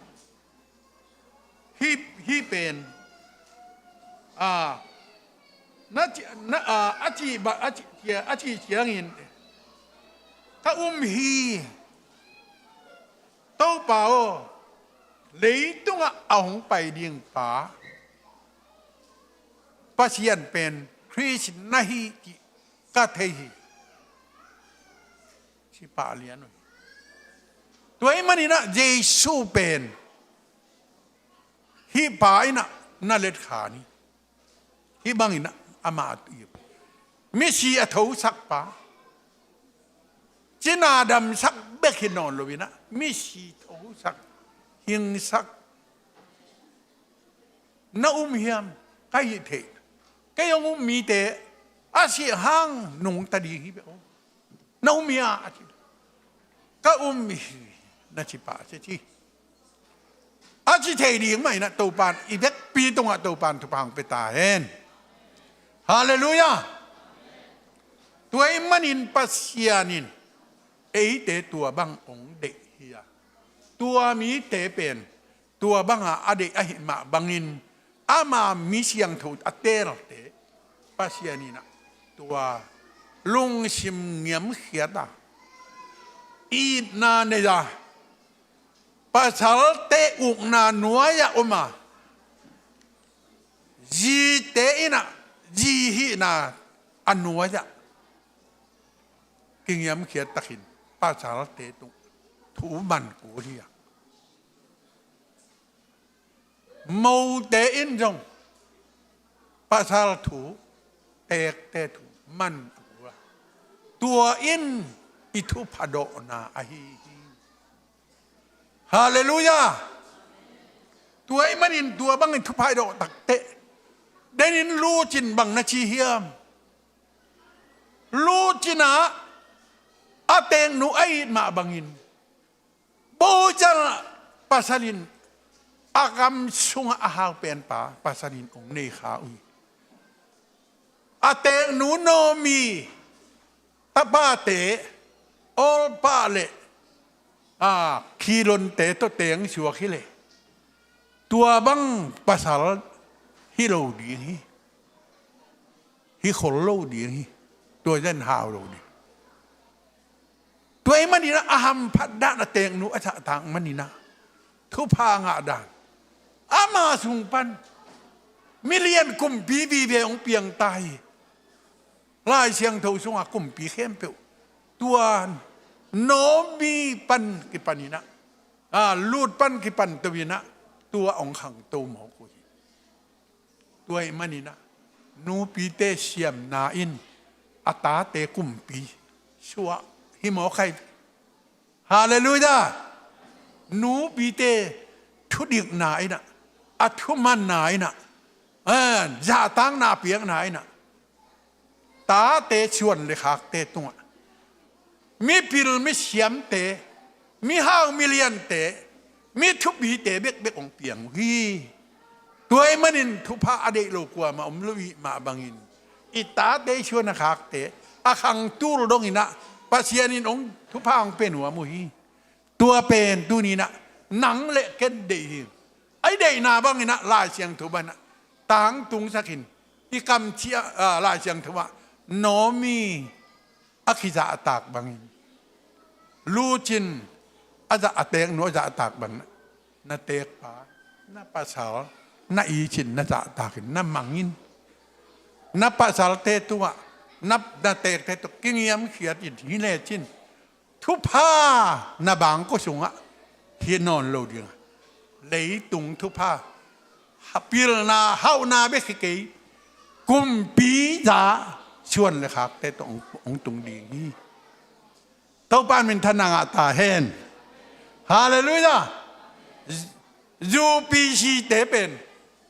hih, hih pen, a, na ci, na, a, a cih ba, a cih, a cih ciangin ka um hi. Topa aw, leitungah a hong pai ding pa Pasian pen Khrist na hi cih ka thei hi. Ci pah lian uh hi. Tua ahih manin ah Jesu pen hih pa in ah na letkhan hi. Hih bangin ah amah a tu, misi a thosak pa, cina damsak bek hi nawn loin ah misi thosak, hingsak, na um hiam? Ka hih theih, kei hong um mite a sih hang nungta ding hi ve aw. Na um hia? A ci. Ka um hi, na ci pah ci ci. A ci thei ding mah in ah Topan i vekpi tungah Topan thupha hong pia ta hen. Halleluiah. Tua ahih manin Pasian in eite tua bang hong deih hi a, tua mite pen tua banga a deih ahih mah bangin ama mi siangtho a teelte Pasian in ah tua lungsim ngiamkhiat a, itna nei a, pasalte ukna nuai-ah om a, zite in ah zi hihna a nuai-ah kingiamkhiat takin pasalte tung thu man kul hi a, mote in zong pasal thu, teekte thu man a kul a, tua in i thupha dawhna ahi hi. Halleluiah. Tua ahih manin tua bangin thupha i dawh takteh, denin Lucin bang na ci hiam? Lucin ah a teeknu a it mah bangin Boaz pasal in a gam sungah a hau penpa pasal in hong nei kha uh hi. A teeknu Naomi tapate Orpah le a Khilonte tawh teng suak hi leh, tua bang pasal hi lo ding hi. Hi khol lo ding hi. Tua zan hau lo ding. Tua ahih manin ah a hamphat dan, a teeknu a zahtak manin ah thupha ngah dan, ama sung pan milian kumpi vive hong piang ta hi. Lai Siangtho sungah kumpi khempeuh tua Naomi pan kipan in ah, a, Ruth pan kipan to in ah tua hong khangto mawk uh hi. Tua ahih manin ah nupite siamna in a tate kumpi suah hi mawk hi. Halleluiah. Nupite thudikna in ah, a thumanna in ah, a, zahtakna piakna in ah tate suan le khakte tungah mipil misiamte, mihau miliante, mi thupite bekbek hong piang uh hi. Tua ahih manin thupha a deih lo kuamah om lo ahih mah bangin i tate suan a khakte a khangtul dongin ah Pasian in hong thupha hong pia nuam uh hi. Tua pen tuni in ah nang le ken deih hi. A i deihna bangin ah Lai Siangtho bangin ah tangtungsak in, i kamciah, a, Lai Siangtho ah Naomi a kizahtak bangin, Ruth in a zah, a teeknu a zahtak bangin, na teekpa, na pasal, na it in na zahtak in, na mang in. Na pasalte tungah, na, na teekte tungah kingiamkhiat in, hi lecin thupha na bangkua sungah hi nawn lo ding a, leitung thupha, ha, pilna hauhna bek hi kei, kumpi za suan le khakte tawh hong, hong tung ding hi. Topa in minthanna ngah ta hen. Halleluiah. Zu P C te pen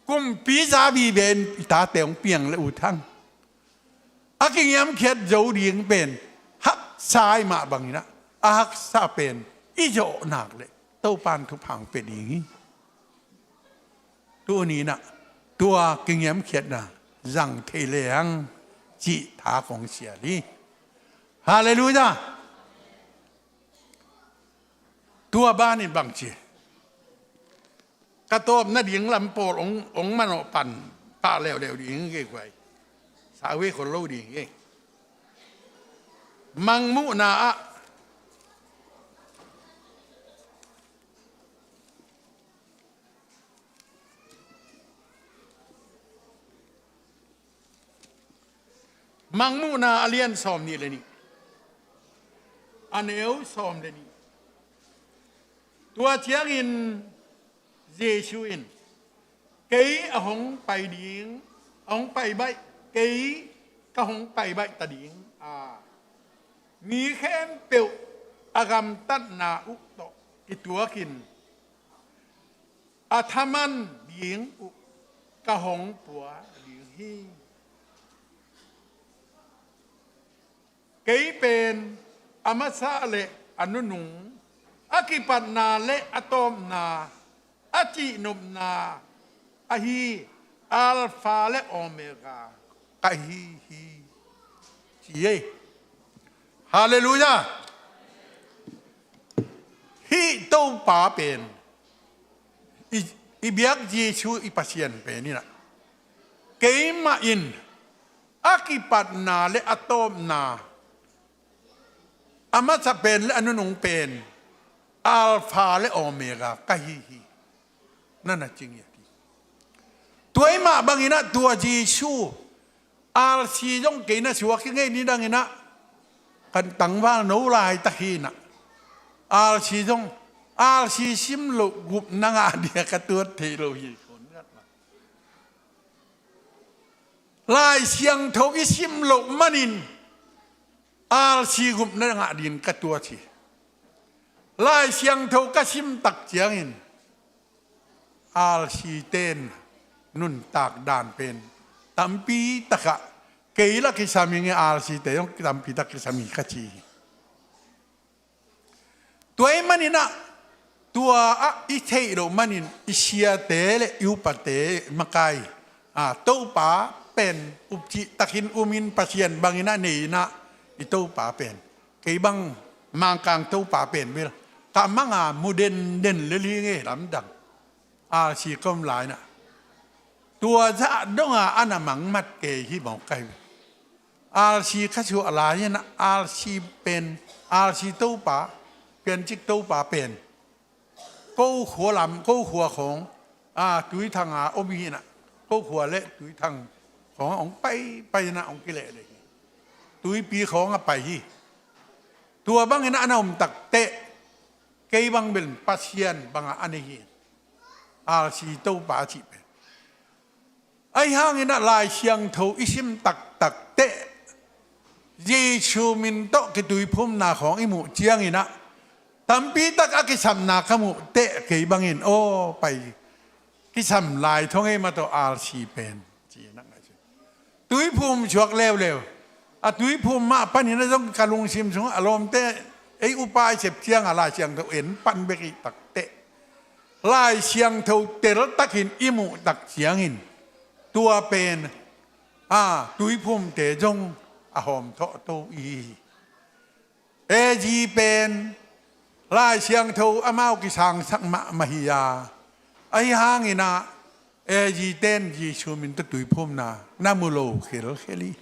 kumpi za vive in i tate hong piang le uh thang, a kingiamkhiat zo ding pen haksa ahih mah bangin ah, a haksa pen i zawh nak leh Topa in thupha hong pia ding hi. Tuni in ah tua kingiamkhiatna zang thei leng cih tha kong sial hi. Halleluiah. Tua banin bang ci, ka tawp nading lam pawl hong, hong manawh pan pah leuleu ding hi kei guai. Sa uh hi khol lo ding hi. Mangmuhna ah Mangmuhna a lian sawm nih le nih, a neu sawm le nih. Tua ciangin Jesu in, "Kei a hong pai ding, a hong pai baih, kei ka hong pai baih ta ding a, mi khempeuh a gamtatna uh tawh kituakin a thaman ding uh ka hong pua ding hi. Kei pen a masa le a nunung, a kipatna le a tawpna, a cihnopna ahi Alpha le Omega ka hi hi," ci ei. Halleluiah. Hih Topa pen, i, i biak Jesu i Pasian pen in ah, "Keimah in a kipatna le a tawpna, a masa pen le a nunung pen, Alpha le Omega ka hi hi," na na ci hi, a ci. Tua ahih mah bangin ah tua Jesu, "Alsi zong kei na suak hi ing ei, nidangin ah kan tangval no laitak hi in ah, alsi zong, alsi sim loh gupna ngah ding a ka tuat thei lo hi," Lai Siangtho i sim loh manin alsi gupna ngah ding ka tuat hi. Lai Siangtho ka sim tak ciangin alsite in nuntak dan pen tampi takah, "Kei lah kisam ing ei, alsite zong tampi tak kisam hi," ka ci hi. Tua ahih manin ah, tua ah i theih loh manin i siate le i upate makai, a, Topa pen upcih takin umin Pasian bangin ah nei in ah, i Topa pen, kei bang Mangkang Topa pen bel ka mang a, mu denden lel hi ing ei, lamdang. Alsi ka om lai in ah, tua zah dong a na mang mat kei hi mawk ka hi. Alsi ka suah lai in ah, alsi pen, alsi Topa, Piancik Topa pen, ko khua lam, ko khua khawng, a, Tuithang a om hi in ah, ko khua le Tuithang khawng hong paipai in ah hong kileh leh hi. Tuipi khawng a pai hi. Tua bangin ah na om tak teh, kei bang bel Pasian bang a na hi. Alsi Topa cih pen. Ahih hangin ah Lai Siangtho i sim taktak teh, Jesu min tawh kituiphumna khawng i muh ciangin ah, tampi tak a kisamna ka muh teh, kei bangin, aw, pai, kisam lai thong ei mah tawh alsi pen, ci-in ah ngaihsun. Tuiphum suak leuleu. A tuiphum mah panin ah zong ka lungsim sungah a lawmte, ei upa i sep ciang a Lai Siangtho en pan bek i tak teh, Lai Siangtho teltakin i muh tak ciangin, tua pen, a, tuiphumte zong a hawm thawhto i hi. A G pen Lai Siangtho amau kisangsak mahmah hi a, ahih hangin ah A G ten Jesu min tawh tuiphumna na mu lo khelkhel hi.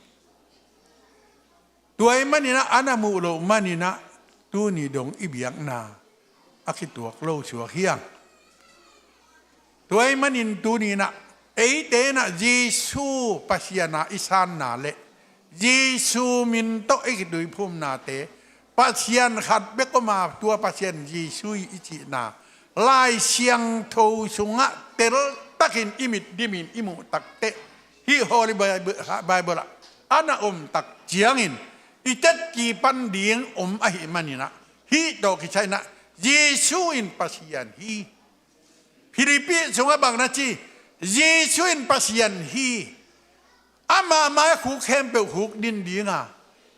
Tua ahih manin ah, a na muh loh manin ah, tuni dong i biakna a kituak lo suak hi hang. Tua ahih manin tuni in ah, eite in ah Jesu Pasian a i sanna le Jesu min tawh i kituiphumnate, Pasian khat bek om a, tua Pasian Jesu i cihna Lai Siangtho sungah teltakin i mit dimin i muh tak teh, hih Holy Bible, Bible ah a na om tak ciangin i tetki pan ding om ahih manin ah, hih tawh kisai in ah Jesu in Pasian hi. Philippi sungah bang na ci? Jesu in Pasian hi. Ama mai-ah khuk khempeuh khuk din ding a,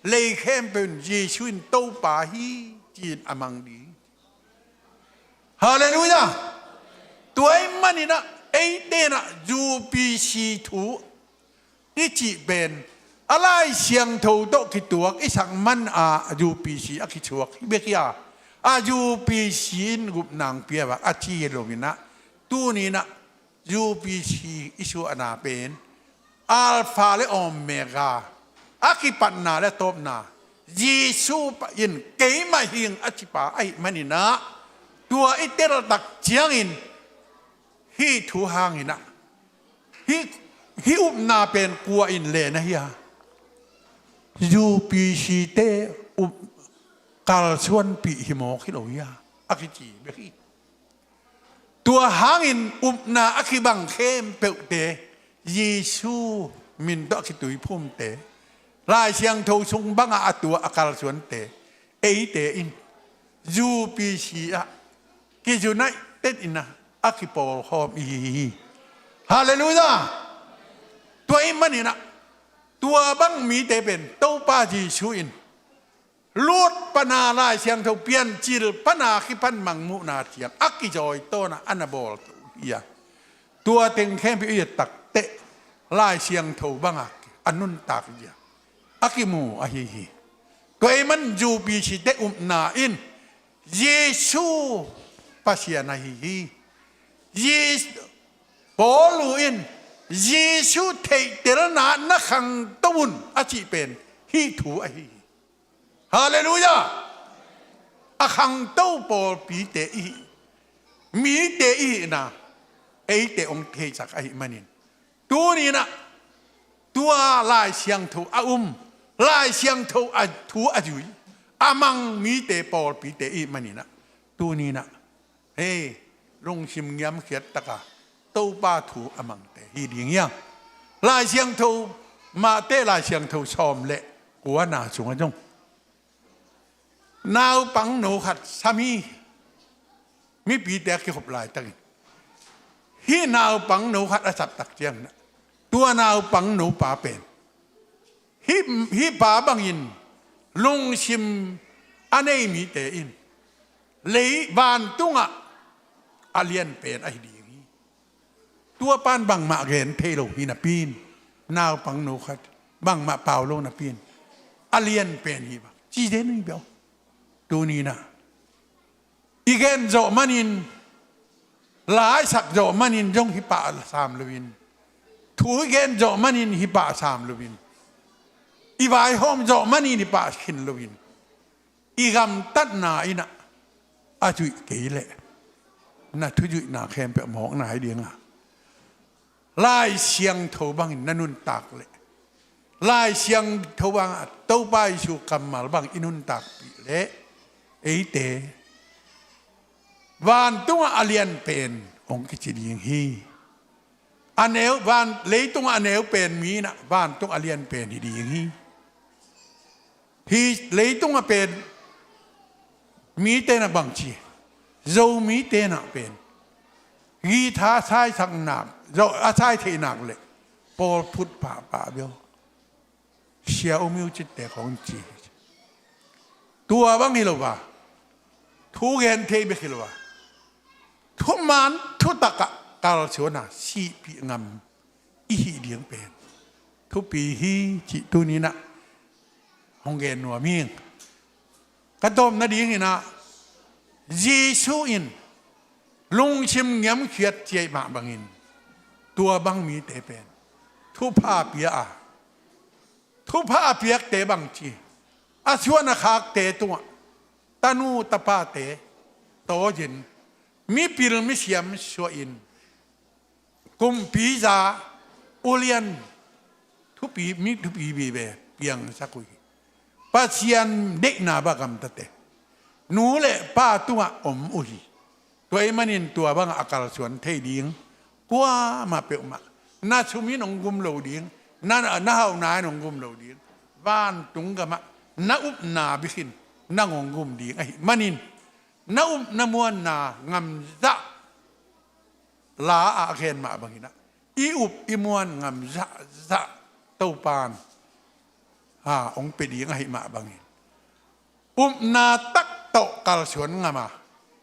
lei khempeuh in Jesu in Topa hi, ci-in a mang ding. Halleluiah. Tua ahih manin ah, eite in ah U P C thu i cih pen, a Lai Siangtho tawh kituak i sak man a U P C a kisuak hi bek hi a, a U P C in gupna hong pia a, a ci hi lo in ah, tuni in ah U P C i suahna pen Alpha le Omega, a kipatna le a tawpna, Jesu pa in, "Keimah hi ing," a cipa ahih manin ah, tua i tel tak ciangin, hih thu hangin ah, hih, hih upna pen kua in len ahi a, U P C te up kalsuanpih hi mawk hi lo hi a, a kici bek hi. Tua hangin upna a kibang khempeuhte, Jesu min tawh a kituiphumte, Lai Siangtho sung bangah a tua a kalsuante, eite in U P C ah ki-unite-in a kipawlkhawm i hi hi. Halleluiah. Tua ahih manin ah, tua bang mite pen Topa Jesu in lut pana Lai Siangtho Piancil pana kipan mangmuhna ciang a kizawitawn a na bawl hi a, tua teng khempeuh i et takteh Lai Siangtho bangah a nuntak hi a, a kimu ahi hi. Tua ahih manin U P C te upna in Jesu Pasian ahi hi. Jesu, Paul in Jesu theihtelna na khangto un a cih pen hih thu ahi hi. Halleluiah. A khangto pawlpite i hi, mite i hihna eite hong theisak ahih manin, tuni-in ah tua Lai Siangtho a um, Lai Siangtho a thu a zui, a mang mite pawlpite i hih manin ah, tuni-in ah, hei, lungsim ngiamkhiat taka Topa thu a mangte hi ding hi hang. Lai Siangtho, Mate Lai Siangtho sawm le kuana sungah zong naupangno khat sam hi. Mipite a kikhop laitakin hih naupangno khat a sap tak ciangin ah, tua naupangno pa pen hih, hih pa bangin lungsim a nei mite in lei vantungah a lianpen ahi ding hi. Tua pan bangmah gen thei lo hi napi-in, naupangno khat bangmah pau lo napi-in, a lianpen hi bang ci zen hi bang. Tuni-in ah i gen zawh manin, la i sak zawh manin zong hih pah sam loin, thu i gen zawh manin hih pah sam loin, i vaihawm zawh manin hih pah khin loin, i gamtatna in ah a zuih kei leh na thuzuihna khempeuh mawkna hi ding a, Lai Siangtho bangin na nuntak leh, Lai Siangtho bangah Topa Jesu kammal bang i nuntakpih leh, eite vantungah a lianpen hong kici ding hi. A neu, van, leitungah a neu pen mi in ah vantungah a lianpen hi ding hi. Hih leitungah pen mite in ah bangci, Zomite in ah pen guitar a saisak nak, zo, a sai theih nak leh pawl phut pahpah bia, Sia U Miu Cit te khawng ci hi. Tua bang hi lo a, thu gen thei bek hi lo a, thuman thutakah kalsuan a sihpih ngam i hih ding pen thupi hi cih tuni-in ah hong gen nuam ing. Ka tawpna dingin ah, Jesu in lungsim ngiamkhiat ci ahih mah bangin tua bang mite pen thupha pia a, thupha a piakte bangci, a suan a khakte tungah tanu tapate tawzin, mipil misiam suahin, kumpiza ulian thupi, mi thupi vive piangsak uh hi. Pasian deihna bang a gamtate nu le pa tungah om uh hi. Tua ahih manin tua bangah a kalsuan thei ding kuamah peuhmah na sumin hong gum lo ding, na, na hauhna in hong gum lo ding, vantung gamah na upna bikin nang hong gum ding ahih manin, na upna muanna ngamzah la-ah a gen mah bangin ah, i up i muan ngamzahzah Topan, ha, hong pia ding ahih mah bangin, upna tak tawh kalsuan ngam a,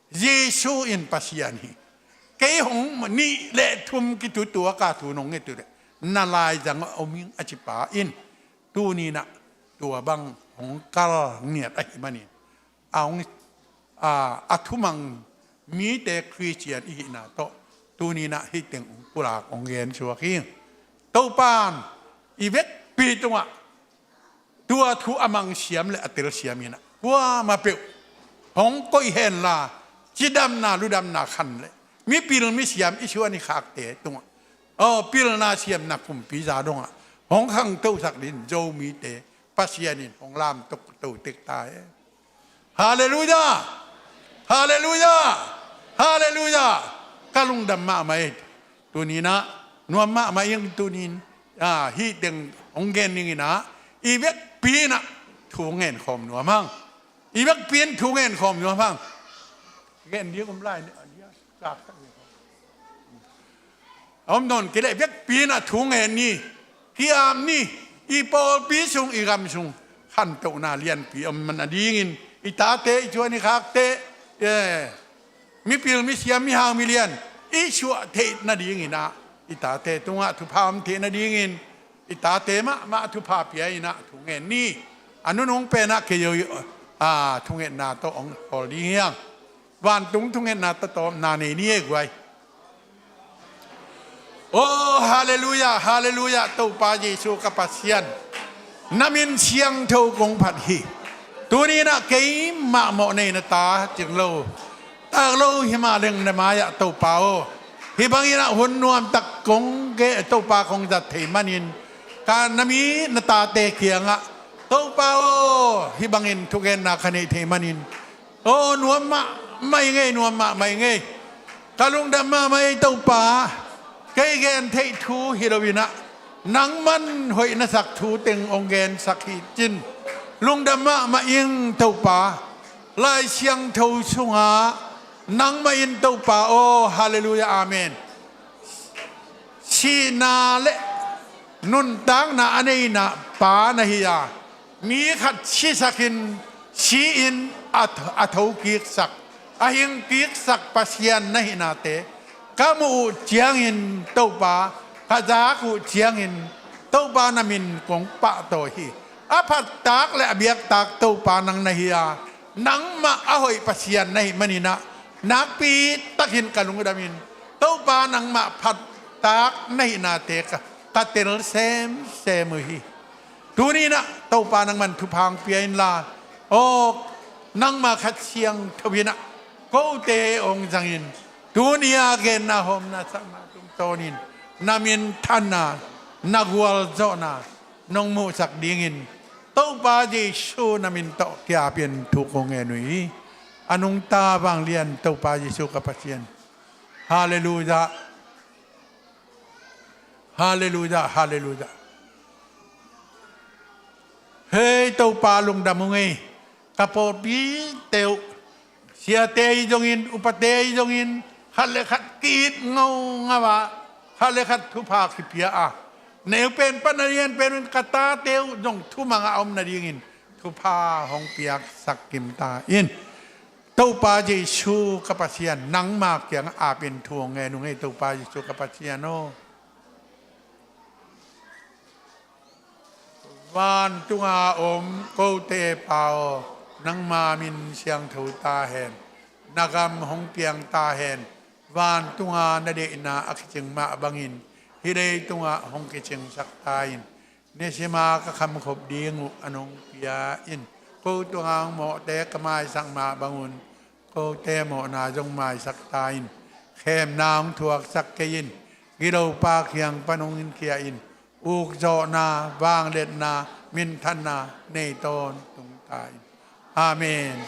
Jesu in Pasian hi, kei hong nih le thum kitutuak a thu nong nget uh leh na laizang a om ing a ci pa in, tuni-in ah tua bang hong kal ngiat ahih manin, a hong, a, a thumang mite Khristian i hihna tawh tuni-in ah hih teng hong pulak hong gensuak hi. Topan i vekpi tungah tua thu a mangsiam le a telsiam in ah kuamah peuh hong koih henla, cidamna ludamna khan le mipil misiam i suan i khakte tungah, aw, pilna siamna kumpiza dongah hong khangtosak dingin Zomite Pasian in hong lamto tek ta hen. Halleluiah! Halleluiah! Halleluiah! Ka lungdam mahmah ei. Tuni-in ah nuam mahmah ing. Tuni-in ah hih teng hong gen dingin ah i vekpi-in ah thu ngen khawm nuam hang. I vekpi-in thu ngen khawm nuam hang. Gen ding om lai ni. A om nawn kei leh vekpi-in ah thu ngen ni. Ki-ap ni. I pawlpi sung, i gam sung khantohna lianpi om nadingin, i tate, i cuan i khakte, eh, mipil misiam, mihau milian i suah theih nadingin ah, i tate tungah thupha om theih nadingin i tate mahmah thupha pia-in ah thu ngen ni. A nunung pen ah kei ah thungetna tawh hong hawl ding hi hang. Vantung thungetna tatawpna nei ni ei guai. Oh, halleluiah, halleluiah, Topa Jesu ka Pasian. Na min siangtho kong phat hi. Tuni-in ah keimah mawh nei na ta cing lo, tak lo hi mah leng na mai-ah Topa aw, hih bangin ah hun nuamtak kong gen, Topa kong zat thei manin, ka na mi na tate kiangah Topa aw, hih bangin thugenna ka neih thei manin, aw, nuam mahmah ing ei, nuam mahmah ing ei. Ka lungdam mahmah ei Topa. Kei gen theih thu hi lo-in ah nangman hoih na sak thu teng hong gensak hi cin. Lungdam mahmah ing Topa. Lai Siangtho sungah nangmah in Topa aw, halleluiah, amen. Sihna le nuntakna a neina Pa na hi a, mi khat sisakin si-in a th-, a thokiksak, a hingkiksak Pasian na hihnate ka muh uh ciangin Topa, ka zak uh ciangin Topa na min kong pahtawi hi. A phattak le a biaktak Topa nang na hi a, nangmah a hoih Pasian na hih manin ah nakpi takin ka lungdamin, Topa nangmah phattak na hihnate ka, ka tel semsem uh hi. Tuni-in ah Topa nangman thupha hong pia inla, aw, nangma Kha Siangtho in ah kote hong zangin, tuni a genna hawmna sakna tungtawnin na minthanna, na gualzawhna nong muhsak dingin Topa Jesu na min tawh ki-apin thu kong ngen uh hi. A nungta vanglian Topa Jesu ka Pasian. Halleluiah. Halleluiah, halleluiah. Hei Topa, lungdam ung ei. Ka pawlpite uh, siate ahi zongin, upate ahi zongin, khat le khat ki-it ngaungau a, khat le khat thupha kipia a, na pen pan a lianpen un ka tate uh zong thumang a om nadingin thupha hong piaksak kim ta in. Topa Jesu ka Pasian, nangma kiangah apin thu hong ngen ung ei Topa Jesu ka Pasian aw. Vantunga om kote Pa aw, nangma min siangtho ta hen. Na gam hong piang ta hen. Vantunga na deihna a kicing mah bangin hih leitungah hong kicingsak ta in. Nisima ka khamkhop ding uh a nong pia in. Ko tungah hong mawhte ka maisak mah bangun kote mawhna zong maisak ta in. Khemna hong thuaksak kei in. Gilopa kiang pan hong in khia in. Ukzawhna, vangliatna, minthanna nei tawntung ta in. Amen.